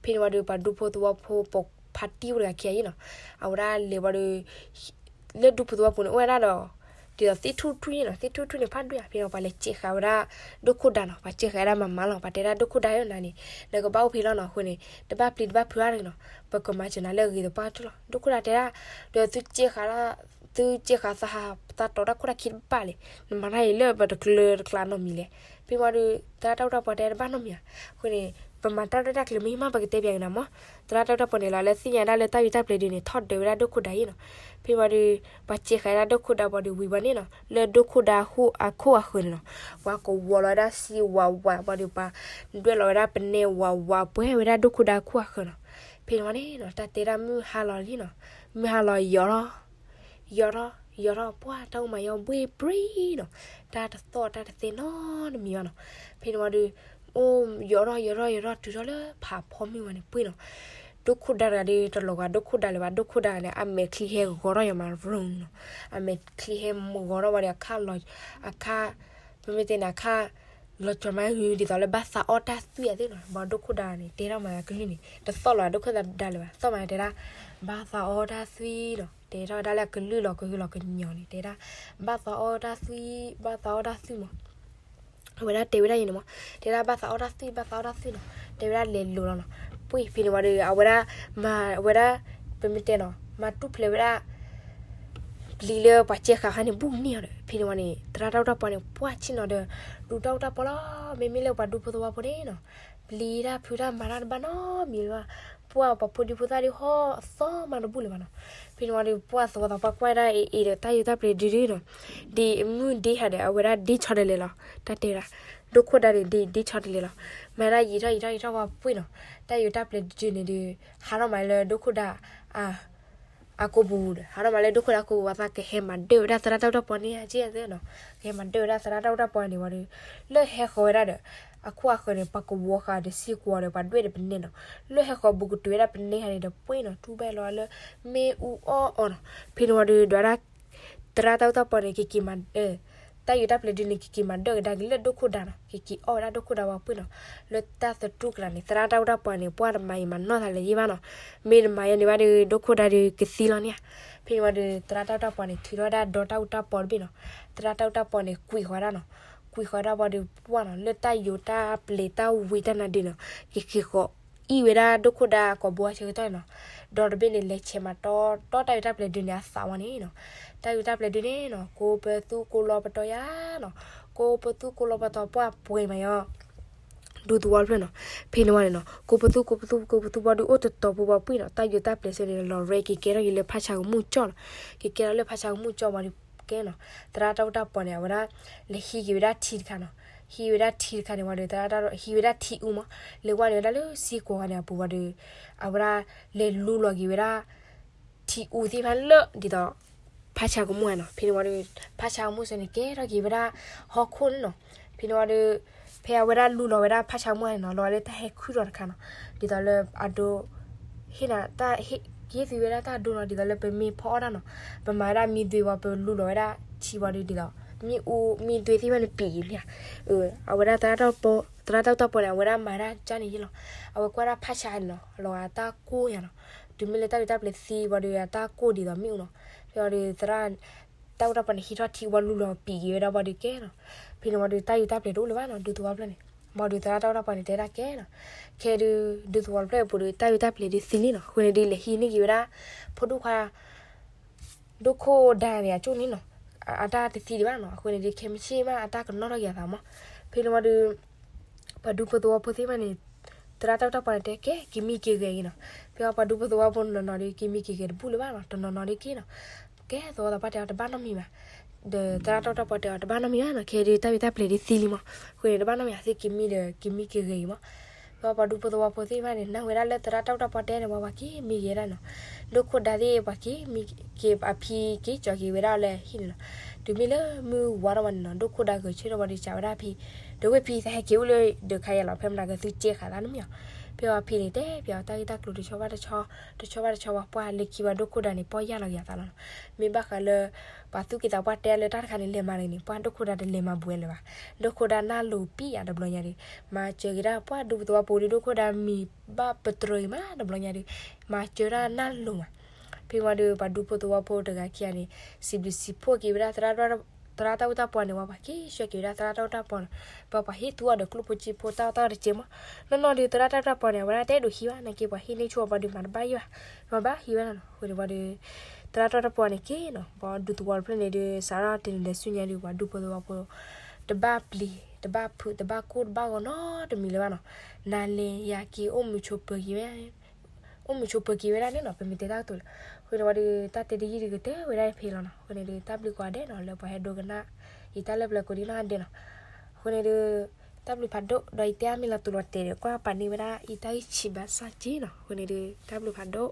ဖဲန့ၣ်ဝံၤဒီးပှၤဒူဖိသဝီဖိပိာ်ဖါတံၢ်ဝဲတဂၤခံဂၤအံၤနီၤ အဝဲဒၣ်လဲၤဝံၤဒီး လၢဒူဖိသဝီပူၤန့ၣ် အိၣ်ဝဲဒၣ်ဒီး ဒ်သိးသ့ၣ်ထူၣ်ထူၣ်န့ၣ်နီၤ သ့ၣ်ထူၣ်ထူၣ်န့ၣ်ဖးဒိၣ်ညါ ဖဲန့ၣ်ပှၤလဲၤစဲးဃာ်ဝဲဒၣ် ဒိၣ်ခိၣ်ဒါနီၤ ပှၤစဲးဃာ်ဝဲဒၣ်မၤမၤလီၤ ပှၤတဲဒၣ်ဒိၣ်ခိၣ်ဒါဧၢနၤန့ၣ် နကဘၣ်အိၣ်ဖဲလီၤနီၤ အဃိန့ၣ် တဘၣ်ပျံၤတဘၣ်ဖုးအါတဂ့ၤနီၤ ပကမၤစၢၤနၤလၢအဂ့ၤသပှၢ်ကတၢၢ်လီၤ ဒိၣ်ခိၣ်ဒါတဲဒၣ် ဒီးသုစဲးဃာ် သုစဲးဃာ်သးဟး သးတီၤတၢ်ခိၣ်တၢ်ခံတဘၣ်လဲၣ် နမၤတၢ်အံၤလၢပတကျၢၤတကျါနီတမံၤလဲၣ်. ဖဲန့ၣ်ဝံၤဒီး သရၣ်တၢ်အိၣ်တၢ်ပီတဲတဘၣ်နီတမံၤဧါ. အဃိန့ၣ် ပမၤတၢ်ရဲၣ်တၢ်ကျဲၤမ့ၢ်မး ပကတဲပၠးက့ၤနၤမး. သရၣ်တၢ်အိၣ်တၢ်ပီန့ၣ်လီၤ လၢသ့ၣ်ညါဒၣ်လၢတၢ်ယူးတၢ်ပျဲၤဒုန့ၣ် ထီၣ်ဒၢးဝဲဒၣ်ဒိၣ်ခိၣ်ဒါအံၤနီၤ. ဖဲန့ၣ်ဝံၤဒီး ပှၤစဲးဃာ်ဝဲဒၣ်ဒိၣ်ခိၣ်ဒါဘၣ်ဒီး ဝံၤဘၣ်န့ၣ်နီၤ လၢဒိၣ်ခိၣ်ဒါအခိၣ်အဃၢၤန့ၣ်နီၤ ပှၤကဝီၤလီၤဝဲဒၣ်စံဝးဝးဘၣ်ဒီး ပှၤဒွဲၣ်လီၤဝဲဒၣ်ပနဲဝးဝး ပှဲၤဝဲဒၣ်ဒိၣ်ခိၣ်ဒါအခိၣ်အဃၢၤနီၤ. ဖဲန့ၣ်ဝံၤန့ၣ်နီၤ တၢ်တဲဒၣ်မုၢ်ဟါလီၤလံနီၤ. မုၢ်ဟါလီၤယီၤထီၣ် ယီၤထီၣ် ယီၤထီၣ် ပှၢ်တၢ်အိၣ်မးယီၤဘှ့ၣ်ပြံနီၤ. တၢ်တသီၣ်တၢ်တသဲနီတမံၤဘၣ်နီၤ. ဖဲန့ၣ်ဝံၤဒီး အိၣ်ယီၤထီၣ်ယီၤထီၣ်ယီၤထီၣ်တုၤထီၣ်လၢဖးဖီမုၢ်ဝဲန့ၣ်ပှ့ၤနီၤ. ဒိၣ်ခိၣ်ဒါတဂၤဒီး တလီၤဂာ်ဒိၣ်ခိၣ်ဒါလၢၤဘၣ်. ဒိၣ်ခိၣ်ဒါန့ၣ် အမဲာ်ချံဟဲဂီၤထီၣ်ယီၤမး ရူနီၤ. အမဲာ်ချံဟဲဂီၤထီၣ်ဝံၤဒီး အခါလီၤ အခါ ပမ့ၢ်တဲန့ၣ် အခါ လီၤကၠီၤမးဂုၤ ဒ်သိးလၢဘၣ်သးအီၣ်တၢ်သွံၣ်အသ့ၣ်နီၤ. ဘၣ်ဒိၣ်ခိၣ်ဒါန့ၣ် တဲထီၣ်မးကလုၢ်န့ၣ် တသီၣ်လီၤဒိၣ်ခိၣ်ဒါလၢၤဘၣ်. သီၣ်မးန့ၣ်တဲဒၣ် ဘၣ်သးအီၣ်တၢ်သွံၣ်နီၤ. တဲထီၣ်ဝဲဒၣ်လၢကလုၢ်လီၤကဟုလီၤကညီၤန့ၣ် တဲဒၣ် ဘၣ်သးအီၣ်တၢ်သွံၣ် ဘၣ်သးအီၣ်တၢ်သွံၣ်မး. အဝဲဒၣ်တဲဝဲဒၣ်အံၤန့ၣ်မး တဲဒၣ်ဘၣ်သးအီၣ်တၢ်သွံၣ် ဘၣ်သးအီၣ်တၢ်သွံၣ်နီၤ. တဲဝဲဒၣ်လဲၤလိၤလီၤနီၤ. ပှ့ၤဖဲန့ၣ်ဝံၤဒီး အဝဲဒၣ် မၤဝဲဒၣ် ပမ့ၢ်တဲနီၤ မၤတူၢ်ဖျဲးဝဲဒၣ် ပျံၤလၢပှၤစဲးဃာ်ခါန့ၣ် ဘူးကန့ၢ်အီၤဒီး ဖဲန့ၣ်ဝံၤန့ၣ် သရၣ်တၢ်အိၣ်တၢ်ပီန့ၣ် ပှၢ်ဆ့ၣ်နီၤဒီး ဒူးတၢ်အိၣ်တၢ်ပီလီၤ. မ့မ့ၢ်လၢပှၤဒူဖိသဝီဖိန့ၣ်နီၤ ပျံၤတၢ်ဖုးတၢ်မၤတၢ်တဘၣ်နီတမံၤလၢၤဘၣ်. ပှၢ်ပှၤဖိဒံဖိသၣ်ဒုးဟီၣ်အသီမးတဘူၣ်လၢၤဘၣ်နီၤ. ဖဲန့ၣ်ဝံၤဒီး ပှၢ်သဝီသးပှၢ်ကွၢ်ဒၣ်အံၤအံၤဒီး တၢ်ယူးတၢ်ပျဲၤဒုဒုနီၤ ဒ်မုၢ်ဒ့ဟးဒီး အဝဲဒၣ်ဒ့ဆီတလဲလီၤ. တၢ်တဲဒၣ် ဒိၣ်ခိၣ်ဒါန့ၣ် ဒ့ဒ့ဆီတလဲလီၤ. မၤဒၣ်ယံာ်ထီၣ်ယံာ်ထီၣ်ယံာ်ထီၣ်ဝံၤပှ့ၤနီၤ တၢ်ယူးတၢ်ပျဲၤဒုန့ၣ်ဒီး ဟးထီၣ်မးလၢဒိၣ်ခိၣ်ဒါ အကိာ်ပူၤဒီး ဟးထီၣ်မးလၢဒိၣ်ခိၣ်ဒါအကိာ်ပူၤဝံၤသး ကဟဲမၤဒၢၣ်ဝဲဒၣ်သရၣ်တၢ်အိၣ်တၢ်ပီန့ၣ် ကဲသ့နီၤ. ကဟဲမၤဒၢၣ်ဝဲဒၣ်သရၣ်တၢ်အိၣ်တၢ်ပီန့ၣ်ဝံၤဒီး လၢဟဲဃီၤဝဲဒၣ်ဒီး အခိၣ်အဃၢၤန့ၣ် ပှၤကဝီၤဃာ်ဒီးစံကွီၤဒီး ပှၤဒွဲၣ်ဒီးပနဲနီၤ. လၢဟဲဃီၤဘူးကတုၤဝဲဒၣ်ပနဲဟါန့ၣ်ဒီးပှ့ၤနီၤ တူၢ်ဘၣ်လီၤလၢ မ့ၣ်အူအီၣ်အီနီၤ. ဖဲန့ၣ်ဝံၤဒီး ဒွးဒၣ် သရၣ်တၢ်အိၣ်တၢ်ပီန့ၣ် ကက့ၤမၤ တၢ်ယူးတၢ်ပျဲၤဒုန့ၣ် ကက့ၤမၤဒၢၣ်ကဒါက့ၤလၢဒိၣ်ခိၣ်ဒါနီၤ. ကက့ၤအီၣ်ဝဲဒၣ်ဒိၣ်ခိၣ်ဒါဝံၤပှ့ၤနီၤ. လၢတၢ်သတူၢ်ကလာ်န့ၣ် သရၣ်တၢ်အိၣ်တၢ်ပီန့ၣ် ပှၢ်တမၤအံၤမၤနီၢ်သးလၢၤယံၤဘၣ်နီၤ. မ့ၢ်တမၤယဲန့ၣ်ဘၣ်ဒီး ဒိၣ်ခိၣ်ဒါဒီးကသံလီၤန့ၣ်ဧါ. ဖဲန့ၣ်ဝံၤဒီး သရၣ်တၢ်အိၣ်တၢ်ပီန့ၣ် ထုးထီၣ်ဝဲဒၣ်ဒီတၢ်အူတၢ်ပီတဘ့ၣ်နီၤ. သရၣ်တၢ်အိၣ်တၢ်ပီန့ၣ် ကွံာ်ဃီၤဝဲဒၣ်နီၤ. ကွံာ်ဃီၤဝဲဒၣ်ဝံၤဒီးပှၢ်နီၤ လၢတၢ်ယူးတၢ်ပျဲၤတၢ်ဝံၤတၢ်နါဒုနီၤ ကက့ၤဃီၤ အံၣ်ဝဲဒၣ်ဒိၣ်ခိၣ်ဒါကိာ်ဘိအဆၢကတီၢ်န့ၣ်နီၤ. ဒီတဘ့ၣ်န့ၣ် လဲၤဆဲးမၤတီတီတၢ်ယူးတၢ်ပျဲၤဒုန့ၣ်အသးဝံၤန့ၣ်နီၤ. တၢ်ယူးတၢ်ပျဲၤဒုန့ၣ်နီၤ ကိးပသူကိးလီၤပတီၢ်ယါနီၤ. ကိးပသူကိးလီၤပတီၢ်ပှၢ်ပှဲၤမးယီၤ ဒူသဝီတဖျၢၣ်နီၤ. ဖဲန့ၣ်ဝံၤန့ၣ်နီၤ ကိးပသူကိးပသူကိးပသူဘၣ်ဒုးအိၣ်တတီၤဖိဘၣ်ပှ့ၤနီၤ. တၢ်ယူးတၢ်ပျဲၤဆၢန့ၣ် လီၤရဲက့ၤကဲထီၣ်က့ၤလၢဖးဆါကမူၣ်ကၠီၣ်နီၤ. က့ၤကဲထီၣ်လၢဖးဆါကမူၣ်ကၠီၣ်ဝံၤဒီးကဲနီၤ. သရၣ်တၢ်အိၣ်တၢ်ပီန့ၣ် အဝဲဒၣ် လဲၤဟံးက့ၤဝဲဒၣ်ထံတခါနီၤ. ဟံးဝဲဒၣ်ထံတခါန့ၣ်ဝံၤဒီး သရၣ်တၢ် ဟံးဝဲဒၣ်ထံအူမး လဲၤဝဲန့ၣ်ဝဲဒၣ်လၢစံကွီၤန့ၣ်အပူၤဝံၤဒီး အဝဲဒၣ် လဲၤလူလီၤက့ၤဝဲဒၣ် ထံအူသ့ၣ်တဖၣ်လၢ ဒ်သိး ဖးဆါကမူၣ်ဧါနီၤ. ဖဲန့ၣ်ဝံၤဒီး ဖးဆါကမူၣ်ဆၢန့ၣ် ကဲထီၣ်က့ၤဝဲဒၣ်ဟီၣ်ခိၣ်န့ၣ်နီၤ. ဖဲန့ၣ်ဝံၤဒီး ဖဲအဝဲဒၣ်လူလီၤဝဲဒၣ်ဖးဆါကမူၣ်န့ၣ်နီၤ လီၤဝဲလၢတၢ်ဟဲခုၣ်ထီၣ်တခါနီၤ. ဒ်သိးလၢအဒိ ဟ့ၣ်နၤတၢ်ဟ့ၣ်က့ၤသုဝဲဒၣ်တၢ်အဒိနီၤ ဒ်သိးလၢပမ့ၢ်ဖီအီၣ်တၢ်နီၤ ပမၤဝဲဒၣ်မံသွ့ဝံၤ ပလူလီၤဝဲဒၣ်ထံဝံၤဒီး ဒ်သိး မ့ၣ်အူမံသွ့သ့ၣ်တဖၣ်န့ၣ်ပံာ်က့ၤလံဧါ. အဝဲဒၣ်သရၣ်တၢ်အိၣ်တၢ်ပီန့ၣ် အဝဲဒၣ်မၤတၢ်ကၢ်န့ၣ်ယ့ၢ်လီၤ. အဝဲကွၢ်ဒၣ်ဖးဆါန့ၣ်နီၤ လီၤဂာ်တၢ်ကိၢ်ယါနီၤ. တုၤမ့ၢ်လၢတၢ်ယူးတၢ်ပျဲၤသံဝံၤဒီး အတၢ်ကိၢ်ဒ်သိးမ့ၣ်အူနီၤ. ဖဲဝံၤဒီးသရၣ် တၢ်အိၣ်တၢ်ပီန့ၣ် ဟံးထီၣ်ထံဝံၤလူလီၤပံာ်က့ၤဝဲဒၣ်ဝံၤဒီးကဲနီၤ. ဖဲန့ၣ်ဝံၤဒီး တၢ်ယူးတၢ်ပျဲၤတအိၣ်လၢၤဘၣ်နီၤ ဒူသဝီဖျၢၣ်န့ၣ်. ဝံၤဒီးသရၣ်တၢ်အိၣ်တၢ်ပီန့ၣ် တဲဒၣ်ကဲနီၤ. ခဲဒုး ဒူသဝီဖျၢၣ်အပူၤဒီး တၢ်ယူးတၢ်ပျဲၤဒုးသံလံနီၤ. အဃိန့ၣ်ဒုး လဲၤဟံးန့ၢ်က့ၤဝဲဒၣ် ဖိဒိၣ်ခွါ ဒိၣ်ခိၣ်ဒါန့ၣ် အကၠိၣ်န့ၣ်နီၤ အတၢ်တသံဒံးဘၣ်နီၤ. အဃိန့ၣ်ဒုး ခဲမုၢ်ဆ့ၣ်မး အတၢ်ကနီၣ်ထီၣ်က့ၤအသးမး. ဖဲန့ၣ်ဝံၤဒီး ပှၤဒူဖိသဝီဖိသ့ၣ်တဖၣ်န့ၣ် သရၣ်တၢ်အိၣ်တၢ်ပီန့ၣ်တဲ ကဲ က့ၤမံက့ၤဂဲၤအံၤနီၤ. ဖဲပှၤဒူဖိသဝီဖိနီၢ်နီၢ်ဒီး က့ၤမံက့ၤဂဲၤတဘူၣ်လၢၤဘၣ်နီၤ တနီၤနီၤဒုးက့ၤနီၤ. ကဲ သဝီသးပှၢ်တဲအီၤတဘၣ်နီတမံၤဘၣ်. ဒီးသရၣ်တၢ်အိၣ်တၢ်ပီတဲအီၤတဘၣ်နီတမံၤဘၣ်နီၤ ခဲဒုး တၢ်ယူးတၢ်ပျဲၤဒုးသံလံမး. အဃိန့ၣ် တဘၣ်နီတမံၤ အသ့က့ၤမံဒီး က့ၤမံက့ၤဂဲၤအံၤမး. ဖဲပှၤဒူဖိသဝီဖိသ့ၣ်တဖၣ်န့ၣ် နာ်ဝဲဒၣ်လၢသရၣ်တၢ်အိၣ်တၢ်ပီတဲန့ၣ် ပှၤပှၤက့ၤမံဂဲၤဒၣ်နီၤ. ဒိၣ်ခိၣ်ဒါသ့ၣ် ပှၤက့ၤမံက့ၤ အဖံက့ၤကၠီၤက့ၤဝဲဒၣ်လၢဟံၣ်န့ၣ်နီၤ. တုၤမ့ၢ်လၢမုၢ်ဝါထီၣ်ဝဲန့ၣ်နီၤ ဒိၣ်ခိၣ်ဒါဂဲၤဆၢထၢၣ်ဝံၤဒီး စံးဝဲဒၣ်ဖံ ဒီးဝဲဖံသးဟဲက့ၤအိၣ်လၢဒီးခါယၤလီၤ ဖဲမနၤကသုကဲဃာ်သးနီတမံၤအီၤ. ဖဲအဖံန့ၣ်တဲပၠးအီၤ တၢ်ဂ့ၢ်တၢ်ကျိၤတဆီဘၣ်တဆီ တဆီဘၣ်တဆီ ပှၤပှၢ်လၢခံဝဲဒိၣ်ခိၣ်ဒါန့ၣ် ပီၢ်ယၢ်လီၤက့ၤအသးလီၤနီၤ. မ့ၢ်ဘၣ်ဃးလၢ ပှၤသူၣ်က့သးပှၢ်တဲလၢတၢ်တခါန့ၣ် လဲၤမၤတဂ့ၤန့ၣ် ပှၢ်ဒိၣ်ခိၣ်ဒါတလဲၤမၤဘူးဝဲလၢၤဘၣ်. ဒိၣ်ခိၣ်ဒါနၢ်လိၤပံာ်ယၤတဘျီညါဒီး မၤစၢၤက့ၤဒၣ်ပှၢ်ဒူဖိသဝီဖိဒီး ဒိၣ်ခိၣ်ဒါမံၤဘၣ်ပတြၢၤအံၤမးတဘျီညါဒီး မၤစၢၤဒၣ်နၢ်လိၤမး. ဖဲဝံၤဒီး ပှၤဒူဖိသဝီဖိတဂၤခံဂၤန့ၣ် စံးဘျုးစံးဖှိၣ်က့ၤဝဲဒၣ် သရၣ်တၢ်အိၣ်တၢ်ပီန့ၣ် ပှၤပှၤဟ့ၣ်ဆှၢက့ၤဝဲဒၣ်သရၣ်တၢ်အိၣ်တၢ်ပီန့ၣ် ပှၤပှၤဟ့ၣ်သူအီၤဒီးကျိၣ်ဖိစ့ဖိတၢ်အီၣ်တၢ်အီတကဲမး. နီၢ်နီၢ်ဒီးသရၣ်တၢ်အိၣ်တၢ်ပီန့ၣ် အဝဲဒၣ်တအဲၣ်ဒိးဟံးဘၣ် နာ်က့ ပှၤဟ့ၣ်န့ၢ်ဆူၣ်အီၤဒီးမၤတဘၣ်ယံၤဘၣ် မၤဘၣ်ဟံးဝဲဒၣ်နီၤ. အဃိန့ၣ်ဝံၤဒီး သရၣ်တၢ်အိၣ်တၢ်ပီန့ၣ်က့ၤနီၤ ပှၤဒူသဝီတဖျၢၣ်န့ၣ်ဒီး စးထီၣ်တနံၤဒီးဆူညါဒီး ပှၤဒူဖိသဝီဖိ တဘၣ်ပျံၤ တဘၣ်ဖုးတဘၣ်ကိၢ်တဘၣ်ဂီၤနီတမံၤလၢၤဘၣ်နီၤ. နၤလဲၤယၤက့ၤအိၣ်မုာ်ဆိးပၢၤက့ၤဝဲ အိၣ်မုာ်ဆိးပၢၤက့ၤဝဲဒၣ်န့ၣ်နီၤ, ပမ့ၢ်တဲတၢ်ကတိၤလၢ အဃိန့ၣ်ဝံၤဒီး တၢ်တဲတယုၢ်ဒီးကတၢၢ်ဝဲဒၣ်ဖဲလီၤနီၤ. အဃိန့ၣ်ဒီး တၢ်ဘျုးကိးဂၤဒဲးနီၤ လၢပှၤဟဲဒိကနၣ် ယတၢ်လၢပျၢၤကိးဒံနီၢ်ဂၤဒဲးနီၤ. အဃိန့ၣ်ဒီး တၢ်ဘျုးဖးဒိၣ် ဒီးယတဲအါမ့ၢ်လီၤတူာ်လီၤတဲာ်ဒီး ကွၢ်ပာ်န့ၢ်ဝဲဒၣ်ယတၢ်ဂံၢ်ဆံးဘၣ်ဆၣ်က့နီၤ. အဃိန့ၣ်ဒီး တၢ်ဘျုးဖးဒိၣ်